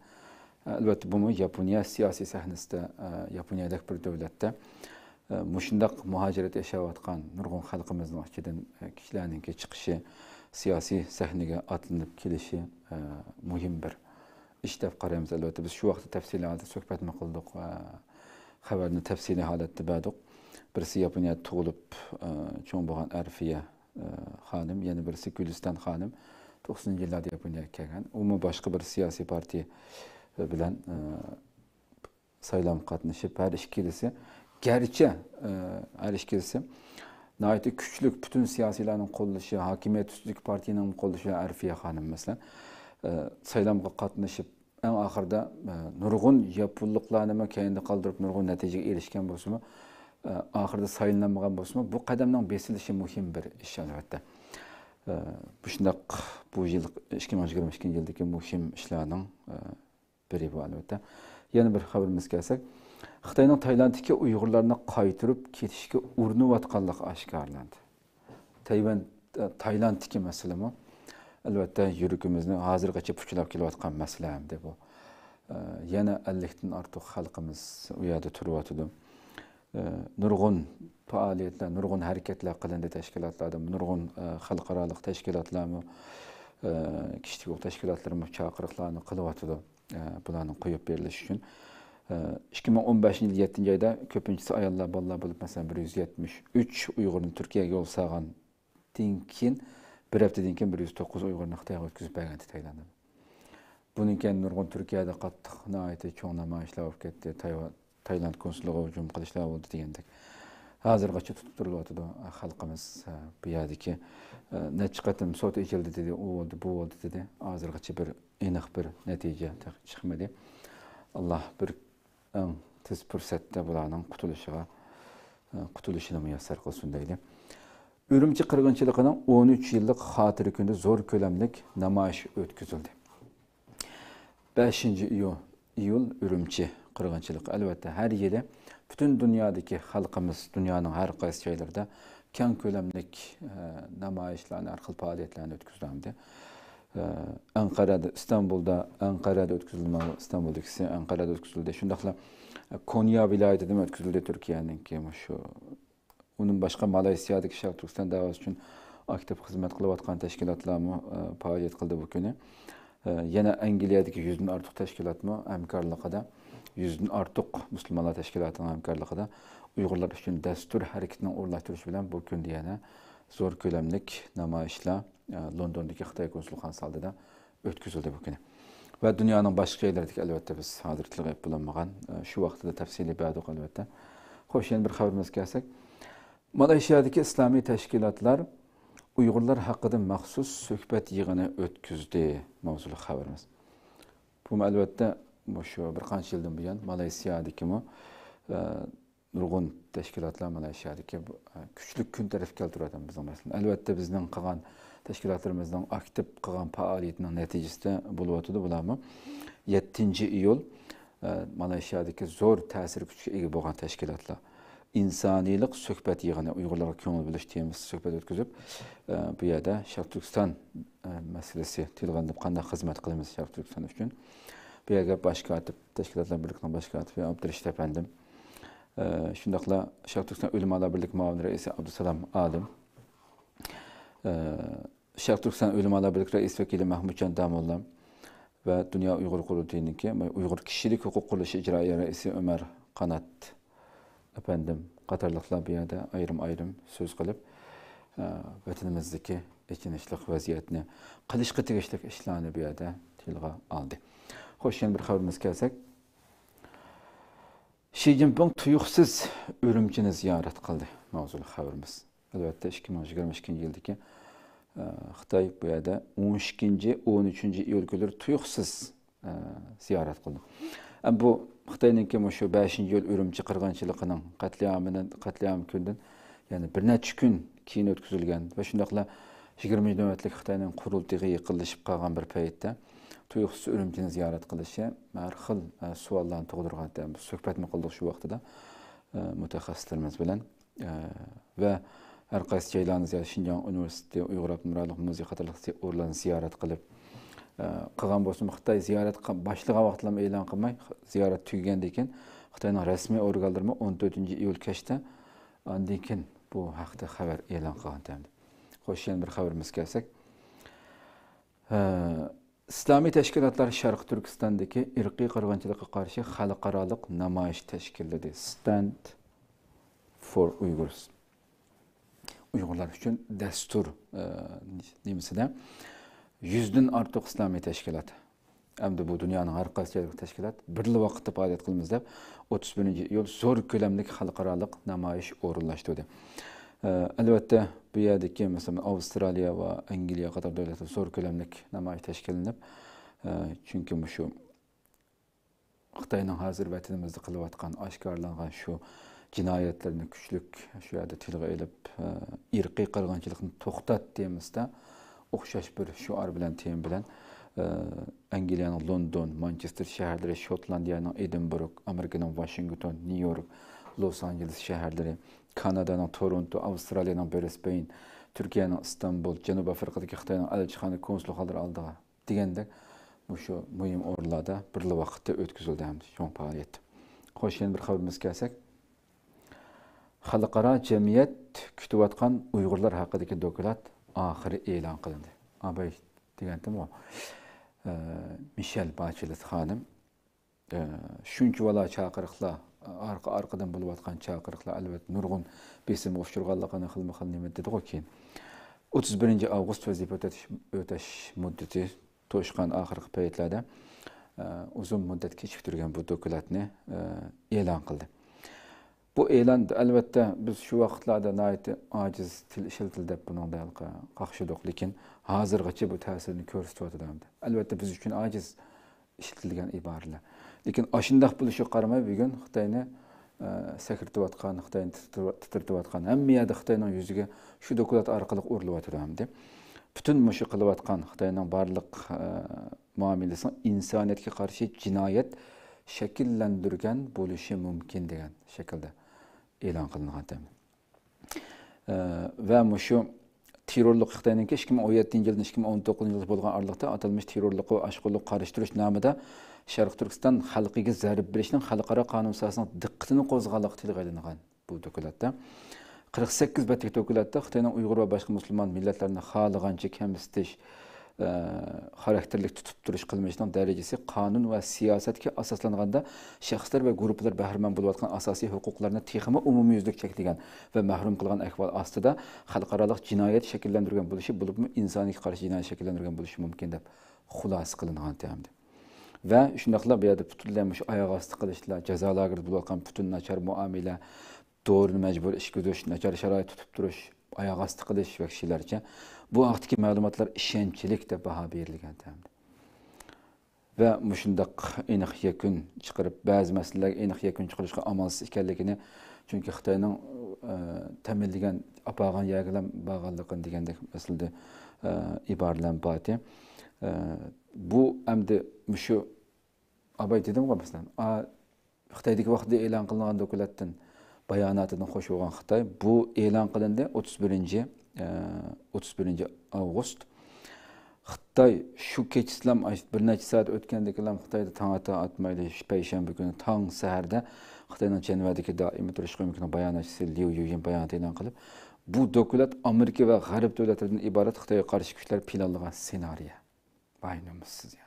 ئەلۋەتتە، بۇمۇ ياپونىيە سىياسىي سەھنىسىدە، ئە، ياپونىيەدەك بىر دۆلەتتە، ئە، مۇشۇنداق مۇھاجىرەتتە ياشاۋاتقان نۇرغۇن خەلقىمىزنىڭ ئىچىدىن، ئە، كىشىلەرنىڭكى چىقىشى، سىياسىي سەھنىگە ئاتلىنىپ كېلىشى، ئە، مۇھىم بىر ئىش دەپ قارايمىز. ئەلۋەتتە، بىز شۇ ۋاقىتتا تەپسىلىي ھالەتتە سۆھبەتمۇ قىلدۇق ۋە خەۋەرنى تەپسىلىي ھالەتتە بەردۇق. بىرسى ياپونىيەدە تۇغۇلۇپ، ئە، چوڭ بولغان ئەرفىيە، ئە، خانىم، يەنە بىرسى گۈلىستان خانىم. توقسىنىنچى يىللاردا ياپونىيەگە كەلگەن. ئۇمۇ باشقا بىر سىياسىي پارتىيە بىلەن، ئە، سايلامغا قاتنىشىپ، ھەر ئىككىلىسى، گەرچە، ئە، ھەر ئىككىلىسى ناھايىتى كۈچلۈك، پۈتۈن سىياسىيلارنىڭ قوللىشى، ھاكىمىيەت ئۈستىدىكى پارتىيىنىڭ قوللىشى، ئەرفىيە خانىم، مەسىلەن، ئە، سايلامغا قاتنىشىپ، ئەڭ ئاخىرىدا، ئە، نۇرغۇن ياپونلۇقلارنىمۇ كەينىدە قالدۇرۇپ، نۇرغۇن نەتىجىگە ئېرىشكەن بولسىمۇ، ئە، ئاخىرىدا سايلىنالمىغان بولسىمۇ، بۇ قەدەمنىڭ بېسىلىشى مۇھىم بىر ئىش، ئەلۋەتتە. ئە، مۇشۇنداق بۇ يىل، ئىككى مىڭ يىگىرمە ئىككىنچى يىلدىكى مۇھىم ئىشلارنىڭ، ئە، بىرى بۇ، ئەلۋەتتە. يەنە بىر خەۋىرىمىزگە كەلسەك، خىتاينىڭ تايلاندتىكى ئۇيغۇرلارنى قايتۇرۇپ كېتىشكە ئۇرۇنۇۋاتقانلىقى ئاشكارىلاندى. تەيۋەن، تايلاندتىكى مەسىلىمۇ، ئەلۋەتتە، يۈرىكىمىزنى ھازىرغىچە پۇچىلاپ كېلىۋاتقان مەسىلە ئەمدى بۇ. ئە، يەنە ئەللىكتىن ئارتۇق خەلقىمىز ئۇ يەردە تۇرۇۋاتىدۇ. ئە، نۇرغۇن پائالىيەتلەر، نۇرغۇن ھەرىكەتلەر قىلىندى تەشكىلاتلاردا، نۇرغۇن، ئە، خەلقئارالىق تەشكىلاتلارمۇ، ئە، كىشىلىك ھوقۇق تەشكىلاتلىرىمۇ چاقىرىقلارنى قىلىۋاتىدۇ. ئە، بۇلارنىڭ قويۇپ بېرىلىشى ئۈچۈن. ئىككى مىڭ ئون بەشىنچى يىل يەتتىنچى ئايدا كۆپىنچىسى ئاياللار، بالىلار بولۇپ، مەسىلەن، بىر يۈز يەتمىش ئۈچ ئۇيغۇرنى تۈركىيەگە يول سالغاندىن كېيىن، بىر ھەپتىدىن كېيىن بىر يۈز توققۇز ئۇيغۇرنى خىتايغا ئۆتكۈزۈپ بەرگەنتى تايلانددا. بۇنىڭ كېيىن نۇرغۇن تۈركىيەدە قاتتىق، ناھايىتى چوڭ نامايىشلار بولۇپ كەتتى. تايۋان، تايلاند كونسۇللۇقىغا ھۇجۇم قىلىشلار بولدى دېگەندەك. ھازىرغىچە تۇتۇپ تۇرۇلۇۋاتىدۇ خەلقىمىز. بۇ يەردىكى، نەچچە قېتىم سوت ئېچىلدى دېدى، ئۇ بولدى، بۇ بولدى دېدى. ھازىرغىچە بىر ئېنىق بىر نەتىجە تېخى چىقمىدى. ئاللا بىر ئەڭ تېز پۇرسەتتە بۇلارنىڭ قۇتۇلۇشىغا، قۇتۇلۇشىنى مۇيەسسەر قىلسۇن دەيلى. ئۈرۈمچى قىرغىنچىلىقىنىڭ ئون ئۈچ يىللىق خاتىرە كۈنىدە زور كۆلەملىك نامايىش ئۆتكۈزۈلدى. بەشىنچى ئىيۇ-، ئىيۇل ئۈرۈمچى قىرغىنچىلىقى. ئەلۋەتتە، ھەر يىلى پۈتۈن دۇنيادىكى خەلقىمىز دۇنيانىڭ ھەر قايسى جايلىرىدا كەڭ كۆلەملىك، ئە، نامايىشلارنى، ھەر خىل پائالىيەتلەرنى ئۆتكۈزۈۋاتىدۇ. ئە، ئەنقەرەدە، ئىستانبۇلدا، ئەنقەرەدە ئۆتكۈزۈلدىمۇ؟ ئىستانبۇلدىكىسى ئەنقەرەدە ئۆتكۈزۈلدى. شۇنداقلا كونيا ۋىلايىتىدىمۇ ئۆتكۈزۈلدى تۈركىيەنىڭكى مۇشۇ. ئۇندىن باشقا، مالايسىيادىكى شەرقىي تۈركىستان دەۋاسى ئۈچۈن ئاكتىپ خىزمەت قىلىۋاتقان تەشكىلاتلارمۇ، ئە، پائالىيەت قىلدى بۇ كۈنى. ئە، يەنە ئەنگلىيەدىكى يۈزدىن ئارتۇق تەشكىلاتمۇ ھەمكارلىقىدا، يۈزدىن ئارتۇق مۇسۇلمانلار تەشكىلاتىنىڭ ھەمكارلىقىدا ئۇيغۇرلار ئۈچۈن دەستۇر ھەرىكىتىنىڭ ئورۇنلاشتۇرۇشى بىلەن بۇ كۈندە يەنە زور كۆلەملىك نامايىشلار، ئە، لوندوندىكى خىتاي كونسۇلخانىسى ئالدىدا ئۆتكۈزۈلدى بۇ كۈنى. ۋە دۇنيانىڭ باشقا جايلىرىدىكى، ئەلۋەتتە، بىز ھازىر تىلغا ئېلىپ بولالمىغان، ئە، شۇ ۋاقتىدا تەپسىلىي بەردۇق، ئەلۋەتتە. خوش، يەنە بىر خەۋىرىمىزگە كەلسەك، مالايشىيادىكى ئىسلامىي تەشكىلاتلار ئۇيغۇرلار ھەققىدە مەخسۇس سۆھبەت يىغىنى ئۆتكۈزدى ماۋزۇلۇق خەۋىرىمىز. بۇمۇ، ئەلۋەتتە، مۇشۇ بىر قانچە يىلدىن بۇيان مالايسىيادىكىمۇ، ئە، نۇرغۇن تەشكىلاتلار مالايسىيادىكى بۇ، ئە، كۈچلۈك كۈن تەرەپ كەلتۈرۈۋاتىدۇ بىزنىڭ مەسىلەن. ئەلۋەتتە، بىزنىڭ قىلغان تەشكىلاتلىرىمىزنىڭ ئاكتىپ قىلغان پائالىيىتىنىڭ نەتىجىسىدە بولۇۋاتىدۇ بۇلارمۇ. يەتتىنچى ئىيۇل، ئە، مالايسىيادىكى زور تەسىر كۈچكە ئىگە بولغان تەشكىلاتلار ئىنسانىيلىق سۆھبەت يىغىنى، ئۇيغۇرلارغا كۆڭۈل بۆلۈش تېمىسىدا سۆھبەت ئۆتكۈزۈپ، ئە، بۇ يەردە شەرقىي تۈركىستان، ئە، مەسىلىسى تىلغا ئېلىنىپ، قانداق خىزمەت قىلىمىز شەرقىي تۈركىستان ئۈچۈن؟ بۇ يەرگە باش كاتىپ، تەشكىلاتلار بىرلىكىنىڭ باش كاتىپى ئابدۇرېشىت ئەپەندىم، ئە، شۇنداقلا شەرقىي تۈركىستان ئۆلىمالار بىرلىكى مۇئاۋىن رەئىسى ئابدۇسالام ئالىم، ئە، شەرقىي تۈركىستان ئۆلىمالار بىرلىكى رەئىس ۋەكىلى مەھمۇتجان داموللا ۋە دۇنيا ئۇيغۇر قۇرۇلتىيىنىڭكى ئۇيغۇر كىشىلىك ھوقۇق قۇرۇلۇشى ئىجرائىيە رەئىسى ئۆمەر قانات ئەپەندىم قاتارلىقلار بۇ يەردە ئايرىم-ئايرىم سۆز قىلىپ، ئە، ۋەتىنىمىزدىكى ئېچىنىشلىق ۋەزىيەتنى، قىلىشقا تېگىشلىك ئىشلارنى بۇ يەردە تىلغا ئالدى. خوش، يەنە بىر خەۋىرىمىزگە كەلسەك، شى جىنپىڭ تۇيۇقسىز ئۈرۈمچىنى زىيارەت قىلدى ماۋزۇلۇق خەۋىرىمىز. ئەلۋەتتە، ئىككى مىڭ يىگىرمە ئىككىنچى يىلدىكى، ئە، خىتاي بۇ يەردە ئون ئىككىنچى، ئون ئۈچىنچى ئىيۇل كۈنلىرى تۇيۇقسىز، ئە، زىيارەت قىلدى. ئە، بۇ خىتاينىڭكى مۇشۇ بەشىنچى ئىيۇل ئۈرۈمچى قىرغىنچىلىقىنىڭ قەتلىئامىنى، قەتلىئام كۈندىن يەنە بىر نەچچە كۈن كېيىن ئۆتكۈزۈلگەن ۋە شۇنداقلا يىگىرمىنچى نۆۋەتلىك خىتاينىڭ قۇرۇلتىيىغا يېقىنلىشىپ قالغان بىر پەيتتە تۇيۇقسىز ئۈرۈمچىنى زىيارەت قىلىشى ھەر خىل، ئە، سوئاللارنى تۇغدۇرغان. بىز سۆھبەتمۇ قىلدۇق شۇ ۋاقتىدا، ئە، مۇتەخەسسىسلىرىمىز بىلەن. ئە، ۋە ھەر قايسى جايلارنى زىيارەت، شىنجاڭ ئۇنىۋېرسىتېتى، ئۇيغۇر ئاپتونوم رايونلۇق مۇزېي قاتارلىق زى-، ئورۇنلارنى زىيارەت قىلىپ، ئە، قىلغان بولسىمۇ، خىتاي زىيارەت قىل-، باشلىغان ۋاقىتلارمۇ ئېلان قىلماي، زىيارەت تۈگىگەندىن كېيىن خىتاينىڭ رەسمىي ئورگانلىرىمۇ ئون تۆتىنچى ئىيۇل كەچتە ئاندىن كېيىن بۇ ھەقتە خەۋەر ئېلان قىلغان. خوش، يەنە بىر خەۋىرىمىزگە كەلسەك، ئىسلامىي تەشكىلاتلار شەرقىي تۈركىستاندىكى ئىرقىي قىرغىنچىلىققا قارشى خەلقئارالىق نامايىش تەشكىللىدى. Stand for Uyghurs. ئۇيغۇرلار ئۈچۈن دەستۇر، ئە، نېمىسىدە يۈزدىن ئارتۇق ئىسلامىي تەشكىلات ھەمدە بۇ دۇنيانىڭ ھەر قايسى جايلىرىدىكى تەشكىلات بىرلا ۋاقىتتا پائالىيەت قىلىمىز دەپ، ئوتتۇز بىرىنچى ئىيۇل زور كۆلەملىك خەلقئارالىق نامايىش ئورۇنلاشتۇردى. ئە، ئەلۋەتتە، بۇ يەردىكى، مەسىلەن، ئاۋسترالىيە ۋە ئەنگلىيە قاتار دۆلەتلەر زور كۆلەملىك نامايىش تەشكىللىنىپ، ئە، چۈنكى مۇشۇ خىتاينىڭ ھازىر ۋەتىنىمىزدە قىلىۋاتقان، ئاشكارىلانغان شۇ جىنايەتلىرىنى كۈچلۈك شۇ يەردە تىلغا ئېلىپ، ئە، ئىرقىي قىرغىنچىلىقنى توختات تېمىسىدا ئوخشاش بىر شوئار بىلەن، تېما بىلەن، ئە، ئەنگلىيەنىڭ لوندون، مانچېستېر شەھەرلىرى، شوتلاندىيەنىڭ ئېدىنبۇرگ، ئامېرىكىنىڭ ۋاشىنگتون، نيۇ يورك، لوس ئانژېلېس شەھەرلىرى، كانادانىڭ تورونتو، ئاۋسترالىيەنىڭ برىسبېن، تۈركىيەنىڭ ئىستانبۇل، جەنۇبىي ئافرىقىدىكى خىتاينىڭ ئەلچىخانا كونسۇلخانىلىرى ئالدىغا دېگەندەك، مۇشۇ مۇھىم ئورۇنلاردا بىرلا ۋاقىتتا ئۆتكۈزۈلدى ھەم چوڭ پائالىيەت. خوش، يەنە بىر خەۋىرىمىزگە كەلسەك، خەلقئارا جەمئىيەت كۈتۈۋاتقان ئۇيغۇرلار ھەققىدىكى دوكلات ئاخىرى ئېلان قىلىندى. ئاباي دېگەنتىمغۇ، ئە، مىشېل باچېلېت خانىم ئە، شۇنچىۋالا چاقىرىقلار، ئارقا-ئارقىدىن بولۇۋاتقان چاقىرىقلار، ئەلۋەتتە، نۇرغۇن بېسىمغا ئۇچرىغانلىقىنى خىلمۇ خىل نېمە دېدىغۇ كېيىن. ئوتتۇز بىرىنچى ئاۋغۇست ۋەزىپە ئۆتەش، ئۆتەش مۇددىتى توشقان ئاخىرقى پەيتلەردە، ئە، ئۇزۇن مۇددەت كېچىكتۈرگەن بۇ دوكلاتنى، ئە، ئېلان قىلدى. بۇ ئېلان، ئەلۋەتتە، بىز شۇ ۋاقىتلاردا ناھايىتى ئاجىز تىل ئىشلىتىلدى دەپ بۇنىڭدا ھېلىقى قاقشىدۇق، لېكىن ھازىرغىچە بۇ تەسىرىنى كۆرسىتىۋاتىدۇ ئەمدى. ئەلۋەتتە، بىز ئۈچۈن ئاجىز ئىشلىتىلگەن ئىبارىلەر. لېكىن ئاشۇنداق بولۇشىغا قارىماي، بۈگۈن خىتاينى، ئە، سەكرىتىۋاتقان، خىتاينى تىتىرىۋ-، تىترىتىۋاتقان، ھەممە يەردە خىتاينىڭ يۈزىگە شۇ دوكلات ئارقىلىق ئۇرۇلۇۋاتىدۇ ئەمدى. پۈتۈن مۇشۇ قىلىۋاتقان خىتاينىڭ بارلىق، ئە، مۇئامىلىسىنىڭ ئىنسانىيەتكە قارشى جىنايەت شەكىللەندۈرگەن بولۇشى مۇمكىن دېگەن شەكىلدە ئېلان قىلىنغان تەم. ئە، ۋە مۇشۇ تېررورلۇق خىتاينىڭكى ئىككى مىڭ ئون يەتتىنچى يىلدىن ئىككى مىڭ ئون توققۇزىنچى يىلغىچە بولغان ئارىلىقتا ئاتالمىش تېررورلۇققا ۋە ئاشقۇنلۇققا قارشى تۇرۇش نامىدا شەرقىي تۈركىستان خەلقىگە زەربە بېرىشنىڭ خەلقئارا قانۇن سازىسىنىڭ دىققىتىنى قوزغىغانلىقى تىلغا ئېلىنغان بۇ دوكلاتتا. قىرىق سەككىز بەتلىك دوكلاتتا خىتاينىڭ ئۇيغۇر ۋە باشقا مۇسۇلمان مىللەتلەرنى خالىغانچە كەمسىتىش، ئە، خاراكتېرلىك تۇتۇپ تۇرۇش قىلمىشىنىڭ دەرىجىسى قانۇن ۋە سىياسەتكە ئاساسلانغاندا شەخسلەر ۋە گۇرۇپپىلار بەھرىمەن بولۇۋاتقان ئاساسىي ھوقۇقلارنى تېخىمۇ ئومۇميۈزلۈك چەكلىگەن ۋە مەھرۇم قىلغان ئەھۋال ئاستىدا خەلقئارالىق جىنايەت شەكىللەندۈرگەن بولۇشى، بولۇپمۇ ئىنسانىيەتكە قارشى جىنايەت شەكىللەندۈرگەن بولۇشى مۇمكىن، دەپ خۇلاسە قىلىنغان تەمدە. ۋە شۇنداقلا بۇ يەردە پۈتۈنلەي مۇشۇ ئاياغ ئاستى قىلىشلار، جازا لاگېرىدا بولۇۋاتقان پۈتۈن ناچار مۇئامىلە، دورىنى مەجبۇرىي ئىچكۈزۈش، ناچار شارائىتتا تۇتۇپ تۇرۇش، ئاياغ ئاستى قىلىش ۋەھشىيلەرچە. بۇ ھەقتىكى مەلۇماتلار ئىشەنچلىك دەپ باھا بېرىلگەن تەمدە. ۋە مۇشۇنداق ئېنىق يەكۈن چىقىرىپ، بەزى مەسىلىلەرگە ئېنىق يەكۈن چىقىرىشقا ئامالسىز ئىكەنلىكىنى، چۈنكى خىتاينىڭ، ئە، تەمىنلىگەن، ئاپارغان يەرگىلا بارغانلىقىنى دېگەندەك مەسىلىدە، ئە، ئىبارىلەر بار ئىدى. ئە، بۇ ئەمدى مۇشۇ ئاباي دېدىمغۇ، مەسىلەن، ئا، خىتايدىكى ۋاقتىدا ئېلان قىلىنغان دوكلاتتىن، باياناتىدىن قوشۇلغان خىتاي، بۇ ئېلان قىلىندى ئوتتۇز بىرىنچى، ئە، ئوتتۇز بىرىنچى ئاۋغۇست. خىتاي شۇ كېچىسىلام، بىر نەچچە سائەت ئۆتكەندىكىلام خىتايدا تاڭ ئاتا ئاتمايلى، پەيشەنبە كۈنى تاڭ سەھەردە خىتاينىڭ جەنۋەدىكى دائىمىي تۇرۇش ئۆمىكىنىڭ باياناتچىسى ليۇ يۈيىن بايانات ئېلان قىلىپ، بۇ دوكلات ئامېرىكا ۋە غەرب دۆلەتلىرىدىن ئىبارەت خىتايغا قارشى كۈچلەر پىلانلىغان سېنارىيە. ۋاي نومۇسسىز يا.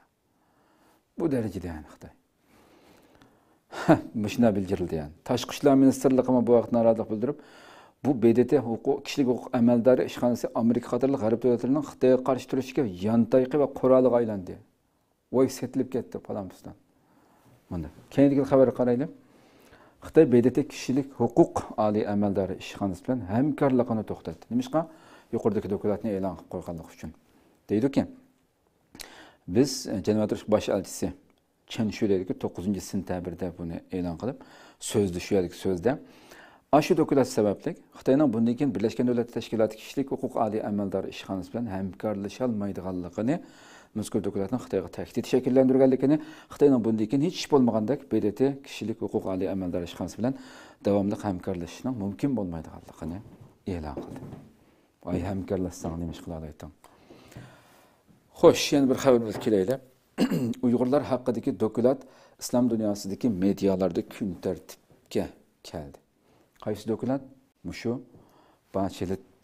بۇ دەرىجىدە يەنى خىتاي. مۇشۇنداق بىلدۈرۈلدى يەنى. تاشقى ئىشلار مىنىستىرلىقىمۇ بۇ ھەقتە نارازىلىق بىلدۈرۈپ، بۇ ب د ت ھوقۇق، كىشىلىك ھوقۇق ئەمەلدارى ئىشخانىسى ئامېرىكا قاتارلىق غەرب دۆلەتلىرىنىڭ خىتايغا قارشى تۇرۇشتىكى يانتايىقى ۋە قورالىغا ئايلاندى. ۋاي سېتىلىپ كەتتى پالان پۇستان. مۇنداق. كەينىدىكى خەۋەرگە قارايلى. خىتاي ب د ت كىشىلىك ھوقۇق ئالىي ئەمەلدارى ئىشخانىسى بىلەن ھەمكارلىقىنى توختاتتى. نېمىشقا؟ يۇقىرىدىكى دوكلاتنى ئېلان قىلىپ قويغانلىقى ئۈچۈن. دەيدۇكى، بىز، ئە، جەنۇبىي ئافرىقا باش ئەلچىسى چېن شۈ دەيدىكى، توققۇزىنچى سېنتەبىردە بۇنى ئېلان قىلىپ، سۆزدە، شۇ يەردىكى سۆزدە، ئاشۇ دوكلات سەۋەبلىك خىتاينىڭ بۇندىن كېيىن بىرلەشكەن دۆلەتلەر تەشكىلاتى كىشىلىك ھوقۇق ئالىي ئەمەلدارى ئىشخانىسى بىلەن ھەمكارلىشالمايدىغانلىقىنى، مەزكۇر دوكلاتنىڭ خىتايغا تەھدىت شەكىللەندۈرگەنلىكىنى، خىتاينىڭ بۇندىن كېيىن ھېچ بولمىغاندەك ب د ت كىشىلىك ھوقۇق ئالىي ئەمەلدارى ئىشخانىسى بىلەن داۋاملىق ھەمكارلىشىشنىڭ مۇمكىن بولمايدىغانلىقىنى ئېلان قىلدى. ۋاي ھەمكارلاشساڭ نېمە ئىش قىلالايتتىڭ؟ خوش، يەنە بىر خەۋىرىمىزگە كېلەيلى. ئۇيغۇرلار ھەققىدىكى دوكلات ئىسلام دۇنياسىدىكى مېدىيالاردا كۈن تەرتىپكە كەلدى. قايسى دوكلات؟ مۇشۇ باچېلىت،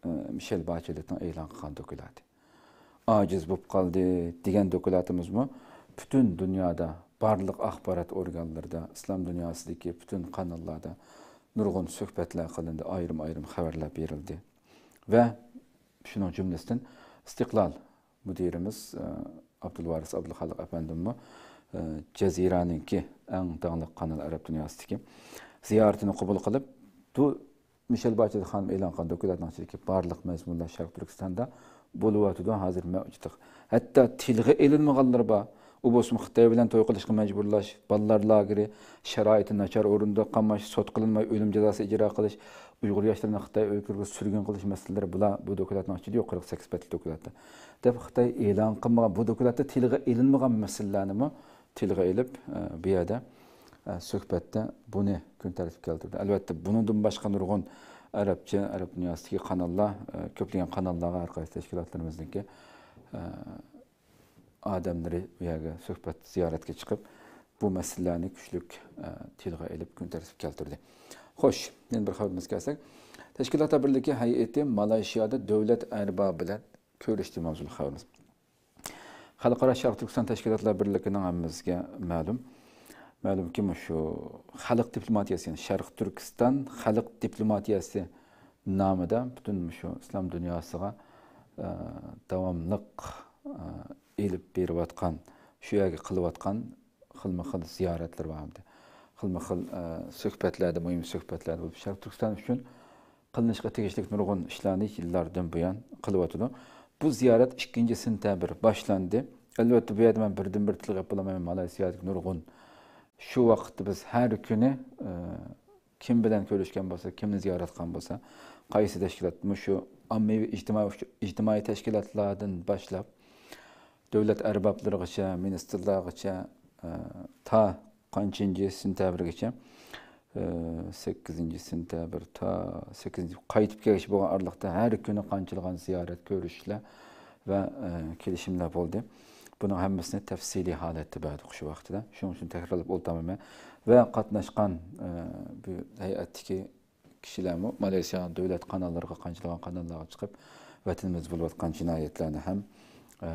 ئى، مىشېل باچېلىتنىڭ ئېلان قىلغان دوكلاتى. ئاجىز بولۇپ قالدى دېگەن دوكلاتىمىزمۇ پۈتۈن دۇنيادا بارلىق ئاخبارات ئورگانلىرىدا، ئىسلام دۇنياسىدىكى پۈتۈن قاناللاردا نۇرغۇن سۆھبەتلەر قىلىندى، ئايرىم-ئايرىم خەۋەرلەر بېرىلدى. ۋە شۇنىڭ جۈملىسىدىن ئىستىقلال مۇدىرىمىز، ئە، ئابدۇلۋارىس ئابدۇلخالىق ئەپەندىممۇ، ئە، جەزىرەنىڭكى ئەڭ داڭلىق قانال ئەرەب دۇنياسىدىكى زىيارىتىنى قوبۇل قىلىپ، بۇ مىشېل باچېلىت خانىم ئېلان قىلغان دوكلاتنىڭ ئىچىدىكى بارلىق مەزمۇنلار شەرقىي تۈركىستاندا بولۇۋاتىدۇ، ھازىر مەۋجۇت. ھەتتا تىلغا ئېلىنمىغانلىرى بار. ئۇ بولسىمۇ خىتاي بىلەن توي قىلىشقا مەجبۇرلاش، بالىلار لاگېرى، شارائىتى ناچار ئورۇندا قاماش، سوت قىلىنماي ئۆلۈم جازاسى ئىجرا قىلىش، ئۇيغۇر ياشلىرىنى خىتاي ئۆلكىلىرىگە سۈرگۈن قىلىش مەسىلىلىرى بۇلار بۇ دوكلاتنىڭ ئىچىدە يوق، قىرىق سەككىز بەتلىك دوكلاتتا. دەپ خىتاي ئېلان قىلمىغان، بۇ دوكلاتتا تىلغا ئېلىنمىغان مەسىلىلەرنىمۇ تىلغا ئېلىپ، ئە، بۇ يەردە، ئە، سۆھبەتتە بۇنى كۈن تەرتىپكە كەلتۈردى. ئەلۋەتتە، بۇنىڭدىن باشقا نۇرغۇن ئەرەبچە، ئەرەب دۇنياسىدىكى قاناللار، ئە، كۆپلىگەن قاناللارغا ھەر قايسى تەشكىلاتلىرىمىزنىڭكى، ئە، ئادەملىرى بۇ يەرگە سۆھبەت، زىيارەتكە چىقىپ، بۇ مەسىلىلەرنى كۈچلۈك، ئە، تىلغا ئېلىپ، كۈن تەرتىپكە كەلتۈردى. خوش، يەنە بىر خەۋىرىمىزگە كەلسەك، تەشكىلاتلار بىرلىكى ھەيئىتى مالايشىيادا دۆلەت ئەربابى بىلەن كۆرۈشتى ماۋزۇلۇق خەۋىرىمىز. خەلقئارا شەرقىي تۈركىستان تەشكىلاتلار بىرلىكىنىڭ ھەممىمىزگە مەلۇم، مەلۇمكى، مۇشۇ خەلق دىپلوماتىيەسى، يەنى شەرقىي تۈركىستان خەلق دىپلوماتىيەسى نامىدا پۈتۈن مۇشۇ ئىسلام دۇنياسىغا، ئە، داۋاملىق، ئە، ئېلىپ بېرىۋاتقان، شۇ يەرگە قىلىۋاتقان خىلمۇ خىل زىيارەتلىرى بار ئەمدى. خىلمۇ خىل، ئە، سۆھبەتلەردە، مۇھىم سۆھبەتلەردە بولۇپ، شەرقىي تۈركىستان ئۈچۈن قىلىنىشقا تېگىشلىك نۇرغۇن ئىشلارنى يىللاردىن بۇيان قىلىۋاتىدۇ. بۇ زىيارەت ئىككىنچى سېنتەبىر باشلاندى. ئەلۋەتتە، بۇ يەردە مەن بىردىنبىر تىلغا ئېلىپ بولالمايمەن، مالايسىيادىكى نۇرغۇن، شۇ ۋاقىتتا بىز ھەر كۈنى، ئە، كىم بىلەن كۆرۈشكەن بولسا، كىمنى زىيارەت قىلغان بولسا، قايسى تەشكىلات، مۇشۇ ئاممىۋى ئىجتىمائىي، ئىجتىمائىي تەشكىلاتلاردىن باشلاپ، دۆلەت ئەربابلىرىغىچە، مىنىستىرلارغىچە، ئە، تا قانچىنچى سېنتەبىرگىچە، ئە، سەككىزىنچى سېنتەبىر تا سەككىزىنچى قايتىپ كەلگۈچە بولغان ئارىلىقتا ھەر كۈنى قانچىلىغان زىيارەت، كۆرۈشۈشلەر ۋە، ئە، كېلىشىملەر بولدى. بۇنىڭ ھەممىسىنى تەپسىلىي ھالەتتە بەردۇق شۇ ۋاقتىدا. شۇنىڭ ئۈچۈن تەكرارلاپ ئولتۇرمايمەن. ۋە قاتناشقان، ئە، بۇ ھەيئەتتىكى كىشىلەرمۇ مالايسىيانىڭ دۆلەت قاناللىرىغا، قانچىلىغان قاناللارغا چىقىپ، ۋەتىنىمىزدە بولۇۋاتقان جىنايەتلەرنى ھەم، ئە،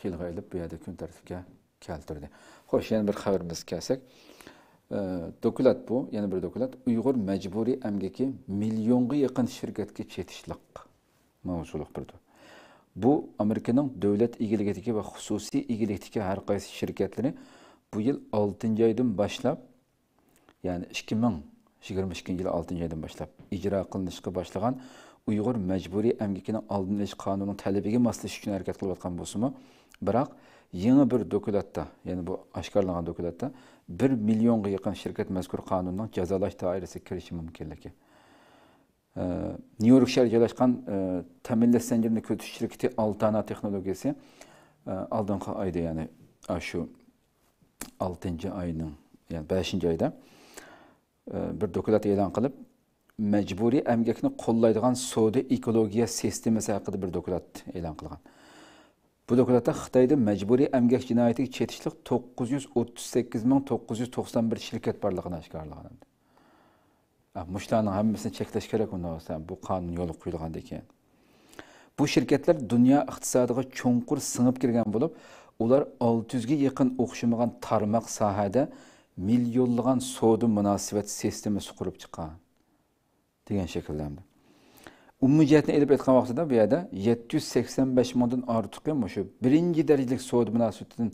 تىلغا ئېلىپ، بۇ يەردە كۈن تەرتىپكە كەلتۈردى. خوش، يەنە بىر خەۋىرىمىزگە كەلسەك، ئە، دوكلات بۇ، يەنە بىر دوكلات. ئۇيغۇر مەجبۇرىي ئەمگىكى مىليونغا يېقىن شىركەتكە چېتىشلىق ماۋزۇلۇق بىر دو-، بۇ ئامېرىكىنىڭ دۆلەت ئىگىلىكىدىكى ۋە خۇسۇسىي ئىگىلىكتىكى ھەر قايسى شىركەتلىرى بۇ يىل ئالتىنچى ئايدىن باشلاپ، يەنى ئىككى مىڭ يىگىرمە ئىككىنچى يىل ئالتىنچى ئايدىن باشلاپ ئىجرا قىلىنىشقا باشلىغان ئۇيغۇر مەجبۇرىي ئەمگىكىنىڭ ئالدىنى ئېلىش قانۇنىنىڭ تەلىپىگە ماسلىشىش ئۈچۈن ھەرىكەت قىلىۋاتقان بولسىمۇ، بىراق يېڭى بىر دوكلاتتا، يەنى بۇ ئاشكارىلانغان دوكلاتتا بىر مىليونغا يېقىن شىركەت مەزكۇر قانۇننىڭ جازالاش دائىرىسىگە كىرىشى مۇمكىنلىكى، ئە، نيۇ يورك شەھىرىدە جايلاشقان، ئە، تەمىنلەش زەنجىرىنى كۆزىتىش شىركىتى ئالتانا تېخنولوگىيىسى، ئە، ئالدىنقى ئايدا، يەنى، ئە، شۇ ئالتىنچى ئاينىڭ، يەنى بەشىنچى ئايدا، ئە، بىر دوكلات ئېلان قىلىپ، مەجبۇرىي ئەمگەكنى قوللايدىغان سودا ئېكولوگىيە سىستېمىسى ھەققىدە بىر دوكلات ئېلان قىلغان. بۇ دوكلاتتا خىتايدا مەجبۇرىي ئەمگەك جىنايىتىگە چېتىشلىق توققۇز يۈز ئوتتۇز سەككىز مىڭ توققۇز يۈز توقسان بىر شىركەت بارلىقىنى ئاشكارىلىغان. ئە، مۇشۇلارنىڭ ھەممىسىنى چەكلەش كېرەك، ئۇنداق بولسا بۇ قانۇن يولغا قويۇلغاندىن كېيىن. بۇ شىركەتلەر دۇنيا ئىقتىسادىغا چوڭقۇر سىڭىپ كىرگەن بولۇپ، ئۇلار ئالتە يۈزگە يېقىن ئوخشىمىغان تارماق ساھەدە مىليونلىغان سودا مۇناسىۋەت سىستېمىسى قۇرۇپ چىققان دېگەن شەكىلدە ئەمدى. ئومۇمىي جەھەتتىن ئېلىپ ئېيتقان ۋاقتىدا بۇ يەردە يەتتە يۈز سەكسەن بەش مىڭدىن ئارتۇقى مۇشۇ بىرىنچى دەرىجىلىك سودا مۇناسىۋىتىدىن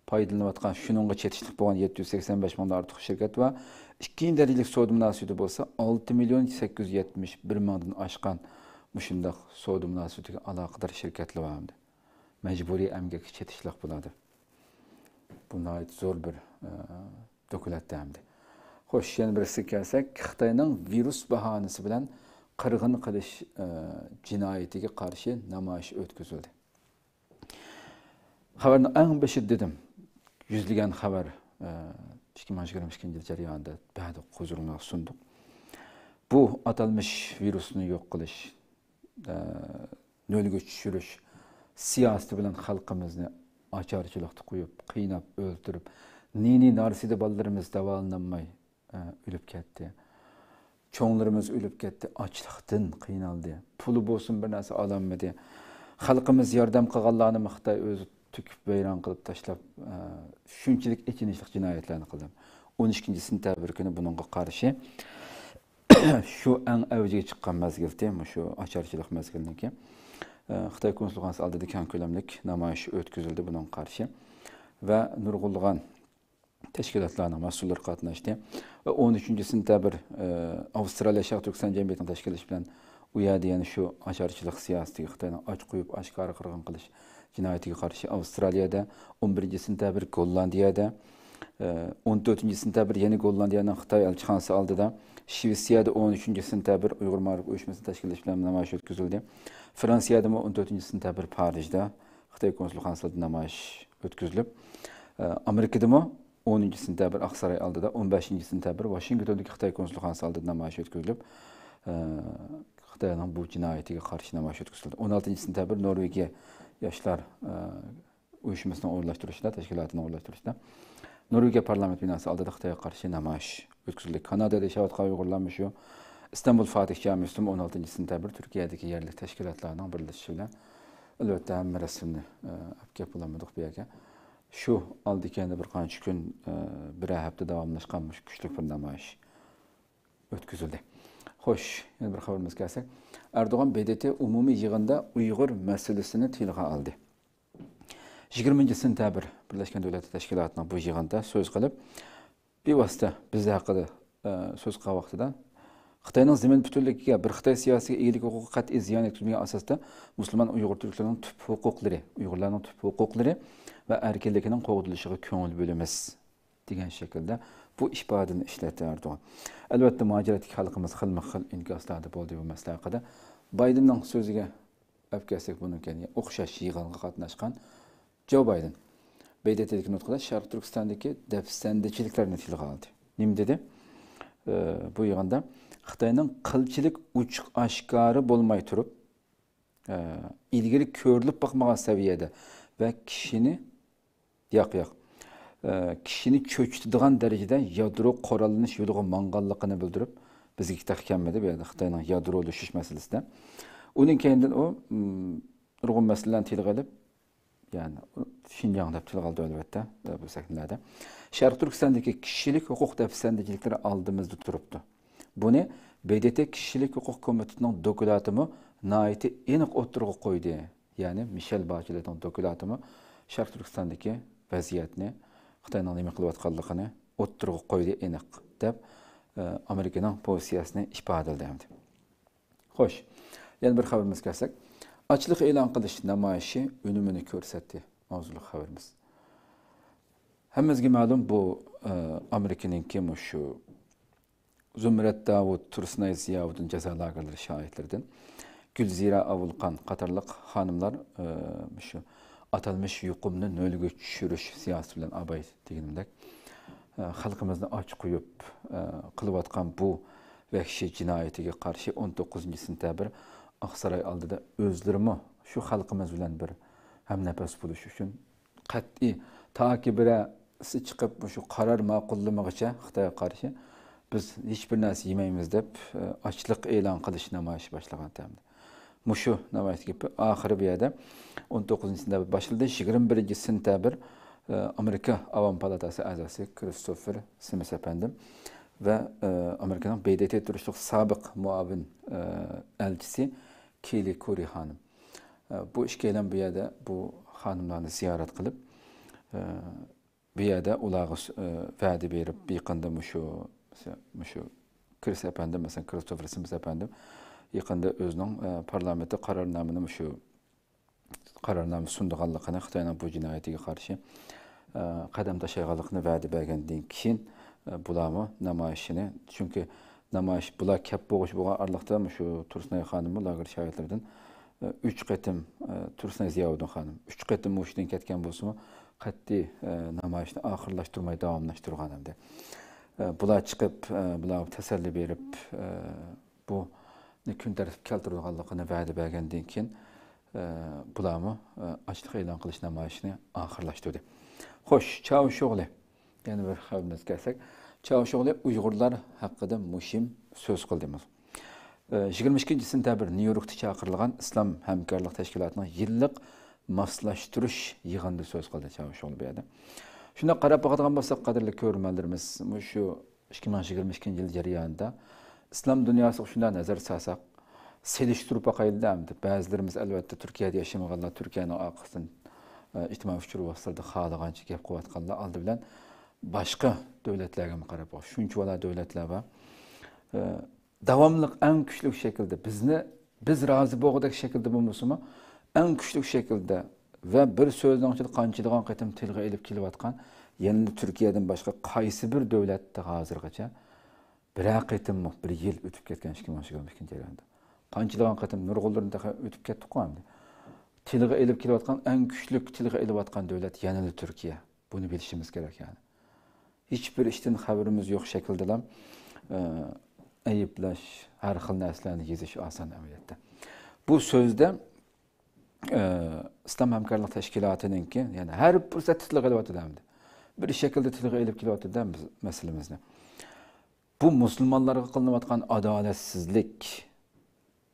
پايدىلىنىۋاتقان، شۇنىڭغا چېتىشلىق بولغان يەتتە يۈز سەكسەن بەش مىڭدىن ئارتۇق شىركەت بار. ئىككىنچى دەرىجىلىك سودا مۇناسىۋىتى بولسا ئالتە مىليون سەككىز يۈز يەتمىش بىر مىڭدىن ئاشقان مۇشۇنداق سودا مۇناسىۋىتىگە ئالاقىدار شىركەتلەر بار ئەمدى. مەجبۇرىي ئەمگەككە چېتىشلىق بۇلار دەپ. بۇ ناھايىتى زور بىر، ئە، دوكلاتتا ئەمدى. خوش، يەنە بىرسىگە كەلسەك، خىتاينىڭ ۋىرۇس باھانىسى بىلەن قىرغىن قىلىش، ئە، جىنايىتىگە قارشى نامايىش ئۆتكۈزۈلدى. خەۋەرنىڭ ئەڭ بېشىدا دېدىم، يۈزلىگەن خەۋەر، ئە، ئىككى مىڭ يىگىرمە ئىككىنچى يىل جەريانىدا بەردۇق، ھۇزۇرۇڭلارغا سۇندۇق. بۇ ئاتالمىش ۋىرۇسنى يوق قىلىش، ئە، نۆلگە چۈشۈرۈش سىياسىتى بىلەن خەلقىمىزنى ئاچارچىلىقتا قويۇپ، قىيناپ، ئۆلتۈرۈپ، نى-نى نارسىدە بالىلىرىمىز داۋالىنالماي، ئە، ئۆلۈپ كەتتى. چوڭلىرىمىز ئۆلۈپ كەتتى، ئاچلىقتىن قىينالدى. پۇلى بولسۇن بىر نەرسە ئالالمىدى. خەلقىمىز ياردەم قىلغانلارنىمۇ خىتاي ئۆزى تۆكۈپ ۋەيران قىلىپ تاشلاپ، ئە، شۇنچىلىك ئېچىنىشلىق جىنايەتلەرنى قىلدى. ئون ئىككىنچى سېنتەبىر كۈنى بۇنىڭغا قارشى شۇ ئەڭ ئەۋجىگە چىققان مەزگىلتى، مۇشۇ ئاچارچىلىق مەزگىلىنىڭكى، ئە، خىتاي كونسۇلخانىسى ئالدىدا كەڭ كۆلەملىك نامايىش ئۆتكۈزۈلدى بۇنىڭغا قارشى. ۋە نۇرغۇنلىغان تەشكىلاتلارنىڭ مەسئۇللىرى قاتناشتى. ۋە ئون ئۈچىنچى سېنتەبىر، ئە، ئاۋسترالىيە شەرقىي تۈركىستان جەمئىيىتىنىڭ تەشكىللىشى بىلەن ئۇ يەردە يەنە شۇ ئاچارچىلىق سىياسىتىگە، خىتاينىڭ ئاچ قويۇپ ئاشكارا قىرغىن قىلىش جىنايىتىگە قارشى ئاۋسترالىيەدە، ئون بىرىنچى سېنتەبىر گوللاندىيەدە، ئە، ئون تۆتىنچى سېنتەبىر يەنە گوللاندىيەنىڭ خىتاي ئەلچىخانىسى ئالدىدا، شىۋېتسىيەدە ئون ئۈچىنچى سېنتەبىر ئۇيغۇر مائارىپ ئۇيۇشمىسىنىڭ تەشكىللىشى بىلەن نامايىش ئۆتكۈزۈلدى. فرانسىيەدىمۇ ئون تۆتىنچى سېنتەبىر پارىژدا خىتاي كونسۇلخانىسىدا نامايىش ئۆتكۈزۈلۈپ، ئە، ئامېرىكىدىمۇ ئونىنچى سېنتەبىر ئاقساراي ئالدىدا، ئون بەشىنچى سېنتەبىر ۋاشىنگتوندىكى خىتاي كونسۇلخانىسى ئالدىدا نامايىش ئۆتكۈزۈلۈپ، ئە، خىتاينىڭ بۇ جىنايىتىگە قارشى نامايىش ئۆتكۈزۈلدى. ئون ئالتىنچى سېنتەبىر نورۋېگىيە ياشلار، ئە، ئۇيۇشمىسىنىڭ ئورۇنلاشتۇرۇشىدا، تەشكىلاتىنىڭ ئورۇنلاشتۇرۇشىدا نورۋېگىيە پارلامېنت بىناسى ئالدىدا خىتايغا قارشى نامايىش ئۆتكۈزۈلدى. كانادادا ياشاۋاتقان ئۇيغۇرلارمۇ شۇ ئىستانبۇل فاتىھ جامىسىدىمۇ ئون ئالتىنچى سېنتەبىر تۈركىيەدىكى يەرلىك تەشكىلاتلارنىڭ بىرلىشىشى بىلەن، ئەلۋەتتە، ھەممە رەسىمنى، ئە، ئەپ كەپ بولالمىدۇق بۇ يەرگە. شۇ ئالدى كەينىدە بىر قانچە كۈن، ئە، بىرەر ھەپتە داۋاملاشقان مۇشۇ كۈچلۈك بىر نامايىش ئۆتكۈزۈلدى. خوش، يەنە بىر خەۋىرىمىزگە كەلسەك، ئەردوغان ب د ت ئومۇمىي يىغىندا ئۇيغۇر مەسىلىسىنى تىلغا ئالدى. يىگىرمىنچى سېنتەبىر بىرلەشكەن دۆلەتلەر تەشكىلاتىنىڭ بۇ يىغىنىدا سۆز قىلىپ، بىۋاسىتە بىز ھەققىدە، ئە، سۆز قىلغان ۋاقتىدا، خىتاينىڭ زېمىن پۈتۈنلۈكىگە، بىر خىتاي سىياسىتىگە، ئىگىلىك ھوقۇقىغا قەتئىي زىيان يەتكۈزمىگەن ئاساستا مۇسۇلمان ئۇيغۇر تۈركلىرىنىڭ تۈپ ھوقۇقلىرى، ئۇيغۇرلارنىڭ تۈپ ھوقۇقلىرى ۋە ئەركىنلىكىنىڭ قوغدىلىشىغا كۆڭۈل بۆلىمىز، دېگەن شەكىلدە بۇ ئىپادىنى ئىشلەتتى ئەردوغان. ئەلۋەتتە، مۇھاجىرەتتىكى خەلقىمىز خىلمۇ خىل ئىنكاسلاردا بولدى بۇ مەسىلە ھەققىدە. بايدېننىڭ سۆزىگە ئەپ كەلسەك، بۇنىڭ كەينىگە ئوخشاش يىغىنغا قاتناشقان جو بايدېن ب د ت دىكى نۇتقىدا شەرقىي تۈركىستاندىكى دەپسەندىچىلىكلەرنى تىلغا ئالدى. نېمە دېدى؟ ئى، بۇ يىغىندا خىتاينىڭ قىلچىلىك ئوچۇق ئاشكارا بولماي تۇرۇپ، ئى، ئىلگىرى كۆرۈلۈپ باقمىغان سەۋىيەدە ۋە كىشىنى، ياق، ياق، ئى، كىشىنى چۆچۈتىدىغان دەرىجىدە يادرو قوراللىنىش يولىغا ماڭغانلىقىنى بىلدۈرۈپ، بىزگە تېخى كەلمىدى بۇ يەردە خىتاينىڭ يادرولىشىش مەسىلىسىدە. ئۇنىڭ كەينىدىن ئۇ، م، نۇرغۇن مەسىلىلەرنى تىلغا ئېلىپ، يەنى شىنجاڭ دەپ تىلغا ئالدى ئەلۋەتتە، بۇ سەھنىلەردە. شەرقىي تۈركىستاندىكى كىشىلىك ھوقۇق دەپسەندىچىلىكلىرى ئالدىمىزدا تۇرۇپتۇ. بۇنى ب د ت كىشىلىك ھوقۇق كومىتېتىنىڭ دوكلاتىمۇ ناھايىتى ئېنىق ئوتتۇرىغا قويدى. يەنى مىشېل باچېلېتنىڭ دوكلاتىمۇ شەرقىي تۈركىستاندىكى ۋەزىيەتنى، خىتاينىڭ نېمە قىلىۋاتقانلىقىنى ئوتتۇرىغا قويدى ئېنىق، دەپ، ئە، ئامېرىكىنىڭ پوزىتسىيەسىنى ئىپادىلىدى ئەمدى. خوش، يەنە بىر خەۋىرىمىزگە كەلسەك، ئاچلىق ئېلان قىلىش نامايىشى ئۈنۈمىنى كۆرسەتتى. ماۋزۇلۇق خەۋىرىمىز. ھەممىمىزگە مەلۇم، بۇ، ئە، ئامېرىكىنىڭكى مۇشۇ زۇمرەت داۋۇت، تۇرسۇنئاي زىياۋۇدۇن جازا لاگېرلىرى شاھىتلىرىدىن گۈلزىرە ئاۋۇلقان قاتارلىق خانىملار، ئە، مۇشۇ ئاتالمىش يۇقۇمنى نۆلگە چۈشۈرۈش سىياسىتى بىلەن ئاباي دېگىنىمدەك، ئە، خەلقىمىزنى ئاچ قويۇپ، ئە، قىلىۋاتقان بۇ ۋەھشىي جىنايىتىگە قارشى ئون توققۇزىنچى سېنتەبىر ئاقساراي ئالدىدا ئۆزلىرىمۇ شۇ خەلقىمىز بىلەن بىر ھەمنەپەس بولۇش ئۈچۈن قەتئىي، تاكى بىرەرسى چىقىپ مۇشۇ قارار ماقۇللىمىغىچە خىتايغا قارشى بىز ھېچبىر نەرسە يېمەيمىز دەپ، ئاچلىق ئېلان قىلىش نامايىشى باشلىغان تەمدە. مۇشۇ نامايىش گېپى ئاخىرى بۇ يەردە ئون توققۇزىنچى سېنتەبىر باشلىدى. يىگىرمە بىرىنچى سېنتەبىر، ئامېرىكا ئاۋام پالاتاسى ئەزاسى كىرىستوفېر سىمس ئەپەندىم ۋە، ئامېرىكىنىڭ ب د ت تۇرۇشلۇق سابىق مۇئاۋىن، ئەلچىسى كېلى كورى خانىم. بۇ ئىككىيلەن بۇ يەردە بۇ خانىملارنى زىيارەت قىلىپ، بۇ يەردە ئۇلارغا س-، ئە، ۋەدە بېرىپ، يېقىندا مۇشۇ، مۇشۇ كىرىس ئەپەندىم، مەسىلەن، كىرىستوفېر سىمس ئەپەندىم يېقىندا ئۆزىنىڭ، ئە، پارلامېنتتا قارارنامىنى مۇشۇ قارارنامە سۇنىدىغانلىقىنى، خىتاينىڭ بۇ جىنايىتىگە قارشى، ئە، قەدەم تاشلايدىغانلىقىنى ۋەدە بەرگەندىن كېيىن، ئە، بۇلارمۇ نامايىشىنى، چۈنكى نامايىش، بۇلار كەپ بولغۇچە بولغان ئارىلىقتا مۇشۇ تۇرسۇنئاي خانىممۇ لاگېر شاھىتلىرىدىن، ئە، ئۈچ قېتىم، ئە، تۇرسۇنئاي زىياۋۇدۇن خانىم ئۈچ قېتىم ھوشىدىن كەتكەن بولسىمۇ، قەتئىي، ئە، نامايىشنى ئاخىرلاشتۇرماي داۋاملاشتۇرغان ئەمدى. ئە، بۇلار چىقىپ، ئە، بۇلارغا تەسەللى بېرىپ، ئە، بۇنى كۈن تەرتىپكە كەلتۈرىدىغانلىقىنى ۋەدە بەرگەندىن كېيىن، ئە، بۇلارمۇ، ئە، ئاچلىق ئېلان قىلىش نامايىشىنى ئاخىرلاشتۇردى. خوش، چاۋشيوغلى. يەنە بىر خەۋىرىمىزگە كەلسەك، چاۋشيوغلى ئۇيغۇرلار ھەققىدە مۇھىم سۆز قىلدى. ئە، يىگىرمە ئىككىنچى سېنتەبىر نيۇ يوركتا چاقىرىلغان ئىسلام ھەمكارلىق تەشكىلاتىنىڭ يىللىق ماسلاشتۇرۇش يىغىنىدا سۆز قىلدى چاۋشيوغلى بۇ يەردە. شۇنداق قاراپ باقىدىغان بولساق، قەدىرلىك كۆرۈرمەنلىرىمىز، مۇشۇ ئىككى مىڭ يىگىرمە ئىككىنچى يىل جەريانىدا ئىسلام دۇنياسىغا شۇنداق نەزەر سالساق، سېلىشتۇرۇپ باقايلىدا ئەمدى. بەزىلىرىمىز، ئەلۋەتتە، تۈركىيەدە ياشىمىغانلار تۈركىيەنىڭ ئارقىسىدىن، ئە، ئىجتىمائىي ئۇچۇر ۋاسىتىلىرىدا خالىغانچە گەپ قىلىۋاتقانلار ئالدى بىلەن باشقا دۆلەتلەرگىمۇ قاراپ باقىش. شۇنچىۋالا دۆلەتلەر بار. ئە، داۋاملىق ئەڭ كۈچلۈك شەكىلدە بىزنى، بىز رازى بولغۇدەك شەكىلدە بولمىسىمۇ، ئەڭ كۈچلۈك شەكىلدە ۋە بىر سۆزنىڭ ئىچىدە قانچىلىغان قېتىم تىلغا ئېلىپ كېلىۋاتقان يەنىلا تۈركىيەدىن باشقا قايسى بىر دۆلەتتە ھازىرغىچە بىرەر قېتىممۇ بىر يىل ئۆتۈپ كەتكەن ئىككى مىڭ يىگىرمە ئىككىنچى يىلدا؟ قانچىلىغان قېتىم نۇرغۇنلىرىنى تېخى ئۆتۈپ كەتتۇققۇ ئەمدى. تىلغا ئېلىپ كېلىۋاتقان، ئەڭ كۈچلۈك تىلغا ئېلىۋاتقان دۆلەت يەنىلا تۈركىيە. بۇنى بىلىشىمىز كېرەك يەنى. ھېچبىر ئىشتىن خەۋىرىمىز يوق شەكىلدىلا، ئە، ئەيىبلەش، ھەر خىل نەرسىلەرنى يېزىش ئاسان ئەمەلىيەتتە. بۇ سۆزدە، ئە، ئىسلام ھەمكارلىق تەشكىلاتىنىڭكى، يەنى ھەر پۇرسەتتە تىلغا ئېلىۋاتىدۇ ئەمدى. بىر شەكىلدە تىلغا ئېلىپ كېلىۋاتىدۇ بىز مەسىلىمىزنى. بۇ مۇسۇلمانلارغا قىلىنىۋاتقان ئادالەتسىزلىك،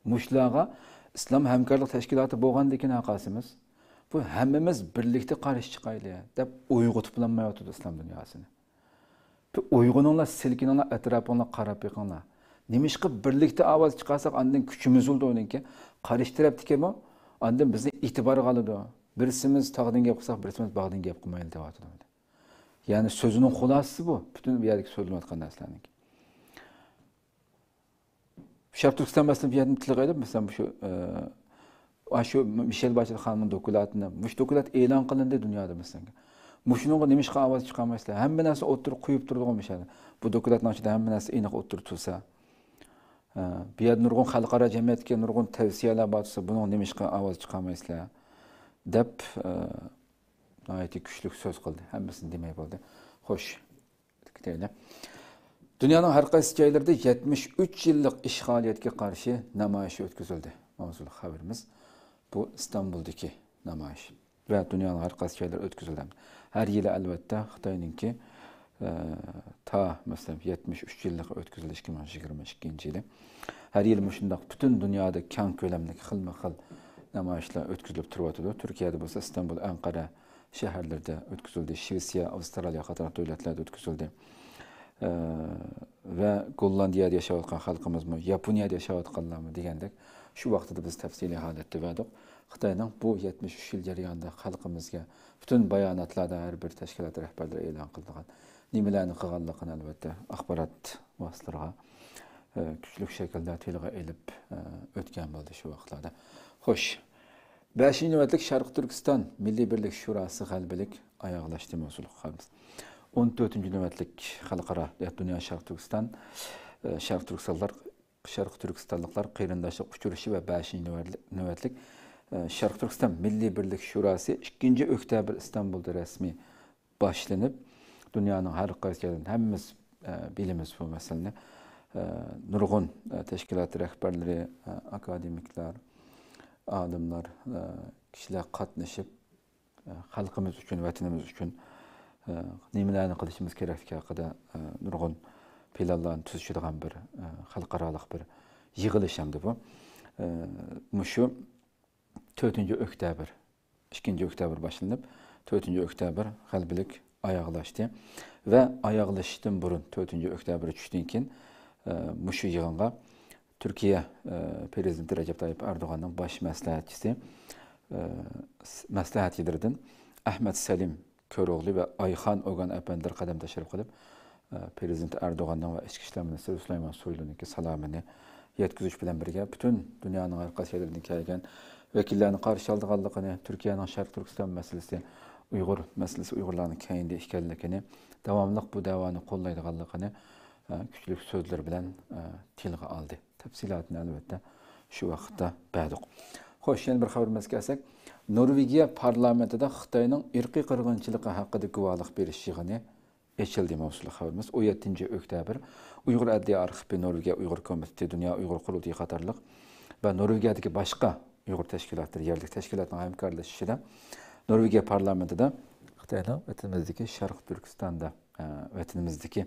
مۇشۇلارغا ئىسلام ھەمكارلىق تەشكىلاتى بولغاندىكىن ھەققاسىمىز، بۇ ھەممىمىز بىرلىكتە قارشى چىقايلى دەپ ئويغىتىپلانمايۋاتىدۇ ئىسلام دۇنياسىنى. بىر ئويغىنىڭلار، سىلكىنىڭلار، ئەتراپىڭلارغا قاراپ بېقىڭلار. نېمىشقا بىرلىكتە ئاۋاز چىقارساق، ئاندىن كۈچىمىز بولىدۇ ئۇنىڭكى. قارشى تەرەپتىكىمۇ ئاندىن بىزنى ئېتىبارغا ئالىدۇ. بىرسىمىز تاغدىن گەپ قىلساق، بىرسىمىز باغدىن گەپ قىلمايلى دەۋاتىدۇ. يەنى سۆزىنىڭ خۇلاسىسى بۇ، پۈتۈن بۇ يەردىكى سۆزلىنىۋاتقان نەرسىلەرنىڭكى. شەرقىي تۈركىستان مەسىلىنى بۇ يەردىن تىلغا ئېلىپ، مەسىلەن، شۇ، ئە، شۇ مىشېل باچېل خانىمنىڭ دوكلاتىنى، مۇشۇ دوكلات ئېلان قىلىندى دۇنيادا، مەسىلەن. مۇشۇنىڭغا نېمىشقا ئاۋاز چىقارمايسىلەر؟ ھەممە نەرسە ئوتتۇرىغا قويۇپ تۇرىدىغۇ مىشېل. بۇ دوكلاتنىڭ ئىچىدە ھەممە نەرسە ئېنىق ئوتتۇرىدا تۇرسا. ئە، بۇ يەردە نۇرغۇن خەلقئارا جەمئىيەتتىكى نۇرغۇن تەۋسىيەلەر بار تۇرسا، بۇنىڭغا نېمىشقا ئاۋاز چىقارمايسىلەر؟ دەپ، ئە، ناھايىتى كۈچلۈك سۆز قىلدى. ھەممىسىنى دېمەي بولدى. خوش. كېتەيلى. دۇنيانىڭ ھەر قايسى جايلىرىدا يەتمىش ئۈچ يىللىق ئىشغالىيەتكە قارشى نامايىش ئۆتكۈزۈلدى. ماۋزۇلۇق خەۋىرىمىز بۇ ئىستانبۇلدىكى نامايىش ۋە دۇنيانىڭ ھەر قايسى جايلىرىدا ئۆتكۈزۈلدى. ھەر يىلى ئەلۋەتتە خىتاينىڭكى، ئە، تا، مەسىلەن، يەتمىش ئۈچ يىللىقى ئۆتكۈزۈلدى، ئىككى مىڭ يىگىرمە ئىككىنچى يىلى. ھەر يىلى مۇشۇنداق پۈتۈن دۇنيادا كەڭ كۆلەملىك خىلمۇ خىل نامايىشلار ئۆتكۈزۈلۈپ تۇرۇۋاتىدۇ. تۈركىيەدە بولسا ئىستانبۇل، ئەنقەرە، شەھەرلىرىدە ئۆتكۈزۈلدى. شىۋېتسىيە، ئاۋسترالىيە قاتارلىق دۆلەتلەردە ئۆتكۈزۈلدى. ئە، ۋە گوللاندىيەدە ياشاۋاتقان خەلقىمىزمۇ، ياپونىيەدە ياشاۋاتقانلارمۇ دېگەندەك، شۇ ۋاقتىدا بىز تەپسىلىي ھالەتتە بەردۇق. خىتاينىڭ بۇ يەتمىش ئۈچ يىل جەريانىدا خەلقىمىزگە پۈتۈن باياناتلاردا ھەر بىر تەشكىلات رەھبەرلىرى ئېلان قىلىدىغان نېمىلەرنى قىلغانلىقىنى، ئەلۋەتتە، ئاخبارات ۋاسىتىلىرىغا، ئە، كۈچلۈك شەكىلدە تىلغا ئېلىپ، ئە، ئۆتكەن بولدى شۇ ۋاقىتلاردا. خوش. بەشىنچى نۆۋەتلىك شەرقىي تۈركىستان مىللىي بىرلىك شوراسى غەلىبىلىك ئاياغلاشتى ماۋزۇلۇق خەۋىرىمىز. ئون تۆتىنچى نۆۋەتلىك خەلقئارا، يا، دۇنيا شەرقىي تۈركىستان، ئە، شەرقىي تۈركىستانلار، شەرقىي تۈركىستانلىقلار قېرىنداشلىق ئۇچرىشىشى ۋە بەشىنچى نۆۋەتلىك، نۆۋەتلىك، ئە، شەرقىي تۈركىستان مىللىي بىرلىك شوراسى ئىككىنچى ئۆكتەبىر ئىستانبۇلدا رەسمىي باشلىنىپ، دۇنيانىڭ ھەر قايسى يېرىدىن ھەممىمىز، ئە، بىلىمىز بۇ مەسىلىنى. ئە، نۇرغۇن، ئە، تەشكىلات رەھبەرلىرى، ئە، ئاكادېمىكلار، ئالىملار، ئە، كىشىلەر قاتنىشىپ، ئە، خەلقىمىز ئۈچۈن، ۋەتىنىمىز ئۈچۈن، ئە، نېمىلەرنى قىلىشىمىز كېرەكلىكى ھەققىدە، ئە، نۇرغۇن پىلانلارنى تۈزۈشىدىغان بىر، ئە، خەلقئارالىق بىر يىغىلىش ئەمدى بۇ. ئە، مۇشۇ تۆتىنچى ئۆكتەبىر، ئىككىنچى ئۆكتەبىر باشلىنىپ، تۆتىنچى ئۆكتەبىر غەلىبىلىك ئاياغلاشتى. ۋە ئاياغلىشىشتىن بۇرۇن، تۆتىنچى ئۆكتەبىر چۈشتىن كېيىن، ئە، مۇشۇ يىغىنغا تۈركىيە، ئە، پىرېزىدېنتى رەجەپ تايىپ ئەردوغاننىڭ باش مەسلىھەتچىسى، ئە، س-، مەسلىھەتچىلىرىدىن ئەھمەت سەلىم كۆروغلى ۋە ئايخان ئوگان ئەپەندىلەر قەدەم تەشرىپ قىلىپ، ئە، پىرېزىدېنت ئەردوغاننىڭ ۋە ئىچكى ئىشلار مىنىستىرى سۇلايمان سويلۇنىڭكى سالامىنى يەتكۈزۈش بىلەن بىرگە، پۈتۈن دۇنيانىڭ ھەر قايسى يەرلىرىدىن كەلگەن ۋەكىللەرنى قارشى ئالىدىغانلىقىنى، تۈركىيەنىڭ شەرقىي تۈركىستان مەسىلىسى، ئۇيغۇر مەسىلىسى ئۇيغۇرلارنىڭ كەينىدە ئىكەنلىكىنى، داۋاملىق بۇ دەۋانى قوللايدىغانلىقىنى، ئە، كۈچلۈك سۆزلىرى بىلەن، ئە، تىلغا ئالدى. تەپسىلاتىنى، ئەلۋەتتە، شۇ ۋاقىتتا بەردۇق. خوش، يەنە بىر خەۋىرىمىزگە كەلسەك، نورۋېگىيە پارلامېنتىدا خىتاينىڭ ئىرقىي قىرغىنچىلىقى ھەققىدە گۇۋاھلىق بېرىش يىغىنى ئېچىلدى ماۋزۇلۇق خەۋىرىمىز. ئون يەتتىنچى ئۆكتەبىر ئۇيغۇر ئەدلىيە ئارخىپى، نورۋېگىيە ئۇيغۇر كومىتېتى، دۇنيا ئۇيغۇر قۇرۇلتىيى قاتارلىق ۋە نورۋېگىيەدىكى باشقا ئۇيغۇر تەشكىلاتلىرى، يەرلىك تەشكىلاتنىڭ ھەمكارلىشىشىدا نورۋېگىيە پارلامېنتىدا خىتاينىڭ ۋەتىنىمىزدىكى شەرقىي تۈركىستاندا، ئە، ۋەتىنىمىزدىكى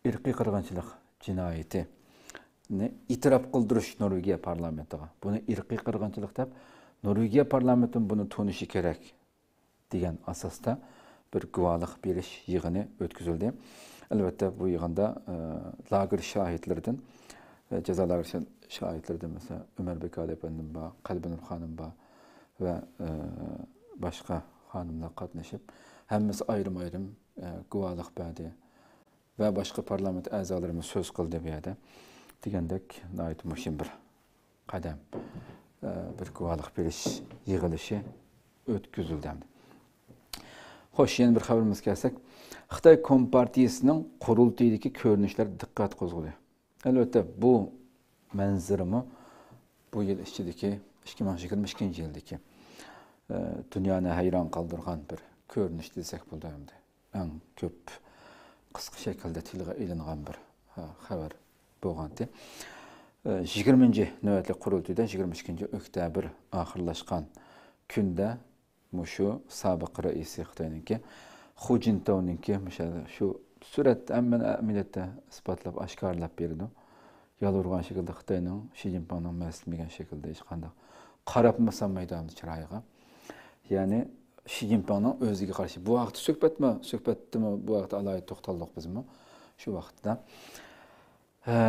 ئىرقىي قىرغىنچىلىق جىنايىتىنى ئېتىراپ قىلدۇرۇش نورۋېگىيە پارلامېنتىغا، بۇنى ئىرقىي قىرغىنچىلىق دەپ، نورۋېگىيە پارلامېنتىمۇ بۇنى تونۇشى كېرەك دېگەن ئاساستا بىر گۇۋاھلىق بېرىش يىغىنى ئۆتكۈزۈلدى. ئەلۋەتتە، بۇ يىغىندا، ئە، لاگېر شاھىتلىرىدىن، ئە، جازا لاگېر شا-، شاھىتلىرىدىن، مەسىلەن، ئۆمەر بېكالى ئەپەندىم بار، قەلبىنۇر خانىم بار ۋە، ئە، باشقا خانىملار قاتنىشىپ، ھەممىسى ئايرىم-ئايرىم، ئە، گۇۋاھلىق بەردى. ۋە باشقا پارلامېنت ئەزالىرىمۇ سۆز قىلدى بۇ يەردە. دېگەندەك، ناھايىتى مۇھىم بىر قەدەم، ئە، بىر گۇۋاھلىق بېرىش يىغىلىشى ئۆتكۈزۈلدى ئەمدى. خوش، يەنە بىر خەۋىرىمىزگە كەلسەك، خىتاي كومپارتىيىسىنىڭ قۇرۇلتىيىدىكى كۆرۈنۈشلەر دىققەت قوزغىدى. ئەلۋەتتە، بۇ مەنزىرىمۇ بۇ يىل ئىچىدىكى، ئىككى مىڭ يىگىرمە ئىككىنچى يىلدىكى، ئە، دۇنيانى ھەيران قالدۇرغان بىر كۆرۈنۈش دېسەك بولىدۇ ئەمدى. ئەڭ كۆپ قىسقا شەكىلدە تىلغا ئېلىنغان بىر، ھە، خەۋەر بولغانتى. ئە، يىگىرمىنچى نۆۋەتلىك قۇرۇلتىيىدا يىگىرمە ئىككىنچى ئۆكتەبىر ئاخىرلاشقان كۈندە مۇشۇ سابىق رەئىسى خىتاينىڭكى خۇ جىنتاۋنىڭكى مۇشۇ، شۇ سۈرەتتە ھەممىنى ئەمەلىيەتتە ئىسپاتلاپ، ئاشكارىلاپ بېرىدۇ. يالۋۇرغان شەكىلدە خىتاينىڭ، شى جىنپىڭنىڭ مەنسىتمىگەن شەكىلدە ھېچقانداق قاراپمۇ سالمايدۇ ئەمدى چىرايىغا. يەنى شى جىنپىڭنىڭ ئۆزىگە قارشى. بۇ ھەقتە سۆھبەتمۇ، سۆھبەتتىمۇ بۇ ھەقتە ئالاھىدە توختالدۇق بىزمۇ شۇ ۋاقىتتا. ھە،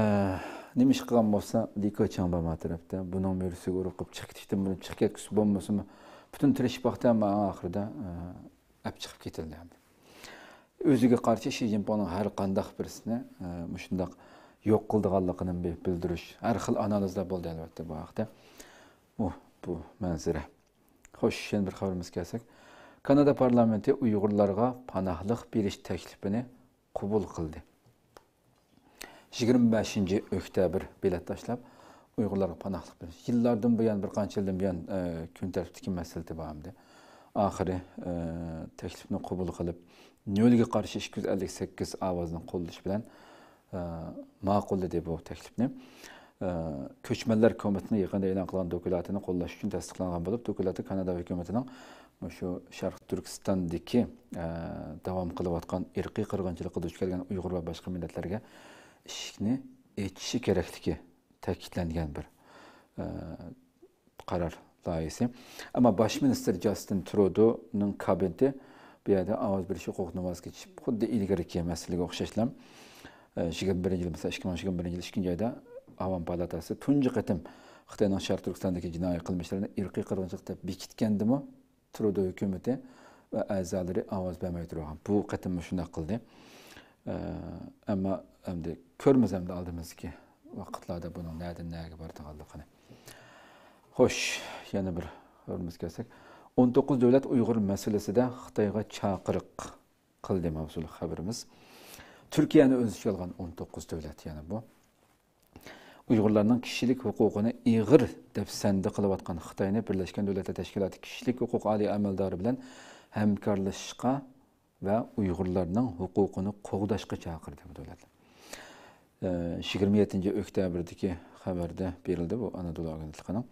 نېمە ئىش قىلغان بولسا، لى كېچىڭ بارما تەرەپتە، بۇنىڭ مۈرىسىگە ئۇرۇپ چىقىپ كېتىشتىن بۇرۇن چىقىپ كەتكۈسى بولمىسىمۇ، پۈتۈن تىرىشىپ باقتى، ئەمما ئەڭ ئاخىرىدا، ئە، ئەپ چىقىپ كېتىلدى. ئۆزىگە قارشى شى جىنپىڭنىڭ ھەر قانداق بىرسىنى، ئە، مۇشۇنداق يوق قىلىدىغانلىقىنى بىر بىلدۈرۈش، ھەر خىل ئانالىزلار بولدى، ئەلۋەتتە، بۇ ھەقتە. ئۇ، بۇ مەنزىرە. خوش، يەنە بىر خەۋىرىمىزگە كەلسەك، كانادا پارلامېنتى ئۇيغۇرلارغا پاناھلىق بېرىش تەكلىپىنى قوبۇل قىلدى. يىگىرمە بەشىنچى ئۆكتەبىر بېلەت تاشلاپ، ئۇيغۇرلارغا پاناھلىق بېرىش. يىللاردىن بۇيان، بىر قانچە يىلدىن بۇيان، ئە، كۈن تەرتىپتىكى مەسىلە بار ئەمدى. ئاخىرى، ئە، تەكلىپنى قوبۇل قىلىپ، نۆلگە قارشى ئىككى يۈز ئەللىك سەككىز ئاۋازنىڭ قوللىشى بىلەن، ئە، ماقۇللىدى بۇ تەكلىپنى. ئە، كۆچمەنلەر كومىتېتىنىڭ يېقىندا ئېلان قىلغان دوكلاتىنى قوللاش ئۈچۈن تەستىقلانغان بولۇپ، دوكلاتى كانادا ھۆكۈمىتىنىڭ مۇشۇ شەرقىي تۈركىستاندىكى، ئە، داۋام قىلىۋاتقان ئىرقىي قىرغىنچىلىققا دۇچ كەلگەن ئۇيغۇر ۋە باشقا مىللەتلەرگە ئىشىكنى ئېچىشى كېرەكلىكى تەكىتلەنگەن بىر، ئە، قارار لايىھىسى. ئەمما باش مىنىستىر جاستىن ترۇدونىڭ كابىنېتى بۇ يەردە ئاۋاز بېرىش ھوقۇقىدىن ۋاز كېچىپ، خۇددى ئىلگىرىكى مەسىلىگە ئوخشاشلا، ئە، يىگىرمە بىرىنچى يىل، مەسىلەن، ئىككى مىڭ يىگىرمە بىرىنچى يىل ئىككىنچى ئايدا ئاۋام پالاتاسى تۇنجى قېتىم خىتاينىڭ شەرقىي تۈركىستاندىكى جىنايى قىلمىشلىرىنى ئىرقىي قىرغىنچىلىق دەپ بېكىتكەندىمۇ، ترۇدو ھۆكۈمىتى ۋە ئەزالىرى ئاۋاز بەرمەي تۇرغان. بۇ قېتىممۇ شۇنداق قىلدى. ئە، ئەمما ئەمدى كۆرىمىز ئەمدى ئالدىمىزدىكى ۋاقىتلاردا بۇنىڭ نەدىن نەگە بارىدىغانلىقىنى. خوش، يەنە بىر خەۋىرىمىزگە كەلسەك، ئون توققۇز دۆلەت ئۇيغۇر مەسىلىسىدە خىتايغا چاقىرىق قىلدى ماۋزۇلۇق خەۋىرىمىز. تۈركىيەنى ئۆز ئىچىگە ئالغان ئون توققۇز دۆلەت يەنە بۇ. ئۇيغۇرلارنىڭ كىشىلىك ھوقۇقىنى ئېغىر دەپسەندە قىلىۋاتقان خىتاينى بىرلەشكەن دۆلەتلەر تەشكىلاتى كىشىلىك ھوقۇق ئالىي ئەمەلدارى بىلەن ھەمكارلىشىشقا ۋە ئۇيغۇرلارنىڭ ھوقۇقىنى قوغداشقا چاقىردى بۇ دۆلەتلەر. ئە، يىگىرمە يەتتىنچى ئۆكتەبىردىكى خەۋەردە بېرىلدى بۇ ئانادولۇ ئاگېنتلىقىنىڭ.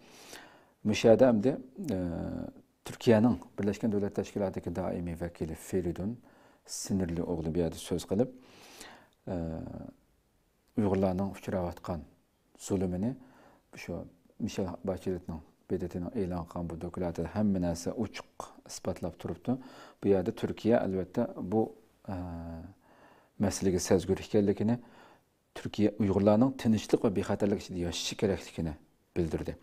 مۇشۇ يەردە ئەمدى، ئە، تۈركىيەنىڭ بىرلەشكەن دۆلەتلەر تەشكىلاتىدىكى دائىمىي ۋەكىلى فېرىدۇن سىنىرلىئوغلۇ بۇ يەردە سۆز قىلىپ، ئە، ئۇيغۇرلارنىڭ ئۇچراۋاتقان زۇلۇمىنى شۇ مىشېل باچېلېتنىڭ، ب د ت نىڭ ئېلان قىلغان بۇ دوكلاتىدا ھەممە نەرسە ئوچۇق ئىسپاتلاپ تۇرۇپتۇ. بۇ يەردە تۈركىيە، ئەلۋەتتە، بۇ، ئە، مەسىلىگە سەزگۈر ئىكەنلىكىنى، تۈركىيە ئۇيغۇرلارنىڭ تىنچلىق ۋە بىخەتەرلىك ئىچىدە ياشىشى كېرەكلىكىنى بىلدۈردى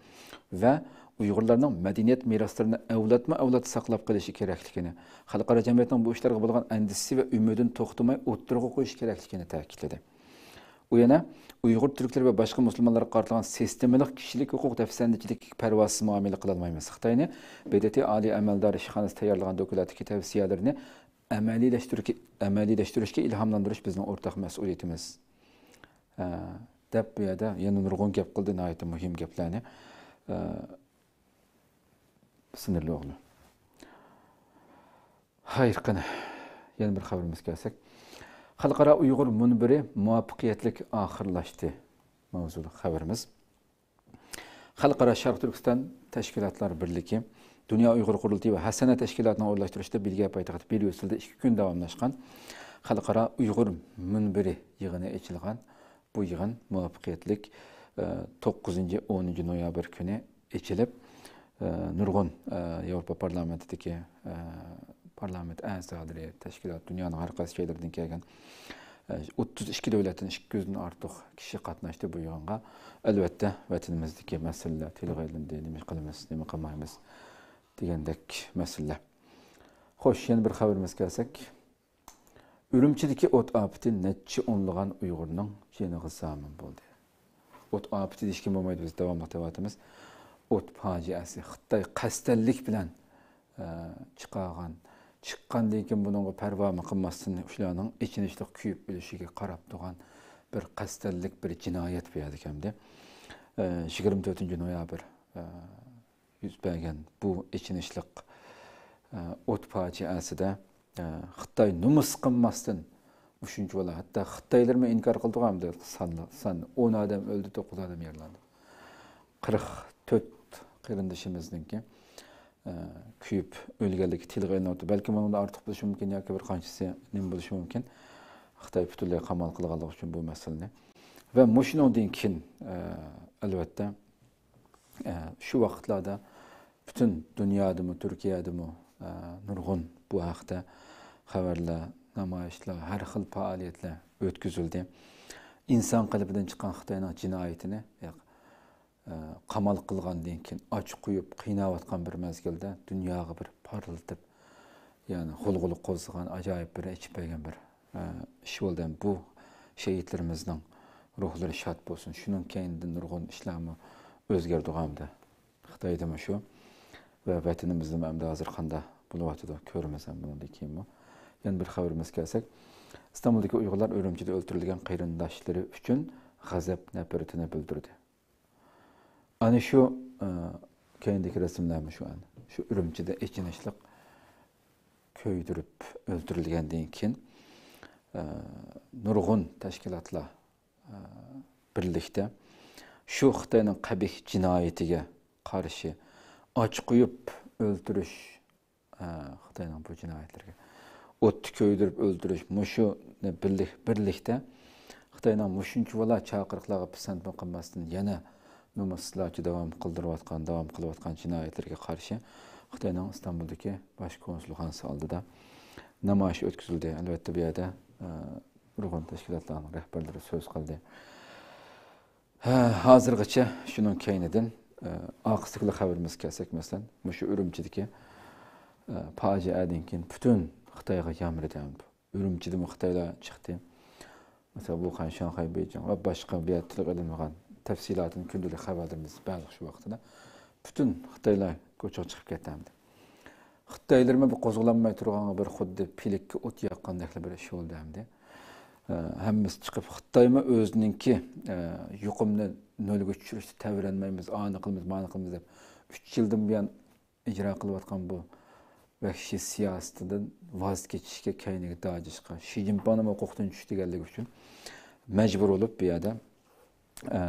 ۋە ئۇيغۇرلارنىڭ مەدەنىيەت مىراسلىرىنى ئەۋلادمۇ ئەۋلاد ساقلاپ قېلىشى كېرەكلىكىنى، خەلقئارا جەمئىيەتنىڭ بۇ ئىشلارغا بولغان ئەندىشىسى ۋە ئۈمىدىنى توختىماي ئوتتۇرىغا قويۇشى كېرەكلىكىنى تەكىتلىدى. ئۇ يەنە ئۇيغۇر تۈركلىرى ۋە باشقا مۇسۇلمانلارغا قارىتىلغان سىستېمىلىق كىشىلىك ھوقۇق دەپسەندىچىلىكىگە پەرۋاسىز مۇئامىلە قىلالمايمىز. خىتاينى ب د ت ئالىي ئەمەلدار ئىشخانىسى تەييارلىغان دوكلاتتىكى تەۋسىيەلىرىنى ئەمەلىيلەشتۈرۈكى-، ئەمەلىيلەشتۈرۈشكە ئىلھاملاندۇرۇش بىزنىڭ ئورتاق مەسئۇلىيىتىمىز، ئە، دەپ بۇ يەردە يەنە نۇرغۇن گەپ قىلدى، ناھايىتى مۇھىم گەپلەرنى. ئە، سىنىرلىئوغلۇ. ھاي، قېنى، يەنە بىر خەۋىرىمىزگە كەلسەك، خەلقئارا ئۇيغۇر مۇنبىرى مۇۋەپپەقىيەتلىك ئاخىرلاشتى ماۋزۇلۇق خەۋىرىمىز. خەلقئارا شەرقىي تۈركىستان تەشكىلاتلار بىرلىكى، دۇنيا ئۇيغۇر قۇرۇلتىيى ۋە ھەسەنە تەشكىلاتىنىڭ ئورۇنلاشتۇرۇشىدا بېلگىيە پايتەختى بريۇسسېلدا ئىككى كۈن داۋاملاشقان خەلقئارا ئۇيغۇر مۇنبىرى يىغىنى ئېچىلغان. بۇ يىغىن مۇۋەپپەقىيەتلىك، ئە، توققۇزىنچى، ئونىنچى نويابىر كۈنى ئېچىلىپ، ئە، نۇرغۇن، ئە، ياۋروپا پارلامېنتىدىكى، ئە، پارلامېنت ئەزالىرى، تەشكىلات، دۇنيانىڭ ھەر قايسى جايلىرىدىن كەلگەن، ئە، ئوتتۇز ئىككى دۆلەتتىن ئىككى يۈزدىن ئارتۇق كىشى قاتناشتى بۇ يىغىنغا. ئەلۋەتتە، ۋەتىنىمىزدىكى مەسىلىلەر تىلغا ئېلىندى، نېمە قىلىمىز، نېمە قىلمايمىز دېگەندەك مەسىلىلەر. خوش، يەنە بىر خەۋىرىمىزگە كەلسەك، ئۈرۈمچىدىكى ئوت ئاپىتى نەچچە ئونلىغان ئۇيغۇرنىڭ جېنىغا زامىن بولدى. ئوت ئاپىتى دېيىشكە بولمايدۇ، بىز داۋاملىق دەۋاتىمىز. ئوت پاجىئەسى، خىتاي قەستەنلىك بىلەن، ئە، چىقارغان. چىققاندىن كېيىن بۇنىڭغا پەرۋامۇ قىلماستىن، شۇلارنىڭ ئېچىنىشلىق كۆيۈپ ئۆلۈشىگە قاراپ تۇرغان بىر قەستەنلىك بىر جىنايەت بۇ يەردىكى ئەمدى. ئە، يىگىرمە تۆتىنچى نويابىر، ئە، يۈز بەرگەن بۇ ئېچىنىشلىق، ئە، ئوت پاجىئەسىدە، ئە، خىتاي نومۇس قىلماستىن مۇشۇنچە بالا، ھەتتا خىتايلارمۇ ئىنكار قىلىدىغان ئەمدى ساننى، سان ئون ئادەم ئۆلدى، توققۇز ئادەم يارىلاندى. قىرىق تۆت قېرىندىشىمىزنىڭكى، ئە، كۆيۈپ ئۆلگەنلىكى تىلغا ئېلىنىۋاتىدۇ. بەلكىم ئۇنىڭدىن ئارتۇق بولۇشى مۇمكىن ياكى بىر قانچىسى نېمە بولۇشى مۇمكىن. خىتاي پۈتۈنلەي قامال قىلغانلىقى ئۈچۈن بۇ مەسىلىنى. ۋە مۇشۇنىڭدىن كېيىن، ئە، ئەلۋەتتە، ئە، شۇ ۋاقىتلاردا پۈتۈن دۇنيادىمۇ، تۈركىيەدىمۇ، ئە، نۇرغۇن بۇ ھەقتە خەۋەرلەر، نامايىشلار، ھەر خىل پائالىيەتلەر ئۆتكۈزۈلدى. ئىنسان قېلىپىدىن چىققان خىتاينىڭ جىنايىتىنى، ئە، قامال قىلغاندىن كېيىن، ئاچ قويۇپ قىيناۋاتقان بىر مەزگىلدە دۇنياغا بىر پارلىتىپ، يەنى غۇلغۇلا قوزغىغان ئاجايىپ بىر ئېچىپ بەرگەن بىر، ئە، ئىش بولدى. بۇ شېھىتلىرىمىزنىڭ روھلىرى شاد بولسۇن. شۇنىڭ كەينىدىن نۇرغۇن ئىشلارمۇ ئۆزگەردى غامدا. خىتايدىمۇ شۇ ۋە ۋەتىنىمىزدىمۇ ئەمدى ھازىر قانداق بولۇۋاتىدۇ، كۆرىمىز ھەم بۇنىڭدىن كېيىنمۇ. يەنە بىر خەۋىرىمىزگە كەلسەك، ئىستانبۇلدىكى ئۇيغۇرلار ئۈرۈمچىدە ئۆلتۈرۈلگەن قېرىنداشلىرى ئۈچۈن غەزەپ نەپرىتىنى بىلدۈردى. ئەنە شۇ، ئە، كەينىدىكى رەسىملەرمۇ شۇ، ئەنە شۇ ئۈرۈمچىدە ئېچىنىشلىق كۆيدۈرۈپ ئۆلتۈرۈلگەندىن كېيىن، ئە، نۇرغۇن تەشكىلاتلار، ئە، بىرلىكتە شۇ خىتاينىڭ قەبىھ جىنايىتىگە قارشى ئاچ قويۇپ ئۆلتۈرۈش، ئە، خىتاينىڭ بۇ جىنايەتلىرىگە ئوتتا كۆيدۈرۈپ ئۆلتۈرۈش، مۇشۇنى بىرلىك-، بىرلىكتە خىتاينىڭ مۇشۇنچىۋالا چاقىرىقلارغا پىسەنتمۇ قىلماستىن، يەنە نومۇسسىزلارچە داۋام قىلدۇرۇۋاتقان، داۋام قىلىۋاتقان جىنايەتلىرىگە قارشى خىتاينىڭ ئىستانبۇلدىكى باش كونسۇلخانىسى ئالدىدا نامايىش ئۆتكۈزۈلدى. ئەلۋەتتە، بۇ يەردە، ئە، نۇرغۇن تەشكىلاتلارنىڭ رەھبەرلىرى سۆز قىلدى. ھە، ھازىرغىچە شۇنىڭ كەينىدىن، ئە، ئارقىسىدىكى خەۋىرىمىزگە كەلسەك، مەسىلەن، مۇشۇ ئۈرۈمچىدىكى، ئە، پاجىئەدىن كېيىن پۈتۈن خىتايغا يامرىدى. ئۈرۈمچىدىمۇ خىتايلار چىقتى. مەسىلەن، ۋۇخەن، شاڭخەي، بېيجىڭ ۋە باشقا بۇ يەردە تىلغا ئېلىنمىغان تەپسىلاتىنى كۈندىلىك خەۋەرلىرىمىز بەرلىق شۇ ۋاقتىدا. پۈتۈن خىتايلار كوچىغا چىقىپ كەتتى ئەمدى. خىتايلىرىمۇ بىر قوزغىلالماي تۇرغانغا بىر خۇددى پىلىككە ئوت ياققاندەكلا بىر ئىش بولدى ئەمدى. ئە، ھەممىسى چىقىپ، خىتايمۇ ئۆزىنىڭكى، ئە، يۇقۇمنى نۆلگە چۈشۈرۈشتە تەۋرەنمەيمىز، ئانى قىلىمىز، مانى قىلىمىز دەپ ئۈچ يىلدىن بۇيان ئىجرا قىلىۋاتقان بۇ ۋەھشىي سىياسىتىدىن ۋاز كېچىشكە، كەينىگە داجىشقا، شى جىنپىڭنىڭ ھوقۇقتىن چۈش دېگەنلىكى ئۈچۈن مەجبۇر بولۇپ بۇ يەردە، ئە،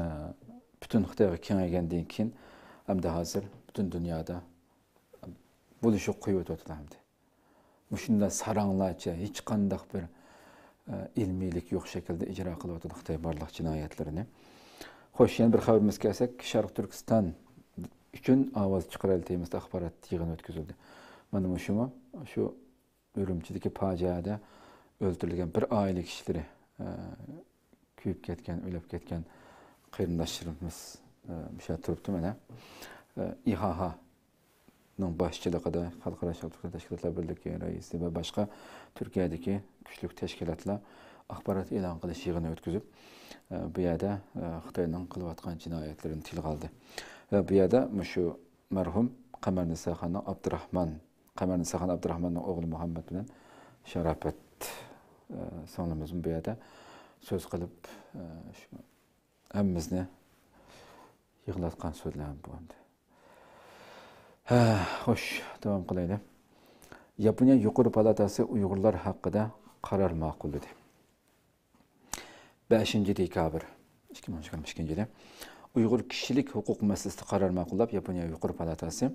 پۈتۈن خىتايغا كېڭەيگەندىن كېيىن، ئەمدى ھازىر پۈتۈن دۇنيادا بولۇشۇپ قويۇۋېتىۋاتىدۇ ئەمدى. مۇشۇنداق ساراڭلارچە، ھېچقانداق بىر، ئە، ئىلمىيلىك يوق شەكىلدە ئىجرا قىلىۋاتىدۇ خىتاي بارلىق جىنايەتلىرىنى. خوش، يەنە بىر خەۋىرىمىزگە كەلسەك، شەرقىي تۈركىستان ئۈچۈن ئاۋاز چىقىرايلى تېمىسىدا ئاخبارات يىغىنى ئۆتكۈزۈلدى. مانا مۇشۇمۇ شۇ ئۈرۈمچىدىكى پاجىئەدە ئۆلتۈرۈلگەن بىر ئائىلە كىشىلىرى، ئە، كۆيۈپ كەتكەن، ئۆلۈپ كەتكەن قېرىنداشلىرىمىز، ئە، مۇشۇ يەردە تۇرۇپتۇ مانا. ئە، ئىھاھانىڭ باشچىلىقىدا خەلقئارا شەرقىي تۈركىستان تەشكىلاتلار بىرلىكى رەئىسى ۋە باشقا تۈركىيەدىكى كۈچلۈك تەشكىلاتلار ئاخبارات ئېلان قىلىش يىغىنى ئۆتكۈزۈپ، ئە، بۇ يەردە، ئە، خىتاينىڭ قىلىۋاتقان جىنايەتلىرىنى تىلغا ئالدى. ۋە بۇ يەردە مۇشۇ مەرھۇم قەمەرنىساخاننىڭ ئابدۇراخمان، قەمەرنىساخان ئابدۇراخماننىڭ ئوغلى مۇھەممەد بىلەن شاراپەت، ئە، سىڭلىمىزمۇ بۇ يەردە سۆز قىلىپ، ئە، شۇ ھەممىمىزنى يىغلاتقان سۆزلەر بۇ ئەمدى. ھە، خوش، داۋام قىلايلى. ياپونىيە يۇقىرى پالاتاسى ئۇيغۇرلار ھەققىدە قارار ماقۇللىدى. بەشىنچى دېكابىر ئىككى مىڭ يىگىرمە ئىككىنچى يىلى ئۇيغۇر كىشىلىك ھوقۇق مەسىلىسىدە قارار ماقۇللاپ، ياپونىيە يۇقىرى پالاتاسى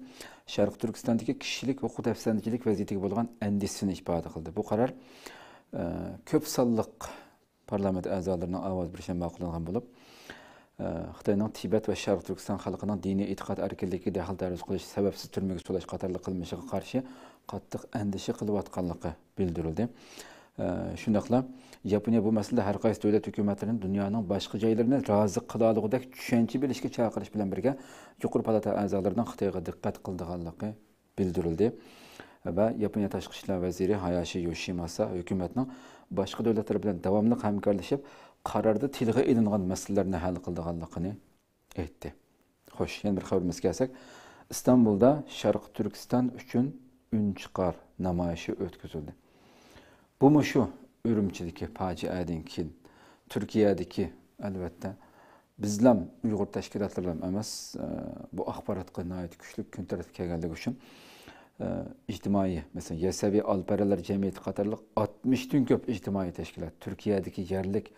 شەرقىي تۈركىستاندىكى كىشىلىك ھوقۇق دەپسەندىچىلىك ۋەزىيىتىگە بولغان ئەندىشىسىنى ئىپادە قىلدى. بۇ قارار، ئە، كۆپ سانلىق پارلامېنت ئەزالىرىنىڭ ئاۋازى بىلەن ماقۇللانغان بولۇپ، ئە، خىتاينىڭ تىبەت ۋە شەرقىي تۈركىستان خەلقىنىڭ دىنىي ئېتىقاد ئەركىنلىكىگە دەخلى-تەرۇز قىلىش، سەۋەبسىز تۈرمىگە سولاش قاتارلىق قىلمىشىغا قارشى قاتتىق ئەندىشە قىلىۋاتقانلىقى بىلدۈرۈلدى. ئە، شۇنداقلا ياپونىيە بۇ مەسىلىدە ھەر قايسى دۆلەت ھۆكۈمەتلىرىنى دۇنيانىڭ باشقا جايلىرىنى رازى قىلالىغۇدەك چۈشەنچە بېرىشكە چاقىرىش بىلەن بىرگە، يۇقىرى پالاتا ئەزالىرىنىڭ خىتايغا دىققەت قىلىدىغانلىقى بىلدۈرۈلدى ۋە ياپونىيە تاشقى ئىشلار ۋەزىرى ھاياشى يوشىماسا ھۆكۈمەتنىڭ باشقا دۆلەتلەر بىلەن داۋاملىق ھەمكارلىشىپ، قاراردا تىلغا ئېلىنغان مەسىلىلەرنى ھەل قىلىدىغانلىقىنى ئېيتتى. خوش، يەنە بىر خەۋىرىمىزگە كەلسەك، ئىستانبۇلدا شەرقىي تۈركىستان ئۈچۈن ئۈن چىقار نامايىشى ئۆتكۈزۈلدى. بۇمۇ شۇ ئۈرۈمچىدىكى پاجىئەدىن كېيىن تۈركىيەدىكى، ئەلۋەتتە، بىزلام ئۇيغۇر تەشكىلاتلىرىلام ئەمەس، ئە، بۇ ئاخباراتقا ناھايىتى كۈچلۈك كۈن تەرتىپكە كەلگەنلىكى ئۈچۈن، ئە، ئىجتىمائىي، مەسىلەن، يەسەۋى ئالپەرەرلەر جەمئىيىتى قاتارلىق ئاتمىشتىن كۆپ ئىجتىمائىي تەشكىلات، تۈركىيەدىكى يەرلىك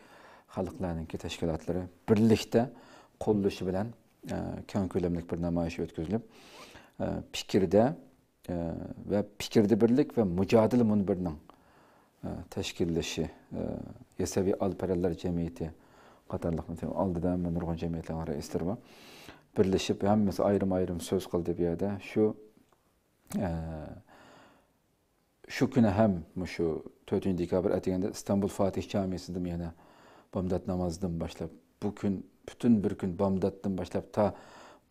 خەلقلەرنىڭكى تەشكىلاتلىرى بىرلىكتە قوللىشى بىلەن، ئە، كەڭ كۆلەملىك بىر نامايىش ئۆتكۈزۈلۈپ، ئە، پىكىردە، ئە، ۋە پىكىردە بىرلىك ۋە مۇجادىلە مۇنبىرىنىڭ، ئە، تەشكىللىشى، ئە، يەسەۋى ئالپەرەرلەر جەمئىيىتى قاتارلىق ئالدىدا نۇرغۇن جەمئىيەتلەرنىڭ رەئىسلىرى بار. بىرلىشىپ ھەممىسى ئايرىم-ئايرىم سۆز قىلدى بۇ يەردە. شۇ، ئە، شۇ كۈنى ھەم مۇشۇ تۆتىنچى دېكابىر ئەتىگەندە ئىستانبۇل فاتىھ جامىسىدىمۇ يەنە بامدات نامازىدىن باشلاپ، بۇ كۈن پۈتۈن بىر كۈن بامداتتىن باشلاپ تا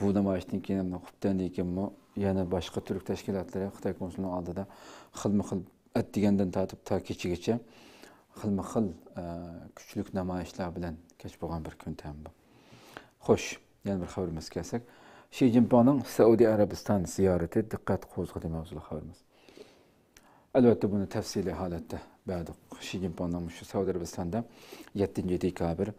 بۇ نامايىشتىن كېيىن، خۇپتەندىن كېيىنمۇ يەنە باشقا تۈرك تەشكىلاتلىرى خىتاي كونسۇلىنىڭ ئالدىدا خىلمۇ خىل ئەتىگەندىن تارتىپ تا كېچىگىچە خىلمۇ خىل، ئە، كۈچلۈك نامايىشلار بىلەن كەچ بولغان بىر كۈن تەم بۇ. خوش، يەنە بىر خەۋىرىمىزگە كەلسەك، شى جىنپىڭنىڭ سەئۇدى ئەرەبىستان زىيارىتى دىققەت قوزغىدى مەۋزۇلۇق خەۋىرىمىز. ئەلۋەتتە، بۇنى تەپسىلىي ھالەتتە بەردۇق. شى جىنپىڭنىڭ مۇشۇ سەئۇدى ئەرەبىستاندا يەتتىنچى دېكابىر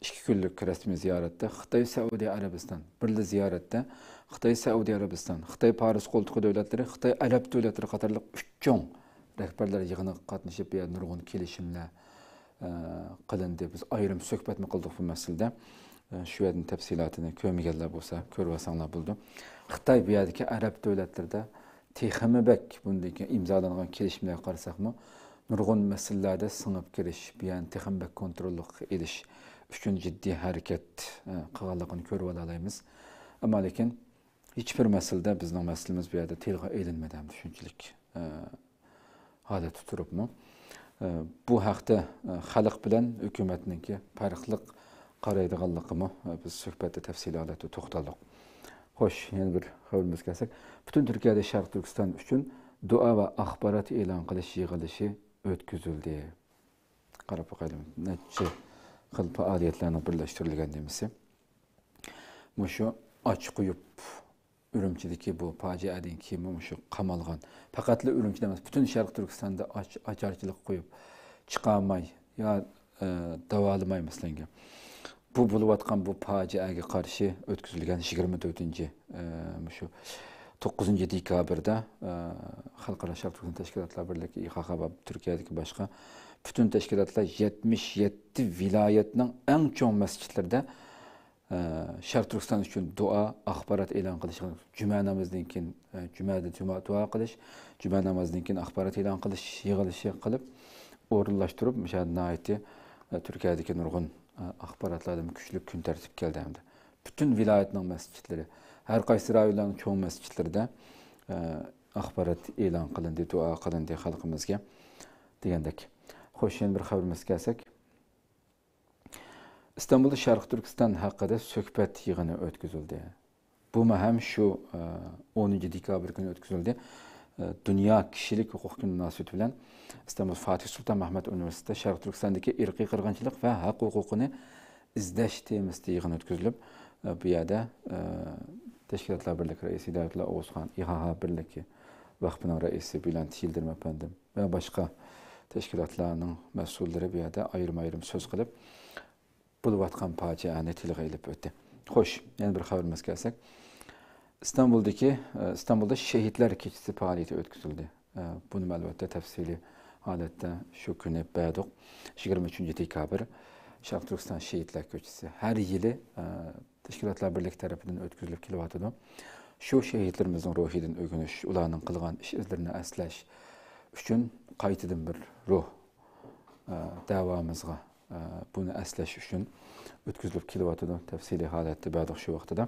ئىككى كۈنلۈك رەسمىي زىيارەتتە خىتاي، سەئۇدى ئەرەبىستان بىرلا زىيارەتتە خىتاي، سەئۇدى ئەرەبىستان، خىتاي، پارس قولتۇقى دۆلەتلىرى، خىتاي، ئەرەب دۆلەتلىرى قاتارلىق ئۈچ چوڭ رەھبەرلەر يىغىنىغا قاتنىشىپ، بۇ يەردە نۇرغۇن كېلىشىملەر، ئە، قىلىندى. بىز ئايرىم سۆھبەتمۇ قىلدۇق بۇ مەسىلىدە. ئە، شۇ يەردىن تەپسىلاتىنى كۆرمىگەنلەر بولسا، كۆرۈۋالساڭلار بولىدۇ. خىتاي بۇ يەردىكى ئەرەب دۆلەتلىرىدە تېخىمۇ بەك بۇندىن كېيىن ئىمزالانغان كېلىشىملەرگە قارىساقمۇ، نۇرغۇن مەسىلىلەردە سىڭىپ كىرىش، بۇ يەرنى تېخىمۇ بەك كونتروللۇققا ئېلىش ئۈچۈن جىددىي ھەرىكەت، ئە، قىلغانلىقىنى كۆرۈۋالالايمىز. ئەمما لېكىن ھېچبىر مەسىلىدە بىزنىڭ مەسىلىمىز بۇ يەردە تىلغا ئېلىنمىدى ھەمدە شۇنچىلىك، ئە، ھالەتتە تۇرۇپمۇ، ئە، بۇ ھەقتە، ئە، خەلق بىلەن ھۆكۈمەتنىڭكى پەرقلىق قارايدىغانلىقىمۇ، ئە، بىز سۆھبەتتە تەپسىلىي ھالەتتە توختالدۇق. خوش، يەنە بىر خەۋىرىمىزگە كەلسەك، پۈتۈن تۈركىيەدە شەرقىي تۈركىستان ئۈچۈن دۇئا ۋە ئاخبارات ئېلان قىلىش يىغىلىشى ئۆتكۈزۈلدى. قاراپ باقايلى، نەچچە خىل پائالىيەتلەرنىڭ بىرلەشتۈرۈلگەن نېمىسى. مۇشۇ ئاچ قويۇپ، ئۈرۈمچىدىكى بۇ پاجىئەدىن كېيىنمۇ مۇشۇ قامالغان، پەقەتلا ئۈرۈمچىدە ئەمەس، پۈتۈن شەرقىي تۈركىستاندا ئاچ-، ئاچارچىلىق قويۇپ، چىقالماي يا، ئە، داۋالىماي، مەسىلەنگە، بۇ بولۇۋاتقان بۇ پاجىئەگە قارشى ئۆتكۈزۈلگەن يىگىرمە تۆتىنچى، ئە، مۇشۇ توققۇزىنچى دېكابىردا، ئە، خەلقئارا شەرقىي تۈركىستان تەشكىلاتلار بىرلىكى، ئى خا خا، تۈركىيەدىكى باشقا پۈتۈن تەشكىلاتلار يەتمىش يەتتە ۋىلايەتنىڭ ئەڭ چوڭ مەسچىتلىرىدە، ئە، شەرقىي تۈركىستان ئۈچۈن دۇئا، ئاخبارات ئېلان قىلىش، جۈمە نامىزىدىن كېيىن، ئە، جۈمەدە جۈمە دۇئا قىلىش، جۈمە نامىزىدىن كېيىن ئاخبارات ئېلان قىلىش يىغىلىشى قىلىپ ئورۇنلاشتۇرۇپ، مۇشۇ ناھايىتى، ئە، تۈركىيەدىكى نۇرغۇن، ئە، ئاخباراتلاردىن كۈچلۈك كۈن تەرتىپكە كەلدى ھەمدە پۈتۈن ۋىلايەتنىڭ مەسچىتلىرى، ھەر قايسى رايونلارنىڭ چوڭ مەسچىتلىرىدە، ئە، ئاخبارات ئېلان قىلىندى، دۇئا قىلىندى خەلقىمىزگە دېگەندەك. خوش، يەنە بىر خەۋىرىمىزگە كەلسەك، ئىستانبۇلدا شەرقىي تۈركىستان ھەققىدە سۆھبەت يىغىنى ئۆتكۈزۈلدى. بۇمۇ ھەم شۇ، ئە، ئونىنچى دېكابىر كۈنى ئۆتكۈزۈلدى. ئە، دۇنيا كىشىلىك ھوقۇق كۈنى مۇناسىۋىتى بىلەن ئىستانبۇل فاتىھ سۇلتان مەھمۇت ئۇنىۋېرسىتېتىدا شەرقىي تۈركىستاندىكى ئىرقىي قىرغىنچىلىق ۋە ھەق ھوقۇقىنى ئىزدەش تېمىسىدا يىغىن ئۆتكۈزۈلۈپ، ئە، بۇ يەردە، ئە، تەشكىلاتلار بىرلىكى رەئىسى ھىدايەتۇللا ئوغۇزخان، ئى خا خا بىرلىكى ۋەقپىنىڭ رەئىسى بۈلەنت يىلدىرىم ئەپەندىم، ۋە باشقا تەشكىلاتلارنىڭ مەسئۇللىرى بۇ يەردە ئايرىم-ئايرىم سۆز قىلىپ، بولۇۋاتقان پاجىئەنى تىلغا ئېلىپ ئۆتتى. خوش، يەنە بىر خەۋىرىمىزگە كەلسەك، ئىستانبۇلدىكى، ئىستانبۇلدا شېھىتلەر كېچىسى پائالىيىتى ئۆتكۈزۈلدى. بۇنىمۇ ئەلۋەتتە تەپسىلىي ھالەتتە شۇ كۈنى بەردۇق. يىگىرمە ئۈچىنچى دېكابىر، شەرقىي تۈركىستان شېھىتلەر كېچىسى. ھەر يىلى، تەشكىلاتلار بىرلىكى تەرىپىدىن ئۆتكۈزۈلۈپ كېلىۋاتىدۇ. شۇ شېھىتلىرىمىزنىڭ روھىدىن ئۆگىنىش، ئۇلارنىڭ قىلغان ئىش-ئىزلىرىنى ئەسلەش ئۈچۈن قايتىدىن بىر روھ، ئە، دەۋامىزغا، ئە، بۇنى ئەسلەش ئۈچۈن ئۆتكۈزۈلۈپ كېلىۋاتىدۇ. تەپسىلىي ھالەتتە بەردۇق شۇ ۋاقتىدا.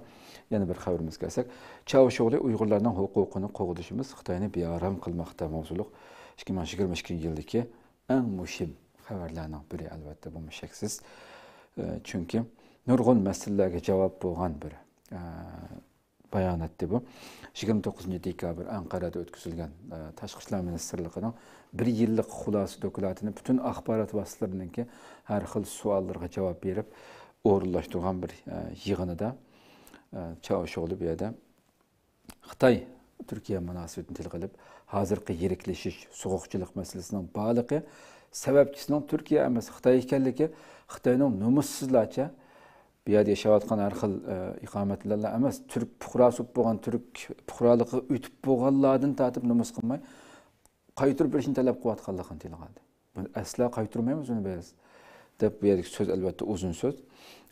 يەنە بىر خەۋىرىمىزگە كەلسەك، چاۋشيوغلى ئۇيغۇرلارنىڭ ھوقۇقىنى قوغدىشىمىز خىتاينى بىئارام قىلماقتا ماۋزۇلۇق ئىككى مىڭ يىگىرمە ئىككىنچى يىلدىكى ئەڭ مۇھىم خەۋەرلەرنىڭ بىرى، ئەلۋەتتە، بۇمۇ شەكسىز. ئە، چۈنكى نۇرغۇن مەسىلىلەرگە جاۋاب بولغان بىر، ئە، باياناتتى بۇ. يىگىرمە توققۇزىنچى دېكابىر ئەنقەرەدە ئۆتكۈزۈلگەن، ئە، تاشقى ئىشلار مىنىستىرلىقىنىڭ بىر يىللىق خۇلاسە دوكلاتىنى پۈتۈن ئاخبارات ۋاسىتىلىرىنىڭكى ھەر خىل سوئاللىرىغا جاۋاب بېرىپ ئورۇنلاشتۇرغان بىر، ئە، يىغىنىدا، ئە، چاۋشيوغلى بۇ يەردە خىتاي تۈركىيە مۇناسىۋىتىنى تىلغا ئېلىپ، ھازىرقى يىرىكلىشىش، سوغۇقچىلىق مەسىلىسىنىڭ بارلىقى سەۋەبچىسىنىڭ تۈركىيە ئەمەس، خىتاي ئىكەنلىكى، خىتاينىڭ نومۇسسىزلارچە بۇ يەردە ياشاۋاتقان ھەر خىل، ئە، ئىقامەتلەرلا ئەمەس، تۈرك پۇقراسى بولغان، تۈرك پۇقرالىقىغا ئۆتۈپ بولغانلاردىن تارتىپ نومۇس قىلماي، قايتۇرۇپ بېرىشنى تەلەپ قىلىۋاتقانلىقىنى تىلغا ئالدى. بۇنى ئەسلا قايتۇرمايمىز ئۇنى بىز، دەپ بۇ يەردىكى سۆز ئەلۋەتتە ئۇزۇن سۆز.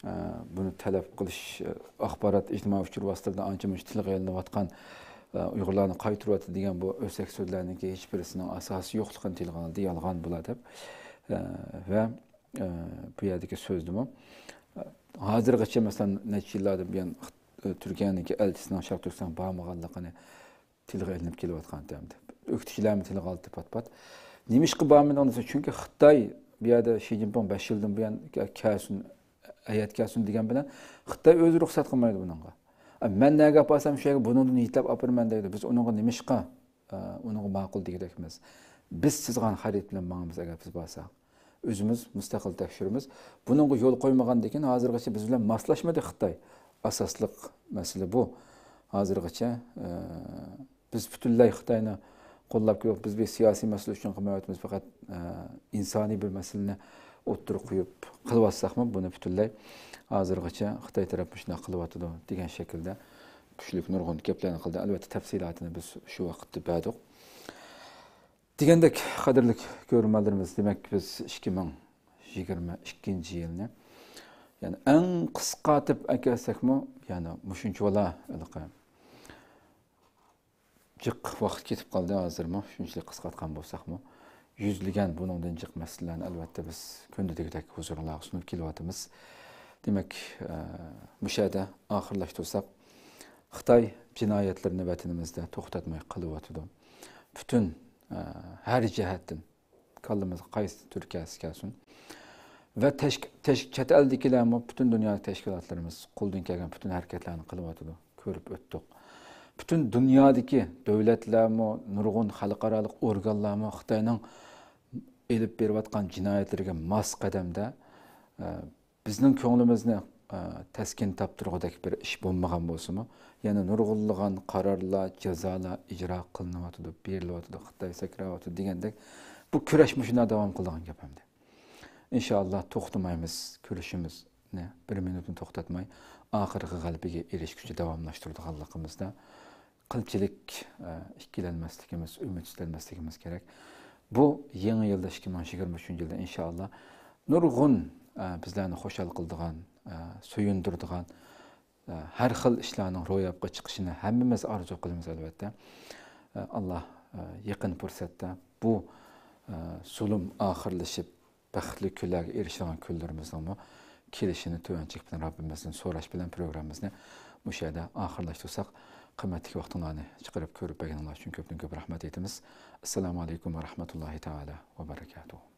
ئە، بۇنى تەلەپ قىلىش، ئە، ئاخبارات، ئىجتىمائىي ئۇچۇر ۋاسىتىلىرىدا ئانچە-مۇنچە تىلغا ئېلىنىۋاتقان، ئە، ئۇيغۇرلارنى قايتۇرۇۋەتتى دېگەن بۇ ئۆسەك سۆزلەرنىڭكى ھېچبىرسىنىڭ ئاساسى يوقلۇقىنى تىلغا ئالدى، يالغان بۇلار دەپ. ئە، ۋە، ئە، بۇ يەردىكى سۆزدىمۇ، ئە، ھازىرغىچە، مەسىلەن، نەچچە يىللاردىن بۇيان، تۈركىيەنىڭكى ئەلچىسىنىڭ شەرقىي تۈركىستانغا بارمىغانلىقىنى تىلغا ئېلىنىپ كېلىۋاتقان ئەمدى. ئۆكتىچىلەرمۇ تىلغا ئالدى پات-پات. نېمىشقا بارمىدىڭ دېسە، چۈنكى خىتاي بۇ يەردە شى جىنپىڭ بەش يىلدىن بۇيان كە-، كەلسۇن، ھەيئەت كەلسۇن دېگەن بىلەن خىتاي ئۆزى رۇخسەت قىلمايدۇ بۇنىڭغا. ئە، مەن نەگە ئاپارسام شۇ يەرگە بۇنىڭدىن يېتىلەپ ئاپىرىمەن دەيدۇ. بىز ئۇنىڭغا نېمىشقا، ئە، ئۇنىڭغا ماقۇل دېگۈدەكمىز؟ بىز سىزغان خەرىتە بىلەن ماڭىمىز ئەگەر بىز بارساق. ئۆزىمىز مۇستەقىل تەكشۈرىمىز. بۇنىڭغا يول قويمىغاندىكىن ھازىرغىچە بىز بىلەن ماسلاشمىدى خىتاي. ئاساسلىق مەسىلە بۇ. ھازىرغىچە، ئە، بىز پۈتۈنلەي خىتاينى قوللاپ كېلىپ، بىز بىر سىياسىي مەسىلە ئۈچۈن قىلمايۋاتىمىز، پەقەت، ئە، ئىنسانىي بىر مەسىلىنى ئوتتۇرىغا قويۇپ قىلىۋاتساقمۇ، بۇنى پۈتۈنلەي ھازىرغىچە خىتاي تەرەپ مۇشۇنداق قىلىۋاتىدۇ دېگەن شەكىلدە كۈچلۈك نۇرغۇن گەپلەرنى قىلدى. ئەلۋەتتە، تەپسىلاتىنى بىز شۇ ۋاقىتتا بەردۇق. دېگەندەك، قەدىرلىك كۆرۈرمەنلىرىمىز، دېمەك، بىز ئىككى مىڭ يىگىرمە ئىككىنچى يىلنى، يەنى ئەڭ قىسقارتىپ ئەكەلسەكمۇ، يەنى مۇشۇنچىۋالا ھېلىقى جىق ۋاقىت كېتىپ قالدى ھازىرمۇ، شۇنچىلىك قىسقارتقان بولساقمۇ، يۈزلىگەن بۇنىڭدىن جىق مەسىلىلەرنى، ئەلۋەتتە، بىز كۈندە دېگۈدەك ھۇزۇرۇڭلارغا سۇنۇپ كېلىۋاتىمىز. دېمەك، ئە، مۇشۇ يەردە ئاخىرلاشتۇرساق، خىتاي جىنايەتلىرىنى ۋەتىنىمىزدە توختاتماي قىلىۋاتىدۇ. پۈتۈن، ئە، ھەر جەھەتتىن كاللىمىزغا قايسى تۈركىيەسى كەلسۇن. ۋە تەشك-، تەش-، چەت ئەلدىكىلەرمۇ، پۈتۈن دۇنيا تەشكىلاتلىرىمىز قولدىن كەلگەن پۈتۈن ھەرىكەتلەرنى قىلىۋاتىدۇ، كۆرۈپ ئۆتتۇق. پۈتۈن دۇنيادىكى دۆلەتلەرمۇ، نۇرغۇن خەلقئارالىق ئورگانلارمۇ خىتاينىڭ ئېلىپ بېرىۋاتقان جىنايەتلىرىگە ماس قەدەمدە، ئە، بىزنىڭ كۆڭلىمىزنى، ئە، تەسكىن تاپتۇرغۇدەك بىر ئىش بولمىغان بولسىمۇ، يەنە نۇرغۇنلىغان قارارلار، جازالار ئىجرا قىلىنىۋاتىدۇ، بېرىلىۋاتىدۇ، خىتاي سەكرەۋاتىدۇ دېگەندەك، بۇ كۈرەش مۇشۇنداق داۋام قىلىدىغان گەپ ئەمدى. ئىنشائاللا، توختىمايمىز كۈرىشىمىزنى، بىر مىنۇتنى توختاتماي، ئاخىرقى غەلىبىگە ئېرىشكۈچە داۋاملاشتۇرىدىغانلىقىمىزدا قىلچىلىك، ئە، ئىككىلەنمەسلىكىمىز، ئۈمىدسىزلەنمەسلىكىمىز كېرەك. بۇ يېڭى يىلدا، ئىككى مىڭ يىگىرمە ئۈچىنچى يىلدا ئىنشائاللا نۇرغۇن، ئە، بىزلەرنى خۇشال قىلىدىغان، ئە، سۆيۈندۈرىدىغان، ئە، ھەر خىل ئىشلارنىڭ روياپقا چىقىشىنى ھەممىمىز ئارزۇ قىلىمىز، ئەلۋەتتە. ئە، ئاللا، ئە، يېقىن پۇرسەتتە بۇ، ئە، زۇلۇم ئاخىرلىشىپ، بەختلىك كۈنلەرگە ئېرىشىدىغان كۈنلىرىمىزنىڭمۇ كېلىشىنى تۆۋەن چېكىپ بىلەن رەببىمىزدىن سوراش بىلەن پروگراممىمىزنى مۇشۇ يەردە ئاخىرلاشتۇرساق، قىممەتلىك ۋاقتىڭلارنى چىقىرىپ كۆرۈپ بەرگىنىڭلار ئۈچۈن كۆپتىن كۆپ رەھمەت ئېيتىمىز. ئەسسالامۇ ئەلەيكۇم ۋە رەھمەتۇللاھى تائالا ۋە بەرىكاتۇھۇ.